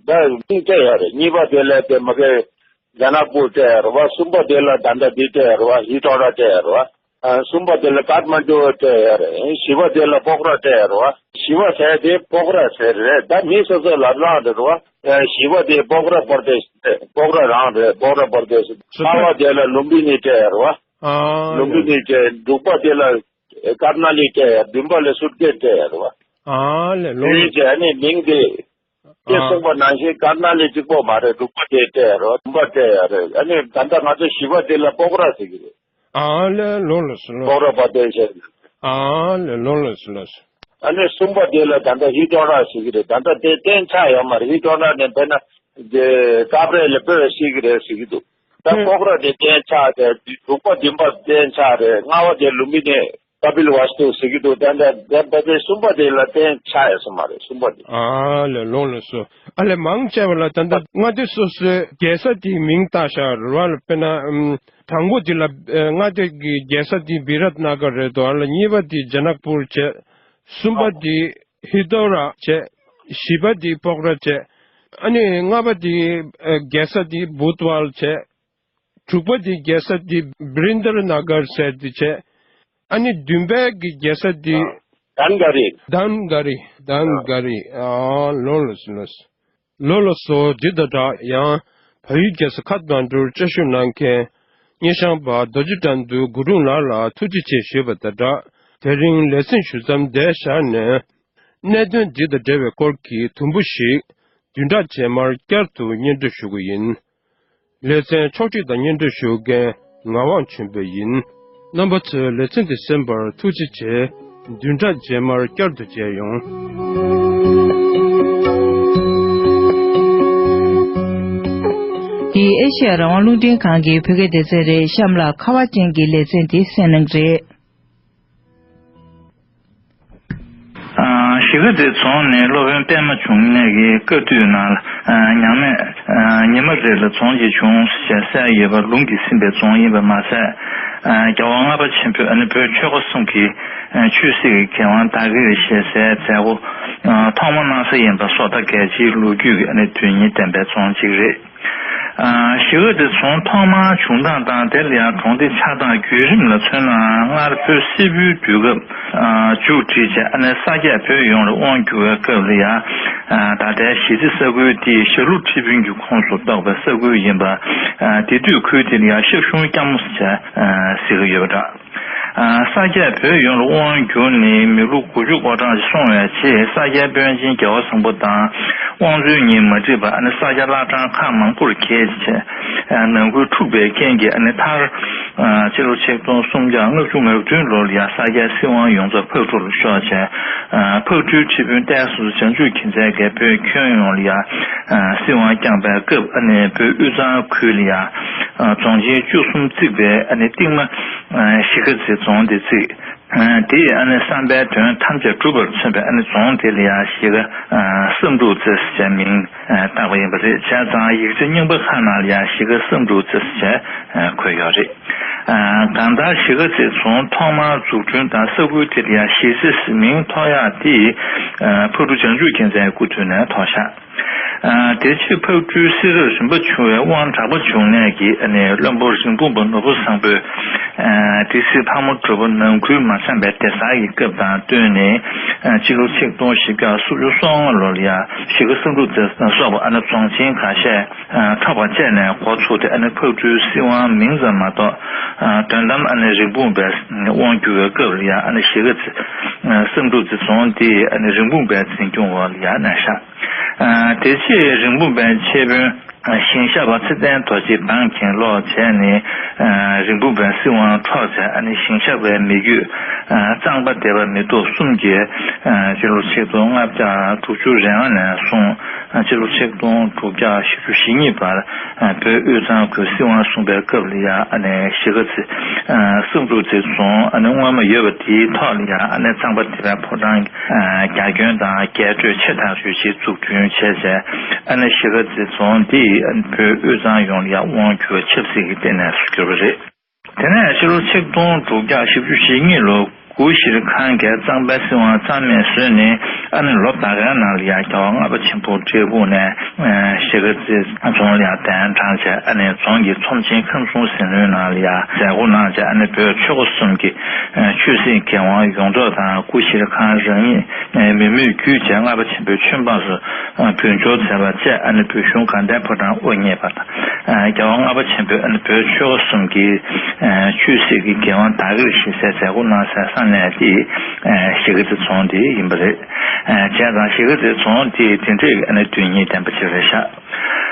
ད་མིང་སྤྲད་ཡོད་རེད། གཉིས་པ་དེ་ལ་དེ་མ་གི་ཇ་ནག་པུར་སྤྲད་ཡོད་རེད་བ། གསུམ་པ་དེ་ལ་ད་ལྟ་འདི་སྤྲད་ཡོད་རེད་བ། ཧི་ཏོ་ར་སྤྲད་ཡོད་རེད་བ། ཨ་གསུམ་པ་དེ་ལ་ཀཱཐ་མན་ཌུ་སྤྲད་ཡོད་རེད། བཞི་པ་དེ་ལ་པོག་ར་སྤྲད་ཡོད་རེད་བ། བཞི་པ་ཟེར་དེ་པོག་ར་ཟེར་རེད། ད་མི་སོ་སོའི་ལབ་སྟངས་རེད་བ། ཨ་བཞི་པ་དེ་པོག་ར་པར་དེ་པོག་ར་རང་རེད། པོག་ར་པར་དེ། ལྔ་པ་དེ་ལ་ལུམ་བི་ནི་སྤྲད་ཡོད་རེད་བ། ཨ་ལུམ་བི་ནི་སྤྲད། དྲུག་པ་དེ་ལ་ཀར་ན་ལི་སྤྲད་ཡོད། བདུན་པ་ལ་སུར་ཀེ་སྤྲད་ཡོད་རེད་བ། ཨ་ལས་ལོ། དེ་ཡིན་ཙང་ཨ་ནི་མིང་དེ། ཅེས་གསུངས་པ་ནང་བཞིན་ཀར་ན་ལི་གཅིག་པོ་མ་རེད། དྲུག་པ་དེ་སྤྲད་ཡོད་རེད། བདུན་པ་སྤྲད་ཡོད་རེད། ཨ་ནི་ད་ལྟ་ང་ཚོ་བཞི་པ་དེ་ལ་པོག་ར་ཟེར་གྱི་རེད། ཨ་ལས་ལོ་ལོ་སུ་ལོ། པོག་ར་པ་དེ་བཤད། ཨ་ལས་ལོ་ལོ་སུ་ལོ་སུ། ཨ་ནི་གསུམ་པ་དེ་ལ་ད་ལྟ་ཧི་ཏོ་ར་ཟེར་གྱི་རེད། ད་ལྟ་དེ་གཏན་ཆགས་ཡོད་མ་རེད། ཧི་ཏོ་ར་ནས་དཔེར་ན་དེ་སྐབས་རེ་ལ་སྤོས་ཟེར་གྱི་རེད་ཟེར་གྱི་འདུག་ད་ཨ་པོག་ར་དེ་གཏན་ཆགས་དེ་དྲུག་པ་བདུན་པ་གཏན་ཆགས་རེད། ལྔ་པ་དེ་ལུམ་བི་ནི། ཀ་པིལ་ཝ་སྟུ་ཟེར་གྱི་འདུག་ད་ལྟ་ད་ལྟ་དེ་གསུམ་པ་དེ་ལ་གཏན་ཆགས་ཡོད་ས་མ་རེད། གསུམ་པ་དེ། ཨ་ལས་ལོ་ལོ་སོ། ཨ་ལས་མང་ཆེ་བ་ལ་ད་ལྟ་མངའ་སྡེ་སོ་སོའི་རྒྱལ་ས་དེའི་མིང་བཏགས་བཞག་རེད་བ། དཔེར་ན་ཨམ་དང་པོ་དེ་ལ་ཨ་མངའ་སྡེ་གི་རྒྱལ་ས་དེ་བི་རཱཏ་ན་གར་རེད་འདུག་ཨ་ལས་གཉིས་པ་དེ་ཇ་ནག་པུར་བྱས། གསུམ་པ་དེ་ཧི་ཏོ་ར་བྱས། བཞི་པ་དེ་པོག་ར་བྱས། ཨ་ནི་ལྔ་པ་དེ་ཨ་རྒྱལ་ས་དེ་བུད་ཝལ་བྱས། དྲུག་པ་དེ་རྒྱལ་ས་དེ་བི་རིན་དར་ན་གར་ཟེར་དེ་བྱས། ཨ་ནི་བདུན་པའི་གི་རྒྱལ་ས་དེ་དཱན་ག་རི། དཱན་ག་རི། དཱན་ག་རི། ཨ་ལོ་ལོ་སི་ལོ་སི། ལོ་ལོ་སོ། འདི་དང་སྦྲགས་ཡང་བལ་ཡུལ་རྒྱལ་ས་ཁཱཐ་མན་ཌུར་བཅའ་བཞུགས་གནང་མཁན་སྙེ་ཤང་པ་རྡོ་རྗེ་དགྲ་འདུལ་གུ་རུང་ལགས་ལ་ཐུགས་རྗེ་ཆེ་ཞུས་པ་དང་སྦྲགས། དེ་རིང་ལེ་ཚན་ཞུ་མཚམས་འདིར་བཞག་ནས། གནད་དོན་འདི་དང་འབྲེལ་བའི་སྐོར་གྱི་དུམ་བུ་ཞིག་བདུན་ཕྲག་རྗེས་མར་བསྐྱར་དུ་སྙན་སྒྲོན་ཞུ་གི་ཡིན། ལེ་ཚན་ཕྱོགས་སྒྲིག་དང་སྙན་སྒྲོན་ཞུ་མཁན་ངག་དབང་ཆོས་འཕེལ་ཡིན། རྣམ་པ་ཚོས་ལེ་ཚན་འདི་གསན་པར་ཐུགས་རྗེ་ཆེ། བདུན་ཕྲག་རྗེས་མར་བསྐྱར་དུ་མཇལ་ཡོང་། འདི་ཨེ་ཤེ་ཡ་རང་དབང་རླུང་འཕྲིན་ཁང་གི་བོད་སྐད་སྡེ་ཚན་རེད། གཤམ་ལ་ཁ་བ་ཅན་གྱི་ལེ་ཚན་འདི་གསན་གནང་གི་རེད། གཞིས་ཀ་རྩེ་རྫོང་ནི་སློབ་དཔོན་པདྨ་འབྱུང་གནས་ཀྱི་བཀའ་དུས་ནང་ལ་མྱ་ངན་ཉི་མ་རེ་ལ་རྫོང་གཅིག་བྱུང་ཞེས་གསལ་ཡོད་པ་ལུང་གིས་ཟིན་པའི་རྫོང་ཡིན་པ་མ་ཟད། རྒྱལ་བ་ལྔ་པ་ཆེན་པོས་ཨ་ནི་བོད་ཆོལ་ཁ་གསུམ་གྱི་ཆོས་སྲིད་ཀྱི་འགན་དབང་བདག་གིར་བཞེས་སའི་མཛད་སྒོ་ཐོག་མ་གནང་ས་ཡིན་པ་སོགས་ད་རྒྱལ་སྤྱིའི་ལོ་རྒྱུས་ཀྱི་ཨ་ནི་དོན་སྙིང་ལྡན་པའི་རྫོང་གཅིག་རེད། གཞིས་ཀ་རྩེ་རྫོང་ཐོག་མར་བྱུང་སྟངས་དང་དེ་ལ་ཡང་གྲོང་སྡེ་ཆགས་སྟངས་བརྒྱུད་རིམ་ལ་མཚོན་ན། སྔར་བོད་སིལ་བུའི་དུས་སྐབས་མཇུག་བསྒྲིལ་རྗེས་ཨ་ནེ་ས་སྐྱ་བོད་ཡོངས་ལ་དབང་བསྒྱུར་བའི་སྐབས་ལ་ཡང་ད་ལྟའི་གཞིས་རྩེ་ས་ཁུལ་འདི་ཞྭ་ལུ་ཁྲི་དཔོན་གྱི་ཁོངས་སུ་གཏོགས་པའི་ས་ཁུལ་ཡིན་པ། དེ་དུས་ཁུལ་དེ་ལ་ཡང་ཤབ་གཞུང་སྐྱ་མོ་ཟེར་ཟེར་གྱི་ཡོད་པ་འདྲ། ས་སྐྱ་བོད་ཡོངས་ལ་དབང་བསྒྱུར་ནས་མི་ལོ་དགུ་བཅུ་གོ་གྲངས་ཤིག་སོང་བའི་རྗེས། ས་སྐྱའི་དཔོན་ཆེན་རྒྱལ་བ་བཟང་པོ་དང་དབང་འཛིན་གཉིས་མ་འགྲིག་པར་ཨ་ནི་ས་སྐྱ་བླ་བྲང་ཁག་མང་པོར་གྱེས་བྱས། ནང་ཁུལ་འཁྲུགས་པའི་རྐྱེན་གྱིས་ཨ་ནི་མཐར་སྤྱི་ལོ་ཆིག་སྟོང་སུམ་བརྒྱ་ལྔ་བཅུ་ང་བདུན་ལོར་ཡང་ས་སྐྱའི་སྲིད་དབང་ཡོངས་རྫོགས་ཕག་གྲུ་ལ་ཤོར་བྱས། ཕག་གྲུའི་ཁྲི་དཔོན་ཏོག་ཙམ་བྱང་ཆུབ་རྒྱལ་མཚན་གྱིས་བོད་ཁྱོན་ཡོངས་ལ་ཡང་སྲིད་དབང་བསྐྱངས་པའི་སྐབས། ཨ་ནི་བོད་དབུས་གཙང་ཁུལ་ལ་ཡང་ རྫོང་ཆེན་བཅུ་གསུམ་བརྩིགས་པའི་ཨ་ནི་རྟིང་མ་གཞིས་ཀ་རྩེ་རྫོང་དེ་བརྩིགས། དེས་ཨ་ནི་བསམ་པའི་དོན་ཐམས་ཅད་འགྲུབ་པར་མཚོན་པའི་ཨ་ནི་རྫོང་དེ་ལ་ཡང་གཞིས་ཀ་བསམ་འགྲུབ་རྩེ་ཟེར་བྱས་མིང་བཏགས་པ་ཡིན་པ་རེད། བྱས་ཙང་ཡིག་ཆ་རྙིང་པ་ཁག་ནང་ལ་ཡང་གཞིས་ཀ་བསམ་འགྲུབ་རྩེ་ཟེར་བྱས་འཁོད་ཡོད་རེད། གང་ལྟར་གཞིས་ཀ་རྩེ་རྫོང་ཐོག་མར་འཛུགས་སྐྲུན་དང་ས་ཁུལ་དེ་ལ་ཡང་གཞིས་རྩེ་ཟེར་མིང་ཐོགས་ཡག་དེ་ཕག་གྲུ་བྱང་ཆུབ་རྒྱལ་མཚན་སྐུ་དུས་ནས་ཐོགས་ཤག་དེ་ཕྱིར་ཕག་གྲུའི་སྲིད་རབས་རིམ་པ་བྱུང་བའི་དབང་དྲག་པོ་འབྱུང་གནས་ཀྱི་ཨ་ནི་བློན་པོ་རིན་སྤུངས་པ་ནོར་བུ་བཟང་པོས། སྡེ་སྲིད་ཕག་མོ་གྲུ་པ་ནང་ཁུལ་མ་འཆམ་པའི་སྡེ་གཟར་གྱི་སྐབས་དང་བསྟུན་ནས། སྤྱི་ལོ་ཆིག་སྟོང་བཞི་བརྒྱ་སུམ་ཅུ་སོ་ལྔ་ལོ་ལ་ཡང་གཞིས་ཀ་བསམ་འགྲུབ་རྩེ་སོགས་པ་ཨ་ནི་རྫོང་ཆེན་ཁ་ཤས་འཕྲོག་པ་བཅས་ནས་འགོ་ཚུགས་ཏེ། ཨ་ནི་ཕག་གྲུའི་སྲིད་དབང་མིང་ཙམ་མ་གཏོགས། དོན་དམ་ཨ་ནི་རིན་སྤུངས་པའི་དབང་བསྒྱུར་བའི་སྐབས་ལ་ཡང་ཨ་ནི་གཞིས་ཀ་རྩེ་བསམ་འགྲུབ་རྩེ་རྫོང་དེ་ཨ་ནི་རིན་སྤུངས་པའི་འཛིན་སྐྱོང་འོག་ལ་ཡང་གནས་ཤག་དེ་རྗེས་རིན་སྤུངས་པའི་ཆེད་དཔོན་ཞིང་ཤག་པ་ཚེ་བརྟན་རྡོ་རྗེ་འབངས་གྱེན་ལོག་བྱས་ནས། རིན་སྤུངས་པའི་སྲིད་དབང་འཕྲོག་བྱས། ཨ་ནི་ཞིང་ཤག་པའི་མི་རྒྱུད་གཙང་པ་སྡེ་པ་མི་ཐོག་གསུམ་གྱིས་སྤྱི་ལོ་ཆིག་སྟོང་ལྔ་བརྒྱ་དྲུག་ཅུ་རེ་ལྔ་ནས་བཟུང་སྤྱི་ལོ་ཆིག་སྟོང་དྲུག་བརྒྱ་བཞི་བཅུ་ཞེ་གཉིས་བར་བོད་དབུས་གཙང་ཁུལ་སྲིད་དབང་བཟུང་པའི་སྐབས་ལ་ཡང་ཨ་ནི་གཞིས་ཀ་རྩེ་བསམ་འགྲུབ་རྩེ་རྫོང་ཨ་ནི་སྔོན་མ་ཡོད་པ་དེའི་ཐོག་ལ་ཡང་ཨ་ནི་གཙང་པ་སྡེ་པའི་ཕོ་བྲང་རྒྱ་ཁྱོན་དང་རྒྱས་སྤྲོས་ཆེ་དང་རུས་ཆེ་འཛུགས་སྐྲུན་བྱས་རྗེས། ཨ་ནི་གཞིས་ཀ་རྩེ་རྫོང་འདི་ཨ་ནི་བོད་དབུས་གཙང་ཡོངས་ལ་ཡང་དབང་བསྒྱུར་བ་ཆབ་སྲིད་ཀྱི་ལྟེ་གནས་སུ་གྱུར་པ་རེད། དེ་ནས་ཕྱི་ལོ་ཆིག་སྟོང་དྲུག་བརྒྱ་བཞི་བཅུ་ཞེ་གཉིས་ལོར་གུ་ཤྲི་ཁཱན་གྱིས་གཙང་པའི་སྲིད་དབང་རྩ་མེད་བཟོས་ནས། ཨ་ནི་ལོ་ཟླ་འགའི་ནང་ལ་ཡང་རྒྱལ་བ་ལྔ་པ་ཆེན་པོ་འབྲས་སྤུངས་ནས་གཞིས་ཀ་རྩེ་རྫོང་ལ་ཡང་གདན་དྲངས་བྱས། ཨ་ནི་རྫོང་གི་ཚོམས་ཆེན་ཁམས་གསུམ་ཟིལ་གནོན་ནང་ལ་ཡང་མཛད་སྒོ་གནང་བྱས། ཨ་ནི་བོད་ཆོལ་ཁ་གསུམ་གྱི་ཆོས་སྲིད་འགན་དབང་ཡོངས་རྫོགས་དང་། གུ་ཤྲི་ཁཱན་རང་ཉིད་མི་མོས་རྒྱུད་བྱས་ལྔ་པ་ཆེན་པོའི་ཆོས་འབངས་སུ་བོད་འབྱོར་མཛད་པ་བཅས། ཨ་ནི་བོད་གཞུང་དགའ་ལྡན་ཕོ་བྲང་དབུ་བརྙེས་པ་དང་། རྒྱལ་བ་ལྔ་པ་ཆེན་པོས་ཨ་ནི་བོད་ཆོལ་ཁ་གསུམ་གྱི་ཆོས་སྲིད་ཀྱི་འགན་དབང་བདག་གིར་བཞེས་སའི་མཛད་སྒོ་གནང་སའི་ས་གནས་དེ་གཞིས་ཀ་རྩེ་རྫོང་དེ་ཡིན་པ་རེད། བྱས་ཙང་གཞིས་ཀ་རྩེ་རྫོང་དེ་དེ་འདྲའི་ཨ་ནི་དོན་སྙིང་ལྡན་པ་ཅིག་རེད་ཤག་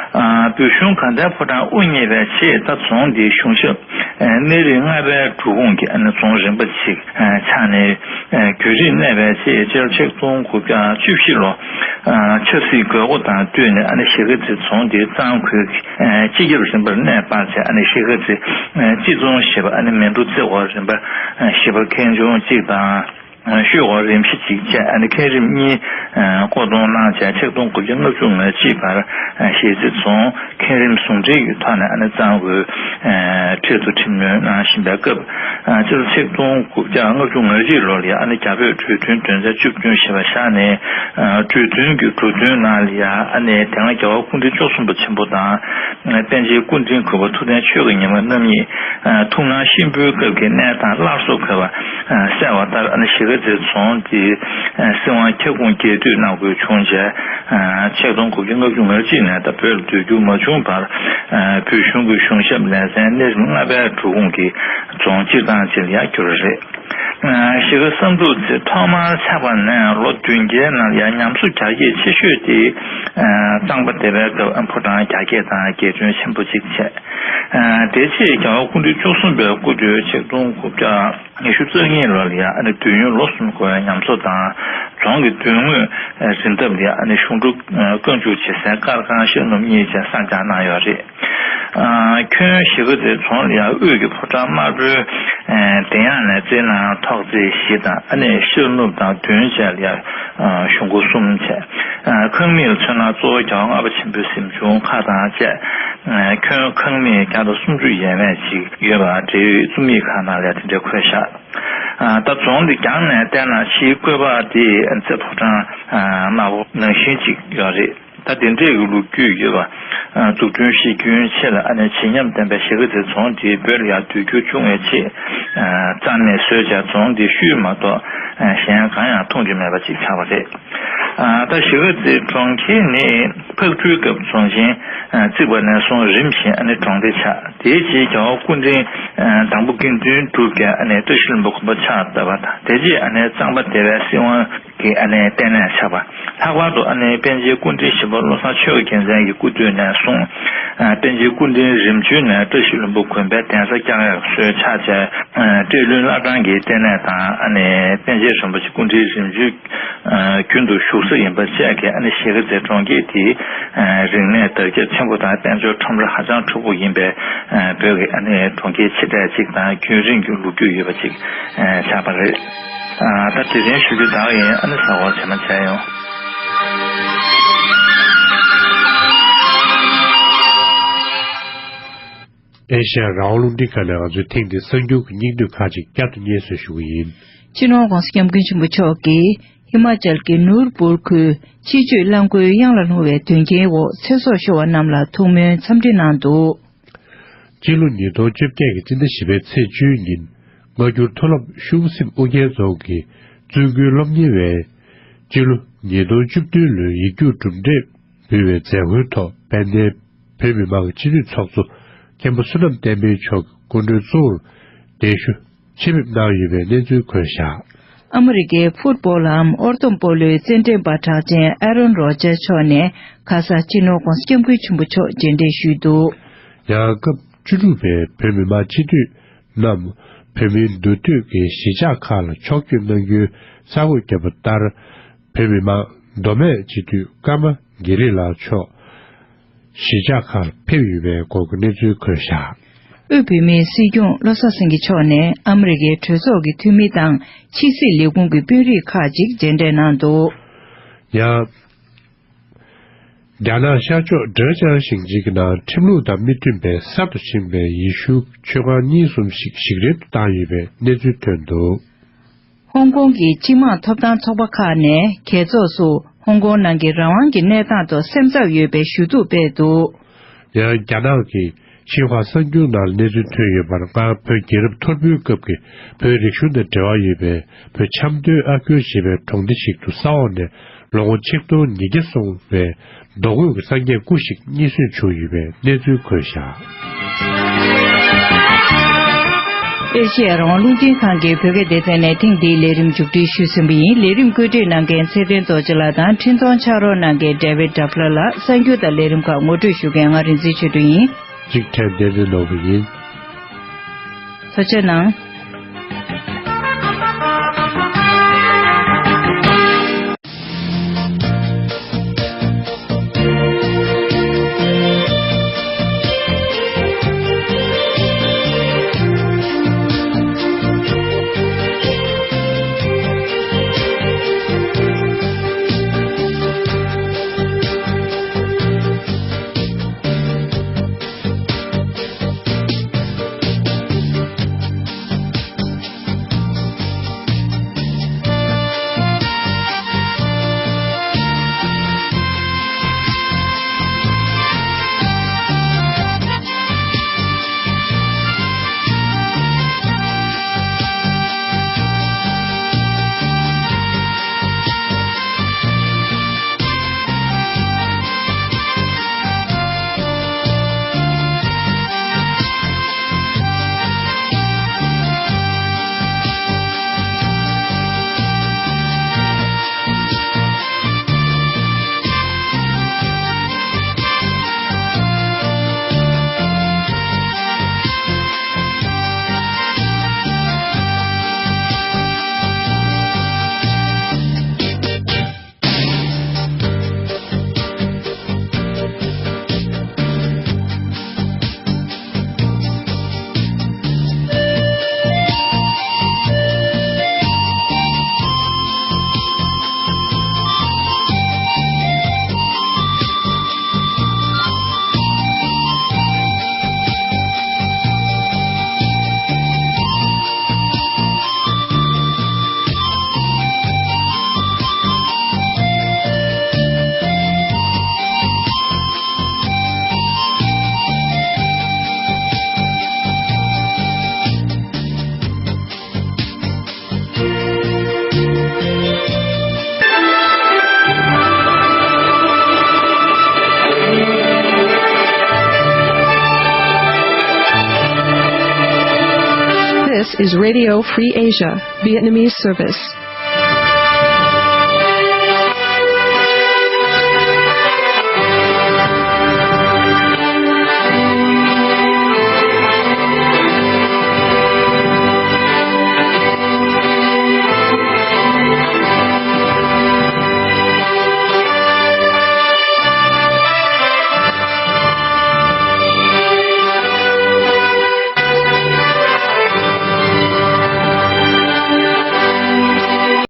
བོད་གཞུང་དགའ་ལྡན་ཕོ་བྲང་དབུ་བརྙེས་པའི་རྗེས། ད་རྫོང་འདིའི་གཞུང་ཞབས་གནས་རིམ་ལྔ་པའི་འབྲུབ་ཁུང་གི་ཨ་ནི་རྫོང་རིམ་པ་ཅིག་ཆགས་ནས། བརྒྱུད་རིམ་གནས་པའི་རྗེས་སྤྱི་ལོ་ཆིག་སྟོང་དགུ་བརྒྱ་བཅུ་བཞི་ལོ། ཆབ་སྲིད་དགོས་མཁོ་དང་བསྟུན་ནས་ཨ་ནི་གཞིས་ཀ་རྩེ་རྫོང་འདི་གཙང་ཁུལ་གྱི་སྤྱི་ཁྱབ་རིམ་པར་གནས་སྤར་བྱས། ཨ་ནི་གཞིས་ཀ་རྩེ་སྤྱི་རྫོང་ཞེས་པ་ཨ་ནི་མཎྜལ་རྩེ་བ་རིམ་པ་བཞི་པ་མཁན་ཆུང་གཅིག་དང་། ཤོད་འོག་རིམ་བཞི་གཅིག་བཅས་ཨ་ནི་མཁན་རིམ་གཉིས་བསྐོ་གཏོང་གནང་བྱས། ཆིག་སྟོང་དགུ་བརྒྱ་ལྔ་བཅུ་ང་གཅིག་བར་གཞིས་རྩེ་རྫོང་མཁན་རིམ་ཟུང་འབྲེལ་གྱི་ཐོག་ནས་ཨ་ནི་གཙང་ཁུལ་ཁྲིད་དུ་ཁྲིམས་གནོན་གནང་བཞིན་པའི་སྐབས། སྤྱི་ལོ་ཆིག་སྟོང་དགུ་བརྒྱ་ལྔ་བཅུ་ང་གཅིག་ལོ་ལ་ཨ་ནི་རྒྱ་བོད་གྲོས་མཐུན་དོན་ཚན་བཅུ་བདུན་ཞེས་པ་བཞག་ནས། གྲོས་མཐུན་གྱི་གྲོས་མཐུན་ནང་ལ་ཡང་ཨ་ནི་དེ་སྔ་རྒྱལ་བ་སྐུ་ཕྲེང་བཅུ་གསུམ་པ་ཆེན་པོ་དང་། པཎ་ཆེན་སྐུ་ཕྲེང་དགུ་པ་ཐུབ་བསྟན་ཆོས་ཀྱི་ཉི་མ་རྣམ་གཉིས་ཐུགས་སྣང་གཤིན་པོའི་སྐབས་ཀྱི་གནས་སྟངས་སླར་གསོ་དགོས་པ་གསལ་བ་ལྟར། ཨ་ནི་གཞིས་ཀ་རྩེ་རྫོང་དེ་སྲིད་དབང་ཁྱབ་ཁོངས་རྒྱས་བསྡུས་གནང་དགོས་བྱུང་རྗེས། ཆིག་སྟོང་དགུ་བརྒྱ་ལྔ་བཅུ་ང་གཅིག་ནས་ད་བོད་ལ་སྡོད་རྒྱུ་མ་བྱུང་བར། བོད་གཞུང་གི་གཞུང་ཞབས་ལས་ཚན་གནས་རིམ་ལྔ་པའི་འབྲུབ་ཁུང་གི་རྫོང་སྤྱིར་བཏང་ཅིག་ལ་ཡང་གྱུར་པ་རེད། གཞིས་ཀ་བསམ་འགྲུབ་རྩེ་ཐོག་མར་ཆགས་པ་ནས་ལོ་བདུན་བརྒྱའི་ནང་ལ་ཡང་ཉམས་གསོ་རྒྱ་སྐྱེད་ཆེ་ཤོས་དེ། གཙང་པ་སྡེ་པའི་སྐབས་ཕོ་བྲང་རྒྱ་སྐྱེད་དང་རྒྱས་སྐྱོང་ཆེན་པོ་གཅིག་བྱས། དེ་རྗེས་རྒྱལ་བ་སྐུ་ཕྲེང་བཅུ་གསུམ་པའི་སྐུ་དུས་ཆིག་སྟོང་དགུ་བརྒྱ་ཉི་ཤུ་རྩ་གཉིས་ལོ་ལ་ཡང་ཨ་ནི་དུས་ཡུན་ལོ་གསུམ་འགོར་བའི་ཉམས་གསོ་དང་། རྫོང་གི་མདུན་ངོས་རི་འདབས་ལ་ཡང་ཨ་ནི་གཞུང་སྒྲུབ་བཀའ་འགྱུར་བྱེད་སའི་སྐར་ཁང་ཤར་ནུབ་གཉིས་བཅས་གསར་རྒྱག་གནང་ཡོད་རེད། ཁྱོན་གཞིས་ཀ་རྩེ་རྫོང་ལ་ཡང་དབུས་ཀྱི་ཕོ་བྲང་དམར་པོའི་གདན་ཡངས་ནས་རྩེ་ནང་ཐོག་བརྩེགས་བཞི་དང་། ཨ་ནི་ཤར་ནུབ་དང་མདུན་བཅས་ལ་ཡང་གཞུང་སྒོ་གསུམ་བཅས། ཁང་མིག་ལ་མཚོན་ན་གཙོ་བོ་རྒྱལ་བ་ལྔ་པ་ཆེན་པོའི་གཟིམ་ཆུང་ཁག་དང་བཅས། ཁྱོན་ཁང་མིག་བརྒྱ་དང་སུམ་ཅུ་ཡས་མས་ཅིག་ཡོད་པ་འབྲེལ་ཡོད་རྩོམ་ཡིག་ཁག་ནང་ལ་དེ་འདྲ་འཁོད་བཞག་ད་རྫོང་འདི་རྒྱང་ནས་བལྟས་ན་ཕྱིའི་བཀོད་པ་དེ་རྩེ་ཕོ་བྲང་དམར་པོ་ནང་བཞིན་ཅིག་ཡོད་རེད། ད་དེ་འདྲས་ཀྱི་ལོ་རྒྱུས་ཡོད་པ། འཛུགས་སྐྲུན་གཞི་ཁྱོན་ཆེ་ལ་ཨ་ནི་བྱེད་ཉམས་ལྡན་པའི་གཞིས་ཀ་རྩེ་རྫོང་དེ་བོད་ལ་ཡང་བསྡུས་རྒྱུ་བྱུང་བའི་ཆེད། རྩ་ནས་བཟོས་བྱས་རྫོང་དེ་ཤུལ་མ་གཏོགས་གཞན་གང་ཡང་མཐོང་རྒྱུ་མེད་པ་ཅིག་ཆགས་པ་རེད། ད་གཞིས་ཀ་རྩེ་གྲོང་ཁྱེར་ནི་ཕག་གྲུའི་སྐབས་རྫོང་ཆེན་བརྩིགས་པ་ནས་བཟུང་རིམ་བཞིན་ཨ་ནི་གྲོང་སྡེ་ཆགས། དེའི་རྗེས་རྒྱལ་བ་སྐུ་ཕྲེང་དང་པོ་དགེ་འདུན་གྲུབ་ཀྱིས་ཨ་ནི་བཀྲ་ཤིས་ལྷུན་པོ་དགོན་པ་ཕྱག་བཏབ་པ་དང་། དེ་རྗེས་ཨ་ནི་གཙང་པ་སྡེ་པའི་སྲིད་དབང་གི་ཨ་ནི་ལྟེ་གནས་ཆགས་པ། ལྷག་པར་དུ་ཨ་ནི་པཎ་ཆེན་སྐུ་ཕྲེང་བཞི་པ་བློ་བཟང་ཆོས་ཀྱི་རྒྱལ་མཚན་གྱི་སྐུ་དུས་ནས་བཟུང་། ཨ་པཎ་ཆེན་སྐུ་ཕྲེང་རིམ་བྱོན་ནས་བཀྲ་ཤིས་ལྷུན་པོ་དགོན་པའི་གདན་ས་བསྐྱངས་ཡག་སྲོལ་ཆགས་བྱས། ཨ་བཀྲས་ལྷུན་བླ་བྲང་གི་ལྟེ་གནས་དང་ཨ་ནི་པཎ་ཆེན་རིན་པོ་ཆེ་སྐུ་ཕྲེང་རིམ་བྱོན་ཨ་རྒྱུན་དུ་བཞུགས་ས་ཡིན་པ་བཅས་ཀྱི་ཨ་ནི་གཞིས་ཀ་རྩེ་གྲོང་ཁྱེར་དེའི་ཨ་རིག་གནས་དར་ཁྱབ་ཆེན་པོ་དང་དཔལ་འབྱོར་ཁྲོམ་ར་ཧ་ཅང་ཕྲུ་གུ་ཡིན་པའི་ཨ་བོད་ཀྱི་ཨ་ནི་གྲོང་ཁྱེར་ཆེ་གྲས་གཅིག་དང་རྒྱུན་རིང་གི་ལོ་རྒྱུས་ཡོད་པ་ཅིག་ཨ་ཆགས་པ་རེད། ཨ་ད་དེ་རིང་ཞུ་རྒྱུ་ད་ག་ཡིན། ཨ་ནི་གཟའ་འཁོར་རྗེས་མ་མཇལ་ཡོང་། ཨེ་ཤ་ཡ་རང་དབང་རླུང་འཕྲིན་ཁང་ནས་ང་ཚོའི་ཐེངས་འདིའི་གསར་འགྱུར་གྱི་སྙིང་བསྡུས་ཁག་ཅིག་བསྐྱར་དུ་སྙན་སེང་ཞུ་གི་ཡིན། སྤྱི་ནོར་༧གོང་ས་༧སྐྱབས་མགོན་ཆེན་པོ་མཆོག་གིས་ཧི་མ་ཅལ་གྱི་ནུར་པུར་ཁུལ་ཆེད་སྤྱོད་རླངས་འཁོར་གཡང་ལ་ལྷུང་བའི་དོན་རྐྱེན་འོག་ཚེ་སྲོག་ཤོར་བ་རྣམས་ལ་ཐུགས་སྨོན་འཚམས་འདྲི་གནང་འདུག། སྤྱི་ལོ་ཉིས་སྟོང་བཅོ་བརྒྱད་ཀྱི་སྤྱི་ཟླ་བཞི་པའི་ཚེས་བཅུའི་ཉིན། སྔ་འགྱུར་མཐོ་སློབ་གཞུང་སེམས་ཨོ་རྒྱན་རྫོང་གི་བཙུན་དགོན་སློབ་གཉེར་བས། སྤྱི་ལོ་ཉིས་སྟོང་བཅུ་བདུན་ལོའི་ཡིག་རྒྱུགས་གྲུབ་འབྲས་འབུལ་བའི་མཛད་སྒོའི་ཐོག་དཔལ་ལྡན་བོད་མི་མང་གི་སྤྱི་འཐུས་ཚོགས་གཙོ་མཁན་པོ་བསོད་ནམས་བསྟན་འཕེལ་མཆོག་གི་སྐུ་མགྲོན་གཙོ་བོར་གདན་ཞུ་ཆེད་ཕེབས་གནང་ཡོད་པའི་གནས་ཚུལ་འཁོད་བཞག། ཨ་མི་རི་ཀའི་ཕུཊ་བྷོལ་འམ་ཨོར་ཐོམ་སྤོ་ལོའི་རྩེད་འགྲན་པ་གྲགས་ཅན་ཨ་རོན་རོ་ཇར་མཆོག་ནས་ཁ་ས་སྤྱི་ནོར་༧གོང་ས་༧སྐྱབས་མགོན་ཆེན་པོ་མཆོག་མཇལ་འཕྲད་ཞུས་འདུག། ཡང་སྐབས་བཅུ་དྲུག་པའི་བོད་མི་མང་སྤྱི་འཐུས་རྣམས་བོད་མིའི་འདུ་སྡོད་ཀྱི་གཞིས་ཆགས་ཁག་ལ་ཕྱོགས་བསྐྱོད་གནང་རྒྱུའི་གསར་འགོད་བརྒྱབ་པ་ལྟར། བོད་མི་མང་མདོ་སྨད་སྤྱི་འཐུས་ཀརྨ་དགེ་ལེགས་ལགས་མཆོག་གཞིས་ཆགས་ཁག་ལ་ཕེབས་ཡོད་པའི་སྐོར་གྱི་གནས་ཚུལ་འཁོད་བཞག། དབུས་བོད་མིའི་སྲིད་སྐྱོང་བློ་བཟང་སེང་གེ་མཆོག་ནས་ཨ་མི་རི་ཀའི་གྲོས་ཚོགས་ཀྱི་འཐུས་མི་དང་ཕྱི་སྲིད་ལས་ཁུངས་ཀྱི་དཔོན་རིགས་ཁག་ཅིག་མཇལ་འཕྲད་གནང་འདུག། ཡང་། རྒྱ་ནག་ཤར་ཕྱོགས་ཀྲེ་ཅང་ཞིང་ཆེན་གྱི་ནང་ཁྲིམས་ལུགས་དང་མི་མཐུན་པའི་གསར་དུ་བཞེངས་པའི་ཡེ་ཤུའི་མཆོད་ཁང་གཉིས་གསུམ་ཞིག་ཞིག་རལ་དུ་བཏང་ཡོད་པའི་གནས་ཚུལ་ཐོན་འདུག། ཧོང་ཀོང་གི་སྤྱི་དམངས་ཐོབ་ཐང་ཚོགས་པ་ཁག་ནས་རྒྱལ་ཚོགས་སུ་ཧོང་ཀོང་ནང་གི་རང་དབང་གི་གནས་སྟངས་ཐོག་སེམས་འཚབ་ཡོད་པའི་ཞུ་གཏུག་སྤེལ་འདུག། ཡང་རྒྱ་ནག་གི་ཤིན་ཧྭ་གསར་འགྱུར་ནང་གནས་ཚུལ་ཐོན་ཡོད་པར། སྔར་བོད་རྒྱལ་རབས་ཐོར་བུའི་སྐབས་ཀྱི་བོད་རིག་གཞུང་དང་འབྲེལ་བ་ཡོད་པའི་བོད་ཆབ་མདོའི་ཨ་སྐྱོར་ཞེས་པའི་གྲོང་སྡེ་ཞིག་ཏུ་ས་འོག་ནས་ལོ་ངོ་ཆིག་སྟོང་ཉིས་བརྒྱ་སོང་བའི་རྡོ་བརྐོས་ཀྱི་སངས་རྒྱས་སྐུ་ཞིག་རྙེད་སོན་བྱུང་ཡོད་པའི་གནས་ཚུལ་འཁོད་བཞག། ཨེ་ཤེ་ཡ་རང་དབང་རླུང་འཕྲིན་ཁང་གི་བོད་སྐད་སྡེ་ཚན་ནས་ཐེངས་འདིའི་ལས་རིམ་མཇུག་སྒྲིལ་ཞུས་ཟིན་པ་ཡིན། ལས་རིམ་བཀོད་སྒྲིག་གནང་མཁན་ཚེ་བརྟན་རྡོ་རྗེ་ལགས་དང་། འཕྲིན་གཏོང་ཕྱག་རོགས་གནང་མཁན་David Dabler་ལགས། གསར་འགྱུར་དང་ལས་རིམ་ཁག་ངོ་སྤྲོད་ཞུ་མཁན་ང་རིག་འཛིན་ཆོས་སྒྲོན་ཡིན། གཅིག་ཕྲད་བདེ་ལྡན་ནོར་བུ་ཡིན། ཐུགས་རྗེ་གནང་། This is Radio Free Asia, Vietnamese service.